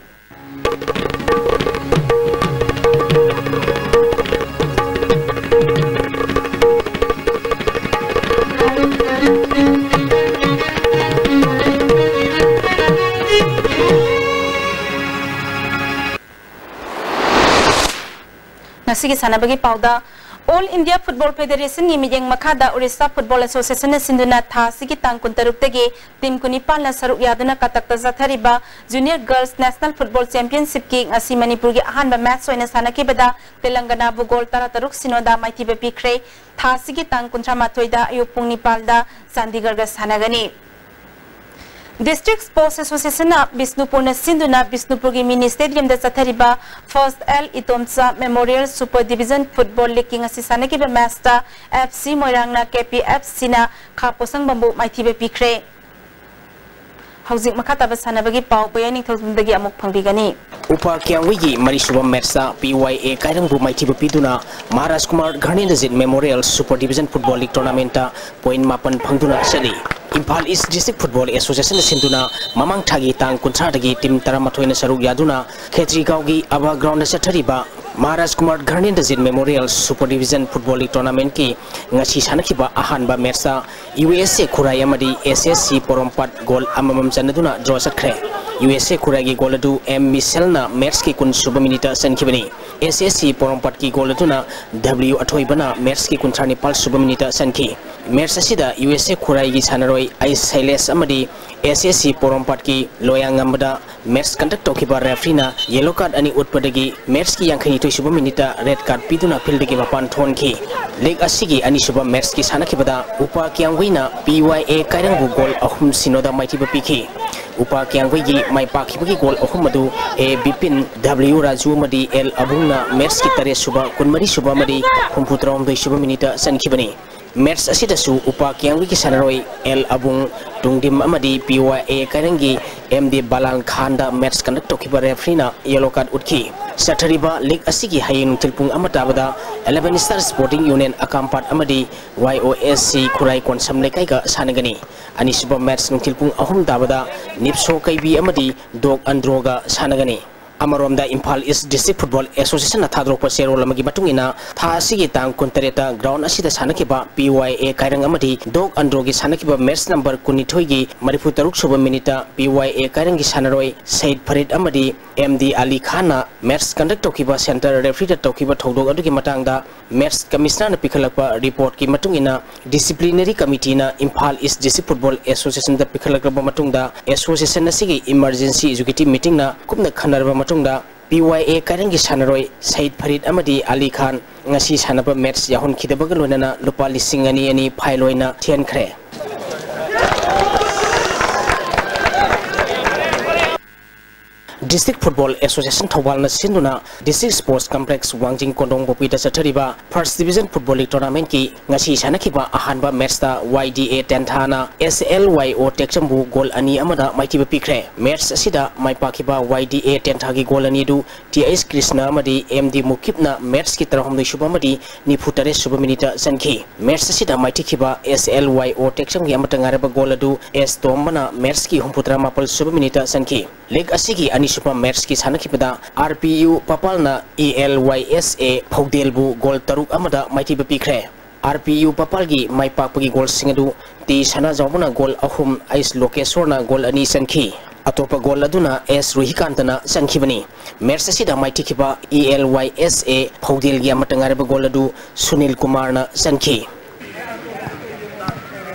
ꯉꯁꯤꯒꯤ ꯁꯥꯟꯅꯕꯒꯤ ꯄꯥꯎꯗ, All India Football Federationꯒꯤ ꯃꯤꯠꯌꯦꯡ ꯃꯈꯥꯗ Orissa Football Associationꯅ ꯁꯤꯟꯗꯨꯅ ꯊꯥ ꯑꯁꯤꯒꯤ ꯇꯥꯡ ꯀꯨꯟꯇꯔꯨꯛꯇꯒꯤ team ꯀꯨꯟꯅꯤꯄꯥꯟꯅ ꯁꯔꯨꯛ ꯌꯥꯗꯨꯅ ꯀꯇꯛꯇ ꯆꯠꯊꯔꯤꯕ Junior Girls National Football Championshipꯀꯤ ꯉꯁꯤ ꯃꯅꯤꯄꯨꯔꯒꯤ ꯑꯍꯥꯟꯕ match ꯑꯣꯏꯅ ꯁꯥꯟꯅꯈꯤꯕꯗ ꯇꯦꯂꯪꯒꯅꯥꯕꯨ goal ꯇꯔꯥꯇꯔꯨꯛ ꯁꯤꯅꯣꯗ ꯃꯥꯏꯊꯤꯕ ꯄꯤꯈ꯭ꯔꯦ꯫ ꯊꯥ ꯑꯁꯤꯒꯤ ꯇꯥꯡ ꯀꯨꯟꯊ꯭ꯔꯥ ꯃꯥꯊꯣꯏꯗ ꯑꯌꯨꯛ ꯄꯨꯡ ꯅꯤꯄꯥꯜꯗ ꯆꯥꯟꯗꯤꯒꯔꯒ ꯁꯥꯟꯅꯒꯅꯤ꯫ District Sports Associationꯅ ꯕꯤꯁꯅꯨꯄꯨꯔꯅ ꯁꯤꯟꯗꯨꯅ ꯕꯤꯁꯅꯨꯄꯨꯔꯒꯤ mini stadiumꯗ ꯆꯠꯊꯔꯤꯕ First L ꯏꯇꯣꯝꯆꯥ Memorial Super Division Football Leagueꯀꯤ ꯉꯁꯤ ꯁꯥꯟꯅꯈꯤꯕ matchꯇ F C ꯃꯣꯏꯔꯥꯡꯅ K P F Cꯅ ꯈꯥ ꯄꯣꯁꯪꯕꯝꯕꯨ ꯃꯥꯏꯊꯤꯕ ꯄꯤꯈ꯭ꯔꯦ꯫ ꯍꯧꯖꯤꯛ ꯃꯈꯥ ꯇꯥꯕ ꯁꯥꯟꯅꯕꯒꯤ ꯄꯥꯎ ꯄꯣꯌꯥꯏ ꯅꯤꯡꯊꯧꯖꯝꯗꯒꯤ ꯑꯃꯨꯛ ꯐꯪꯕꯤꯒꯅꯤ꯫ ꯎꯄꯥ ꯀ꯭ꯌꯥꯝꯒꯩꯒꯤ ꯃꯔꯤꯁꯨꯕ matchꯇ P Y A ꯀꯥꯏꯔꯪꯕꯨ ꯃꯥꯏꯊꯤꯕ ꯄꯤꯗꯨꯅ Maharaj Kumar ꯘꯔꯅꯦꯟꯗꯖꯤꯠ Memorial Super Division Football League Tournamentꯇ point ꯃꯥꯄꯟ ꯐꯪꯗꯨꯅ ꯆꯠꯂꯤ꯫ ꯏꯝꯐꯥꯜ East District Football Associationꯅ ꯁꯤꯟꯗꯨꯅ ꯃꯃꯥꯡ ꯊꯥꯒꯤ ꯇꯥꯡ ꯀꯨꯟꯊ꯭ꯔꯥꯗꯒꯤ team ꯇꯔꯥꯃꯥꯊꯣꯏꯅ ꯁꯔꯨꯛ ꯌꯥꯗꯨꯅ ꯈꯦꯇ꯭ꯔꯤꯒꯥꯎꯒꯤ ꯑꯕꯥ groundꯗ ꯆꯠꯊꯔꯤꯕ Maharaj Kumar ꯘꯔꯅꯦꯟꯗꯖꯤꯠ Memorial Super Division Football League Tournamentꯀꯤ ꯉꯁꯤ ꯁꯥꯟꯅꯈꯤꯕ ꯑꯍꯥꯟꯕ matchꯇ U S A ꯈꯨꯔꯥꯏ ꯑꯃꯗꯤ S S C ꯄꯣꯔꯣꯝꯄꯥꯠ goal ꯑꯃꯃꯝ ꯆꯟꯅꯗꯨꯅ draw ꯆꯠꯈ꯭ꯔꯦ꯫ U S A ꯈꯨꯔꯥꯏꯒꯤ goal ꯑꯗꯨ M ꯃꯤꯁꯦꯜꯅ matchꯀꯤ ꯀꯨꯟ ꯁꯨꯕ minuteꯇ ꯆꯟꯈꯤꯕꯅꯤ꯫ S S C ꯄꯣꯔꯣꯝꯄꯥꯠꯀꯤ goal ꯑꯗꯨꯅ W ꯑꯊꯣꯏꯕꯅ matchꯀꯤ ꯀꯨꯟꯊ꯭ꯔꯥ ꯅꯤꯄꯥꯜ ꯁꯨꯕ minuteꯇ ꯆꯟꯈꯤ꯫ Match ꯑꯁꯤꯗ U S A ꯈꯨꯔꯥꯏꯒꯤ ꯁꯥꯟꯅꯔꯣꯏ ꯑꯩ ꯁꯩꯂꯦꯁ ꯑꯃꯗꯤ S S C ꯄꯣꯔꯣꯝꯄꯥꯠꯀꯤ ꯂꯣꯌꯥꯉꯝꯕꯗ match conduct ꯇꯧꯈꯤꯕ refereeꯅ yellow card ꯑꯅꯤ ꯎꯠꯄꯗꯒꯤ matchꯀꯤ ꯌꯥꯡꯈꯩꯅꯤꯊꯣꯏ ꯁꯨꯕ minuteꯇ red card ꯄꯤꯗꯨꯅ fieldꯗꯒꯤ ꯃꯄꯥꯟ ꯊꯣꯛꯍꯟꯈꯤ꯫ League ꯑꯁꯤꯒꯤ ꯑꯅꯤꯁꯨꯕ matchꯀꯤ ꯁꯥꯟꯅꯈꯤꯕꯗ ꯎꯄꯥ ꯀ꯭ꯌꯥꯝꯒꯩꯅ P Y A ꯀꯥꯏꯔꯪꯕꯨ goal ꯑꯍꯨꯝ ꯁꯤꯅꯣꯗ ꯃꯥꯏꯊꯤꯕ ꯄꯤꯈꯤ꯫ ꯎꯄꯥ ꯀ꯭ꯌꯥꯝꯒꯩꯒꯤ ꯃꯥꯏ ꯄꯥꯛꯈꯤꯕꯒꯤ goal ꯑꯍꯨꯝ ꯑꯗꯨ A ꯕꯤꯄꯤꯟ, W ꯔꯥꯖꯨ ꯑꯃꯗꯤ L ꯑꯕꯨꯡꯅ matchꯀꯤ ꯇꯔꯦꯠ ꯁꯨꯕ, ꯀꯨꯟꯃꯔꯤ ꯁꯨꯕ ꯑꯃꯗꯤ ꯍꯨꯝꯐꯨ ꯇꯔꯥꯍꯨꯝꯗꯣꯏ ꯁꯨꯕ minuteꯇ ꯆꯟꯈꯤꯕꯅꯤ꯫ Match ꯑꯁꯤꯗꯁꯨ ꯎꯄꯥ ꯀꯤꯌꯥꯡꯕꯤꯒꯤ ꯁꯥꯟꯅꯔꯣꯏ ꯑꯦꯜ ꯑꯕꯨꯡ ꯇꯨꯡꯗꯤꯝ ꯑꯃꯗꯤ P Y A ꯀꯥꯏꯔꯪꯒꯤ M D ꯕꯂꯥꯜ ꯈꯥꯟꯗ match conduct ꯇꯧꯈꯤꯕ refereeꯅ yellow card ꯎꯠꯈꯤ꯫ ꯆꯠꯊꯔꯤꯕ league ꯑꯁꯤꯒꯤ ꯍꯌꯦꯡ ꯅꯨꯡꯊꯤꯜ ꯄꯨꯡ ꯑꯃ ꯇꯥꯕꯗ Eleven Star Sporting Union ꯑꯀꯥꯝꯄꯥꯠ ꯑꯃꯗꯤ Y O S C ꯈꯨꯔꯥꯏ ꯀꯣꯟꯁꯝ ꯂꯩꯀꯥꯏꯒ ꯁꯥꯟꯅꯒꯅꯤ꯫ ꯑꯅꯤꯁꯨꯕ match ꯅꯨꯡꯊꯤꯜ ꯄꯨꯡ ꯑꯍꯨꯝ ꯇꯥꯕꯗ ꯅꯤꯞꯁꯣ ꯀꯩꯕꯤ ꯑꯃꯗꯤ ꯗꯣꯛ ꯑꯟꯗ꯭ꯔꯣꯒ ꯁꯥꯟꯅꯒꯅꯤ꯫ ꯑꯃꯔꯣꯝꯗ ꯏꯝꯐꯥꯜ East District Football Associationꯅ ꯊꯥꯗꯣꯔꯛꯄ ꯆꯦꯔꯣꯜ ꯑꯃꯒꯤ ꯃꯇꯨꯡ ꯏꯟꯅ, ꯊꯥ ꯑꯁꯤꯒꯤ ꯇꯥꯡ ꯀꯨꯟꯇꯔꯦꯠꯇ ground ꯑꯁꯤꯗ ꯁꯥꯟꯅꯈꯤꯕ P Y A ꯀꯥꯏꯔꯪ ꯑꯃꯗꯤ ꯗꯣꯛ ꯑꯟꯗ꯭ꯔꯣꯒꯤ ꯁꯥꯟꯅꯈꯤꯕ match number ꯀꯨꯟꯅꯤꯊꯣꯏꯒꯤ ꯃꯔꯤꯐꯨ ꯇꯔꯨꯛ ꯁꯨꯕ minuteꯇ P Y A ꯀꯥꯏꯔꯪꯒꯤ ꯁꯥꯟꯅꯔꯣꯏ ꯁꯌꯤꯗ ꯐꯔꯤꯗ ꯑꯃꯗꯤ M D ꯑꯂꯤ ꯈꯥꯟꯅ match conduct ꯇꯧꯈꯤꯕ center refereeꯗ ꯇꯧꯈꯤꯕ ꯊꯧꯗꯣꯛ ꯑꯗꯨꯒꯤ ꯃꯇꯥꯡꯗ match commissionerꯅ ꯄꯤꯈꯠꯂꯛꯄ reportꯀꯤ ꯃꯇꯨꯡ ꯏꯟꯅ, disciplinary committeeꯅ Imphal East District Football Associationꯗ ꯄꯤꯈꯠꯂꯛꯂꯕ ꯃꯇꯨꯡꯗ, association ꯑꯁꯤꯒꯤ emergency executive meetingꯅ ꯀꯨꯞꯅ ꯈꯟꯅꯔꯕ ꯃꯇꯨꯡꯗ, P Y A ꯀꯥꯏꯔꯪꯒꯤ ꯁꯥꯟꯅꯔꯣꯏ ꯁꯌꯤꯗ ꯐꯔꯤꯗ ꯑꯃꯗꯤ ꯑꯂꯤ ꯈꯥꯟ ꯉꯁꯤ ꯁꯥꯟꯅꯕ match ꯌꯥꯎꯍꯟꯈꯤꯗꯕꯒ ꯂꯣꯏꯅꯅ ꯂꯨꯄꯥ ꯂꯤꯁꯤꯡ ꯑꯅꯤ ꯑꯅꯤ fine ꯑꯣꯏꯅ ꯊꯤꯍꯟꯈ꯭ꯔꯦ꯫ District Football Association ꯊꯧꯕꯥꯜꯅ ꯁꯤꯟꯗꯨꯅ District Sports Complex ꯋꯥꯡꯖꯤꯡ ꯀꯣꯟꯗꯣꯡ ꯄꯣꯛꯄꯤꯗ ꯆꯠꯊꯔꯤꯕ First Division Football League Tournamentꯀꯤ ꯉꯁꯤ ꯁꯥꯟꯅꯈꯤꯕ ꯑꯍꯥꯟꯕ matchꯇ Y D A ꯇꯦꯟꯊꯥꯅ S L Y O ꯇꯦꯛꯆꯝꯕꯨ goal ꯑꯅꯤ ꯑꯃꯗ ꯃꯥꯏꯊꯤꯕ ꯄꯤꯈ꯭ꯔꯦ꯫ Match ꯑꯁꯤꯗ ꯃꯥꯏ ꯄꯥꯛꯈꯤꯕ Y D A ꯇꯦꯟꯊꯥꯒꯤ goal ꯑꯅꯤꯗꯨ T H ꯀ꯭ꯔꯤꯁꯅ ꯑꯃꯗꯤ M D ꯃꯨꯀꯤꯞꯅ matchꯀꯤ ꯇꯔꯥꯍꯨꯝꯗꯣꯏ ꯁꯨꯕ ꯑꯃꯗꯤ ꯅꯤꯐꯨ ꯇꯔꯦꯠ ꯁꯨꯕ minuteꯇ ꯆꯟꯈꯤ꯫ Match ꯑꯁꯤꯗ ꯃꯥꯏꯊꯤꯈꯤꯕ S L Y O ꯇꯦꯛꯆꯝꯒꯤ ꯑꯃꯠꯇ ꯉꯥꯏꯔꯕ goal ꯑꯗꯨ S ꯇꯣꯝꯕꯅ matchꯀꯤ ꯍꯨꯝꯐꯨꯇꯔꯥ ꯃꯥꯄꯜ ꯁꯨꯕ minuteꯇ ꯆꯟꯈꯤ꯫ League ꯑꯁꯤꯒꯤ ꯑꯅꯤꯁꯨꯕ matchꯀꯤ ꯁꯥꯟꯅꯈꯤꯕꯗ R P U ꯄꯥꯄꯥꯜꯅ E L Y S A ꯐꯧꯗꯦꯜꯕꯨ goal ꯇꯔꯨꯛ ꯑꯃꯗ ꯃꯥꯏꯊꯤꯕ ꯄꯤꯈ꯭ꯔꯦ꯫ R P U ꯄꯥꯄꯥꯜꯒꯤ ꯃꯥꯏ ꯄꯥꯛꯄꯒꯤ goalꯁꯤꯡ ꯑꯗꯨ T ꯁꯅꯥꯖꯥꯎꯕꯅ goal ꯑꯍꯨꯝ, H ꯂꯣꯀꯦꯁꯣꯔꯅ goal ꯑꯅꯤ ꯆꯟꯈꯤ꯫ ꯑꯇꯣꯞꯄ goal ꯑꯗꯨꯅ S ꯔꯨꯍꯤꯀꯥꯟꯇꯅ ꯆꯟꯈꯤꯕꯅꯤ꯫ Match ꯑꯁꯤꯗ ꯃꯥꯏꯊꯤꯈꯤꯕ E L Y S A ꯐꯧꯗꯦꯜꯒꯤ ꯑꯃꯠꯇ ꯉꯥꯏꯔꯕ goal ꯑꯗꯨ ꯁꯨꯅꯤꯜ ꯀꯨꯃꯥꯔꯅ ꯆꯟꯈꯤ꯫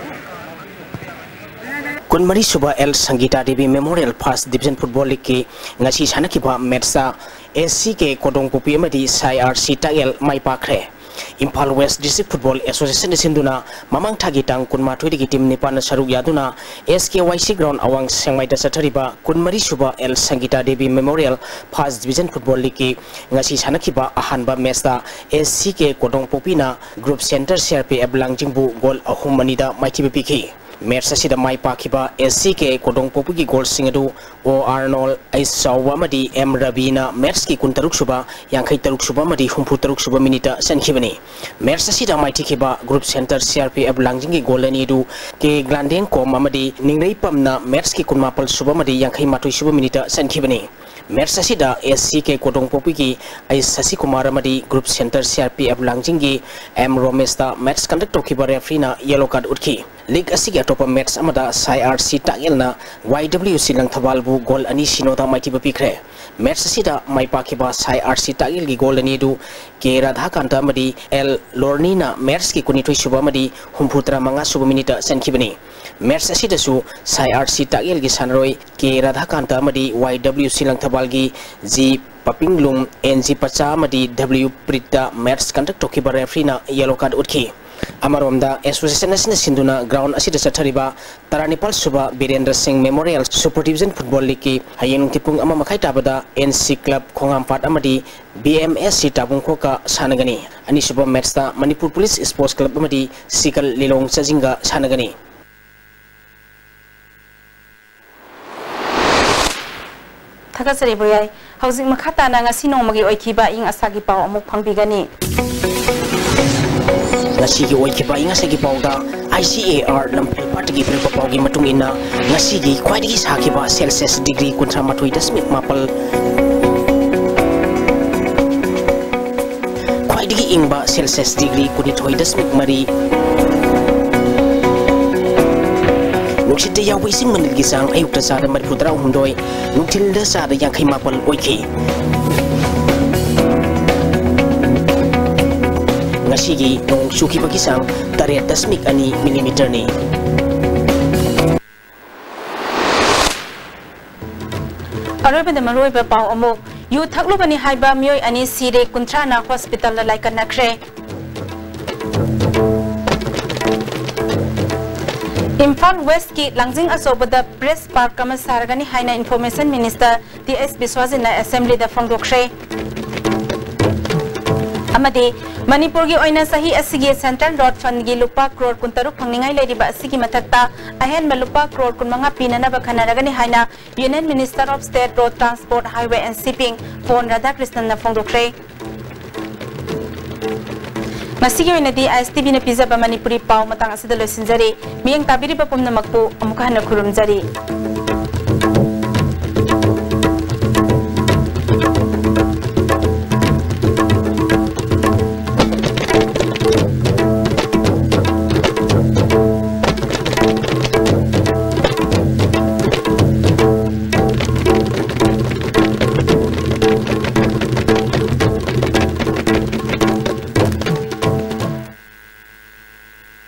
ꯀꯨꯟꯃꯔꯤ ꯁꯨꯕ L ꯁꯪꯒꯤꯇꯥ Devi Memorial First Division Football Leagueꯀꯤ ꯉꯁꯤ ꯁꯥꯟꯅꯈꯤꯕ matchꯇ S C K ꯀꯣꯗꯣꯡꯄꯣꯛꯄꯤ ꯑꯃꯗꯤ ꯁꯥꯏ R C ꯇꯥꯛꯌꯦꯜ ꯃꯥꯏ ꯄꯥꯛꯈ꯭ꯔꯦ꯫ ꯏꯝꯐꯥꯜ ꯋꯦꯁ ꯗꯤꯁꯇ꯭ꯔꯤꯛ ꯐꯨꯠꯕꯣꯜ ꯑꯦꯁꯣꯁꯤꯌꯦꯁꯟꯅ ꯁꯤꯟꯗꯨꯅ ꯃꯃꯥꯡ ꯊꯥꯒꯤ ꯇꯥꯡ ꯀꯨꯟꯃꯥꯊꯣꯏꯗꯒꯤ ꯇꯤꯝ ꯅꯤꯄꯥꯟꯅ ꯁꯔꯨꯛ ꯌꯥꯗꯨꯅ ꯑꯦꯁ ꯀꯦ ꯋꯥꯏ ꯁꯤ ꯒ꯭ꯔꯥꯎꯟ ꯑꯋꯥꯡ ꯁꯦꯡꯃꯥꯏꯗ ꯆꯠꯊꯔꯤꯕ ꯀꯨꯟꯃꯔꯤ ꯁꯨꯕ L Sangita Devi memorial first division football ꯂꯤꯒꯀꯤ ꯉꯁꯤ ꯁꯥꯟꯅꯈꯤꯕ ꯑꯍꯥꯟꯕ ꯃꯦꯆꯇ ꯑꯦꯁ ꯁꯤ ꯀꯦ ꯀꯣꯗꯣꯡꯄꯣꯛꯄꯤꯅ group centre C R P F ꯂꯥꯡꯖꯤꯡꯕꯨ ꯒꯣꯜ ꯑꯍꯨꯝ ꯑꯅꯤꯗ ꯃꯥꯏꯊꯤꯕ ꯄꯤꯈꯤ꯫ ꯃꯦꯠꯆ ꯑꯁꯤꯗ ꯃꯥꯏ ꯄꯥꯛꯈꯤꯕ ꯑꯦꯁ ꯁꯤ ꯀꯦ ꯀꯣꯗꯣꯡꯄꯣꯛꯄꯤꯒꯤ ꯒꯣꯜꯁꯤꯡ ꯑꯗꯨ ꯑꯣ ꯑꯥꯔꯅꯣꯜ, ꯑꯩꯆ ꯆꯥꯎꯕ ꯑꯃꯗꯤ ꯑꯦꯝ ꯔꯕꯤꯅ ꯃꯦꯠꯆꯀꯤ ꯀꯨꯟꯇꯔꯨꯛ ꯁꯨꯕ, ꯌꯥꯡꯈꯩ ꯇꯔꯨꯛ ꯁꯨꯕ ꯑꯃꯗꯤ ꯍꯨꯝꯐꯨ ꯇꯔꯨꯛ ꯁꯨꯕ ꯃꯤꯅꯤꯠꯇ ꯆꯟꯈꯤꯕꯅꯤ꯫ ꯃꯦꯠꯆ ꯑꯁꯤꯗ ꯃꯥꯏꯊꯤꯈꯤꯕ group centre C R P F ꯂꯥꯡꯖꯤꯡꯒꯤ ꯒꯣꯜ ꯑꯅꯤ ꯑꯗꯨ ꯀꯦ ꯒ꯭ꯂꯥꯟꯗꯦꯡꯀꯣꯝ ꯑꯃꯗꯤ ꯅꯤꯡꯂꯩꯄꯝꯅ ꯃꯦꯠꯆꯀꯤ ꯀꯨꯟꯃꯥꯄꯜ ꯁꯨꯕ ꯑꯃꯗꯤ ꯌꯥꯡꯈꯩ ꯃꯥꯊꯣꯏ ꯁꯨꯕ ꯃꯤꯅꯤꯠꯇ ꯆꯟꯈꯤꯕꯅꯤ꯫ ꯃꯦꯠꯆ ꯑꯁꯤꯗ ꯑꯦꯁ ꯁꯤ ꯀꯦ ꯀꯣꯗꯣꯡꯄꯣꯛꯄꯤꯒꯤ ꯑꯩꯆ ꯁꯁꯤꯀꯨꯃꯥꯔ ꯑꯃꯗꯤ group centre C R P F ꯂꯥꯡꯖꯤꯡꯒꯤ ꯑꯦꯝ ꯔꯣꯃꯦꯁꯇ ꯃꯦꯠꯆ ꯀꯟꯗꯛ ꯇꯧꯈꯤꯕ ꯔꯦꯐ꯭ꯔꯤꯅ ꯌꯦꯂꯣ ꯀꯥꯔꯗ ꯎꯠꯈꯤ꯫ ꯂꯤꯒ ꯑꯁꯤꯒꯤ ꯑꯇꯣꯞꯄ ꯃꯦꯠꯆ ꯑꯃꯗ ꯁꯥꯏ ꯑꯥꯔ ꯁꯤ ꯇꯥꯛꯌꯦꯜꯅ ꯋꯥꯏ ꯗꯕ꯭ꯂꯤꯎ ꯁꯤ ꯂꯪꯊꯕꯥꯜꯕꯨ ꯒꯣꯜ ꯑꯅꯤ ꯁꯤꯅꯣꯗ ꯃꯥꯏꯊꯤꯕ ꯄꯤꯈ꯭ꯔꯦ꯫ ꯃꯦꯠꯆ ꯑꯁꯤꯗ ꯃꯥꯏ ꯄꯥꯛꯈꯤꯕ ꯁꯥꯏ ꯑꯥꯔ ꯁꯤ ꯇꯥꯛꯌꯦꯜꯒꯤ ꯒꯣꯜ ꯑꯅꯤ ꯑꯗꯨ ꯀꯦ ꯔꯥꯙꯥꯀꯥꯟꯇ ꯑꯃꯗꯤ ꯑꯦꯜ ꯂꯣꯔꯅꯤꯅ ꯃꯦꯠꯆꯀꯤ ꯀꯨꯟꯅꯤꯊꯣꯏ ꯁꯨꯕ ꯑꯃꯗꯤ ꯍꯨꯝꯐꯨ ꯇꯔꯥ ꯃꯉꯥ ꯁꯨꯕ ꯃꯤꯅꯤꯠꯇ ꯆꯟꯈꯤꯕꯅꯤ꯫ ꯃꯦꯠꯆ ꯑꯁꯤꯗꯁꯨ ꯁꯥꯏ ꯑꯥꯔ ꯁꯤ ꯇꯥꯛꯌꯦꯜꯒꯤ ꯁꯥꯟꯅꯔꯣꯏ ꯀꯦ ꯔꯥꯙꯥꯀꯥꯟꯇ ꯑꯃꯗꯤ ꯋꯥꯏ ꯗꯕ꯭ꯂꯤꯎ ꯁꯤ ꯂꯪꯊꯕꯥꯜꯒꯤ ꯖꯤ ꯄꯄꯤꯡꯂꯨꯡ, ꯑꯦꯟ ꯖꯤ ꯄꯆꯥ ꯑꯃꯗꯤ ꯗꯕ꯭ꯂꯤꯎ ꯄ꯭ꯔꯤꯠꯇ ꯃꯦꯠꯆ ꯀꯟꯗꯛ ꯇꯧꯈꯤꯕ ꯔꯦꯐ꯭ꯔꯤꯅ ꯌꯦꯂꯣ ꯀꯥꯔꯗ ꯎꯠꯈꯤ꯫ ꯑꯃꯔꯣꯝꯗ, ꯑꯦꯁꯣꯁꯤꯌꯦꯁꯟ ꯑꯁꯤꯅ ꯁꯤꯟꯗꯨꯅ ꯒ꯭ꯔꯥꯎꯟ ꯑꯁꯤꯗ ꯆꯠꯊꯔꯤꯕ ꯇꯔꯥꯅꯤꯄꯥꯜ ꯁꯨꯕ ꯕꯤꯔꯦꯟꯗ꯭ꯔ ꯁꯤꯡ ꯃꯦꯃꯣꯔꯤꯌꯦꯜ ꯁꯨꯄꯔ ꯗꯤꯕꯤꯖꯟ ꯐꯨꯠꯕꯣꯜ ꯂꯤꯒꯀꯤ ꯍꯌꯦꯡ ꯅꯨꯡꯊꯤꯜ ꯄꯨꯡ ꯑꯃ ꯃꯈꯥꯏ ꯇꯥꯕꯗ ꯑꯦꯟ ꯁꯤ ꯀ꯭ꯂꯕ ꯈꯣꯡꯍꯥꯝꯄꯥꯠ ꯑꯃꯗꯤ ꯕꯤ ꯑꯦꯝ ꯑꯦꯁ ꯁꯤ ꯇꯥꯕꯨꯡꯈꯣꯛꯀ ꯁꯥꯟꯅꯒꯅꯤ꯫ ꯑꯅꯤꯁꯨꯕ ꯃꯦꯠꯆꯇ ꯃꯅꯤꯄꯨꯔ ꯄꯨꯂꯤꯁ ꯁ꯭ꯄꯣꯔꯠꯁ ꯀ꯭ꯂꯕ ꯑꯃꯗꯤ ꯁꯤꯀꯜ ꯂꯤꯂꯣꯡ ꯆꯥꯖꯤꯡꯒ ꯁꯥꯟꯅꯒꯅꯤ꯫ ꯊꯥꯒꯠꯆꯔꯤ ꯕꯣꯌꯥꯏ꯫ ꯍꯧꯖꯤꯛ ꯃꯈꯥ ꯇꯥꯅ ꯉꯁꯤ ꯅꯣꯡꯃꯒꯤ ꯑꯣꯏꯈꯤꯕ ꯑꯏꯪ ꯑꯁꯥꯒꯤ ꯄꯥꯎ ꯑꯃꯨꯛ ꯐꯪꯕꯤꯒꯅꯤ꯫ ꯉꯁꯤꯒꯤ ꯑꯣꯏꯈꯤꯕ ꯑꯏꯪ ꯑꯁꯥꯒꯤ ꯄꯥꯎꯗ, ꯑꯥꯏ ꯁꯤ ꯑꯦ ꯑꯥꯔ ꯂꯝꯐꯦꯜ ꯄꯥꯠꯇꯒꯤ ꯄꯤꯔꯛꯄ ꯄꯥꯎꯒꯤ ꯃꯇꯨꯡ ꯏꯟꯅ, ꯉꯁꯤꯒꯤ ꯈ꯭ꯋꯥꯏꯗꯒꯤ ꯁꯥꯈꯤꯕ ꯁꯦꯜꯁꯤꯌꯁ ꯗꯤꯒ꯭ꯔꯤ ꯀꯨꯟꯊ꯭ꯔꯥ ꯃꯥꯊꯣꯏ ꯗꯁꯃꯤꯛ ꯃꯥꯄꯜ, ꯈ꯭ꯋꯥꯏꯗꯒꯤ ꯏꯪꯕ ꯁꯦꯜꯁꯤꯌꯁ ꯗꯤꯒ꯭ꯔꯤ ꯀꯨꯟꯅꯤꯊꯣꯏ ꯗꯁꯃꯤꯛ ꯃꯔꯤ꯫ ꯅꯨꯡꯁꯤꯠꯇ ꯌꯥꯎꯕ ꯏꯁꯤꯡ ꯃꯅꯤꯜꯒꯤ ꯆꯥꯡ ꯑꯌꯨꯛꯇ ꯆꯥꯗ ꯃꯔꯤꯐꯨ ꯇꯔꯥꯍꯨꯝꯗꯣꯏ, ꯅꯨꯡꯊꯤꯜꯗ ꯆꯥꯗ ꯌꯥꯡꯈꯩ ꯃꯥꯄꯜ ꯑꯣꯏꯈꯤ꯫ ꯉꯁꯤꯒꯤ ꯅꯣꯡ ꯆꯨꯈꯤꯕꯒꯤ ꯆꯥꯡ ꯇꯔꯦꯠ ꯗꯁꯃꯤꯛ ꯑꯅꯤ ꯃꯤꯂꯤꯃꯤꯇꯔꯅꯤ꯫ ꯑꯔꯣꯏꯕꯗ ꯃꯔꯨꯑꯣꯏꯕ ꯄꯥꯎ ꯑꯃꯨꯛ꯫ ꯌꯨ ꯊꯛꯂꯨꯕꯅꯤ ꯍꯥꯏꯕ ꯃꯤꯑꯣꯏ ꯑꯅꯤ ꯁꯤꯔꯦ, ꯀꯨꯟꯊ꯭ꯔꯥꯅ ꯍꯣꯁꯄꯤꯇꯥꯜꯗ ꯂꯥꯏꯀꯠꯅꯈ꯭ꯔꯦ꯫ ꯏꯝꯐꯥꯜ ꯋꯦꯁꯀꯤ ꯂꯥꯡꯖꯤꯡ ꯑꯆꯧꯕꯗ ꯄ꯭ꯔꯦꯁ ꯄꯥꯔꯛ ꯑꯃ ꯁꯥꯔꯒꯅꯤ ꯍꯥꯏꯅ ꯏꯟꯐꯣꯔꯃꯦꯁꯟ ꯃꯤꯅꯤꯁꯇꯔ ꯇꯤ ꯑꯦꯁ ꯕꯤꯁ꯭ꯋꯥꯖꯤꯠꯅ ꯑꯦꯁꯦꯝꯕ꯭ꯂꯤꯗ ꯐꯣꯡꯗꯣꯛꯈ꯭ꯔꯦ꯫ ꯑꯃꯗꯤ ꯃꯅꯤꯄꯨꯔꯒꯤ ꯑꯣꯏꯅ ꯆꯍꯤ ꯑꯁꯤꯒꯤ ꯁꯦꯟꯇ꯭ꯔꯦꯜ ꯔꯣꯗ ꯐꯟꯒꯤ ꯂꯨꯄꯥ ꯀ꯭ꯔꯣꯔ ꯀꯨꯟꯇꯔꯨꯛ ꯐꯪꯅꯤꯡꯉꯥꯏ ꯂꯩꯔꯤꯕ ꯑꯁꯤꯒꯤ ꯃꯊꯛꯇ ꯑꯍꯦꯟꯕ ꯂꯨꯄꯥ ꯀ꯭ꯔꯣꯔ ꯀꯨꯟꯃꯉꯥ ꯄꯤꯅꯅꯕ ꯈꯟꯅꯔꯒꯅꯤ ꯍꯥꯏꯅ union minister of state road transport highway and shipping Pon ꯔꯥꯙꯥꯀ꯭ꯔꯤꯁꯅꯟꯅ ꯐꯣꯡꯗꯣꯛꯈ꯭ꯔꯦ꯫ ꯉꯁꯤꯒꯤ ꯑꯣꯏꯅꯗꯤ ꯑꯥꯏ ꯑꯦꯁ ꯇꯤ ꯚꯤꯅ ꯄꯤꯖꯕ ꯃꯅꯤꯄꯨꯔꯤ ꯄꯥꯎ ꯃꯇꯥꯡ ꯑꯁꯤꯗ ꯂꯣꯏꯁꯤꯟꯖꯔꯦ꯫ ꯃꯤꯠꯌꯦꯡ ꯇꯥꯕꯤꯔꯤꯕ ꯄꯨꯝꯅꯃꯛꯄꯨ ꯑꯃꯨꯛ ꯍꯟꯅ ꯈꯨꯔꯨꯝꯖꯔꯤ꯫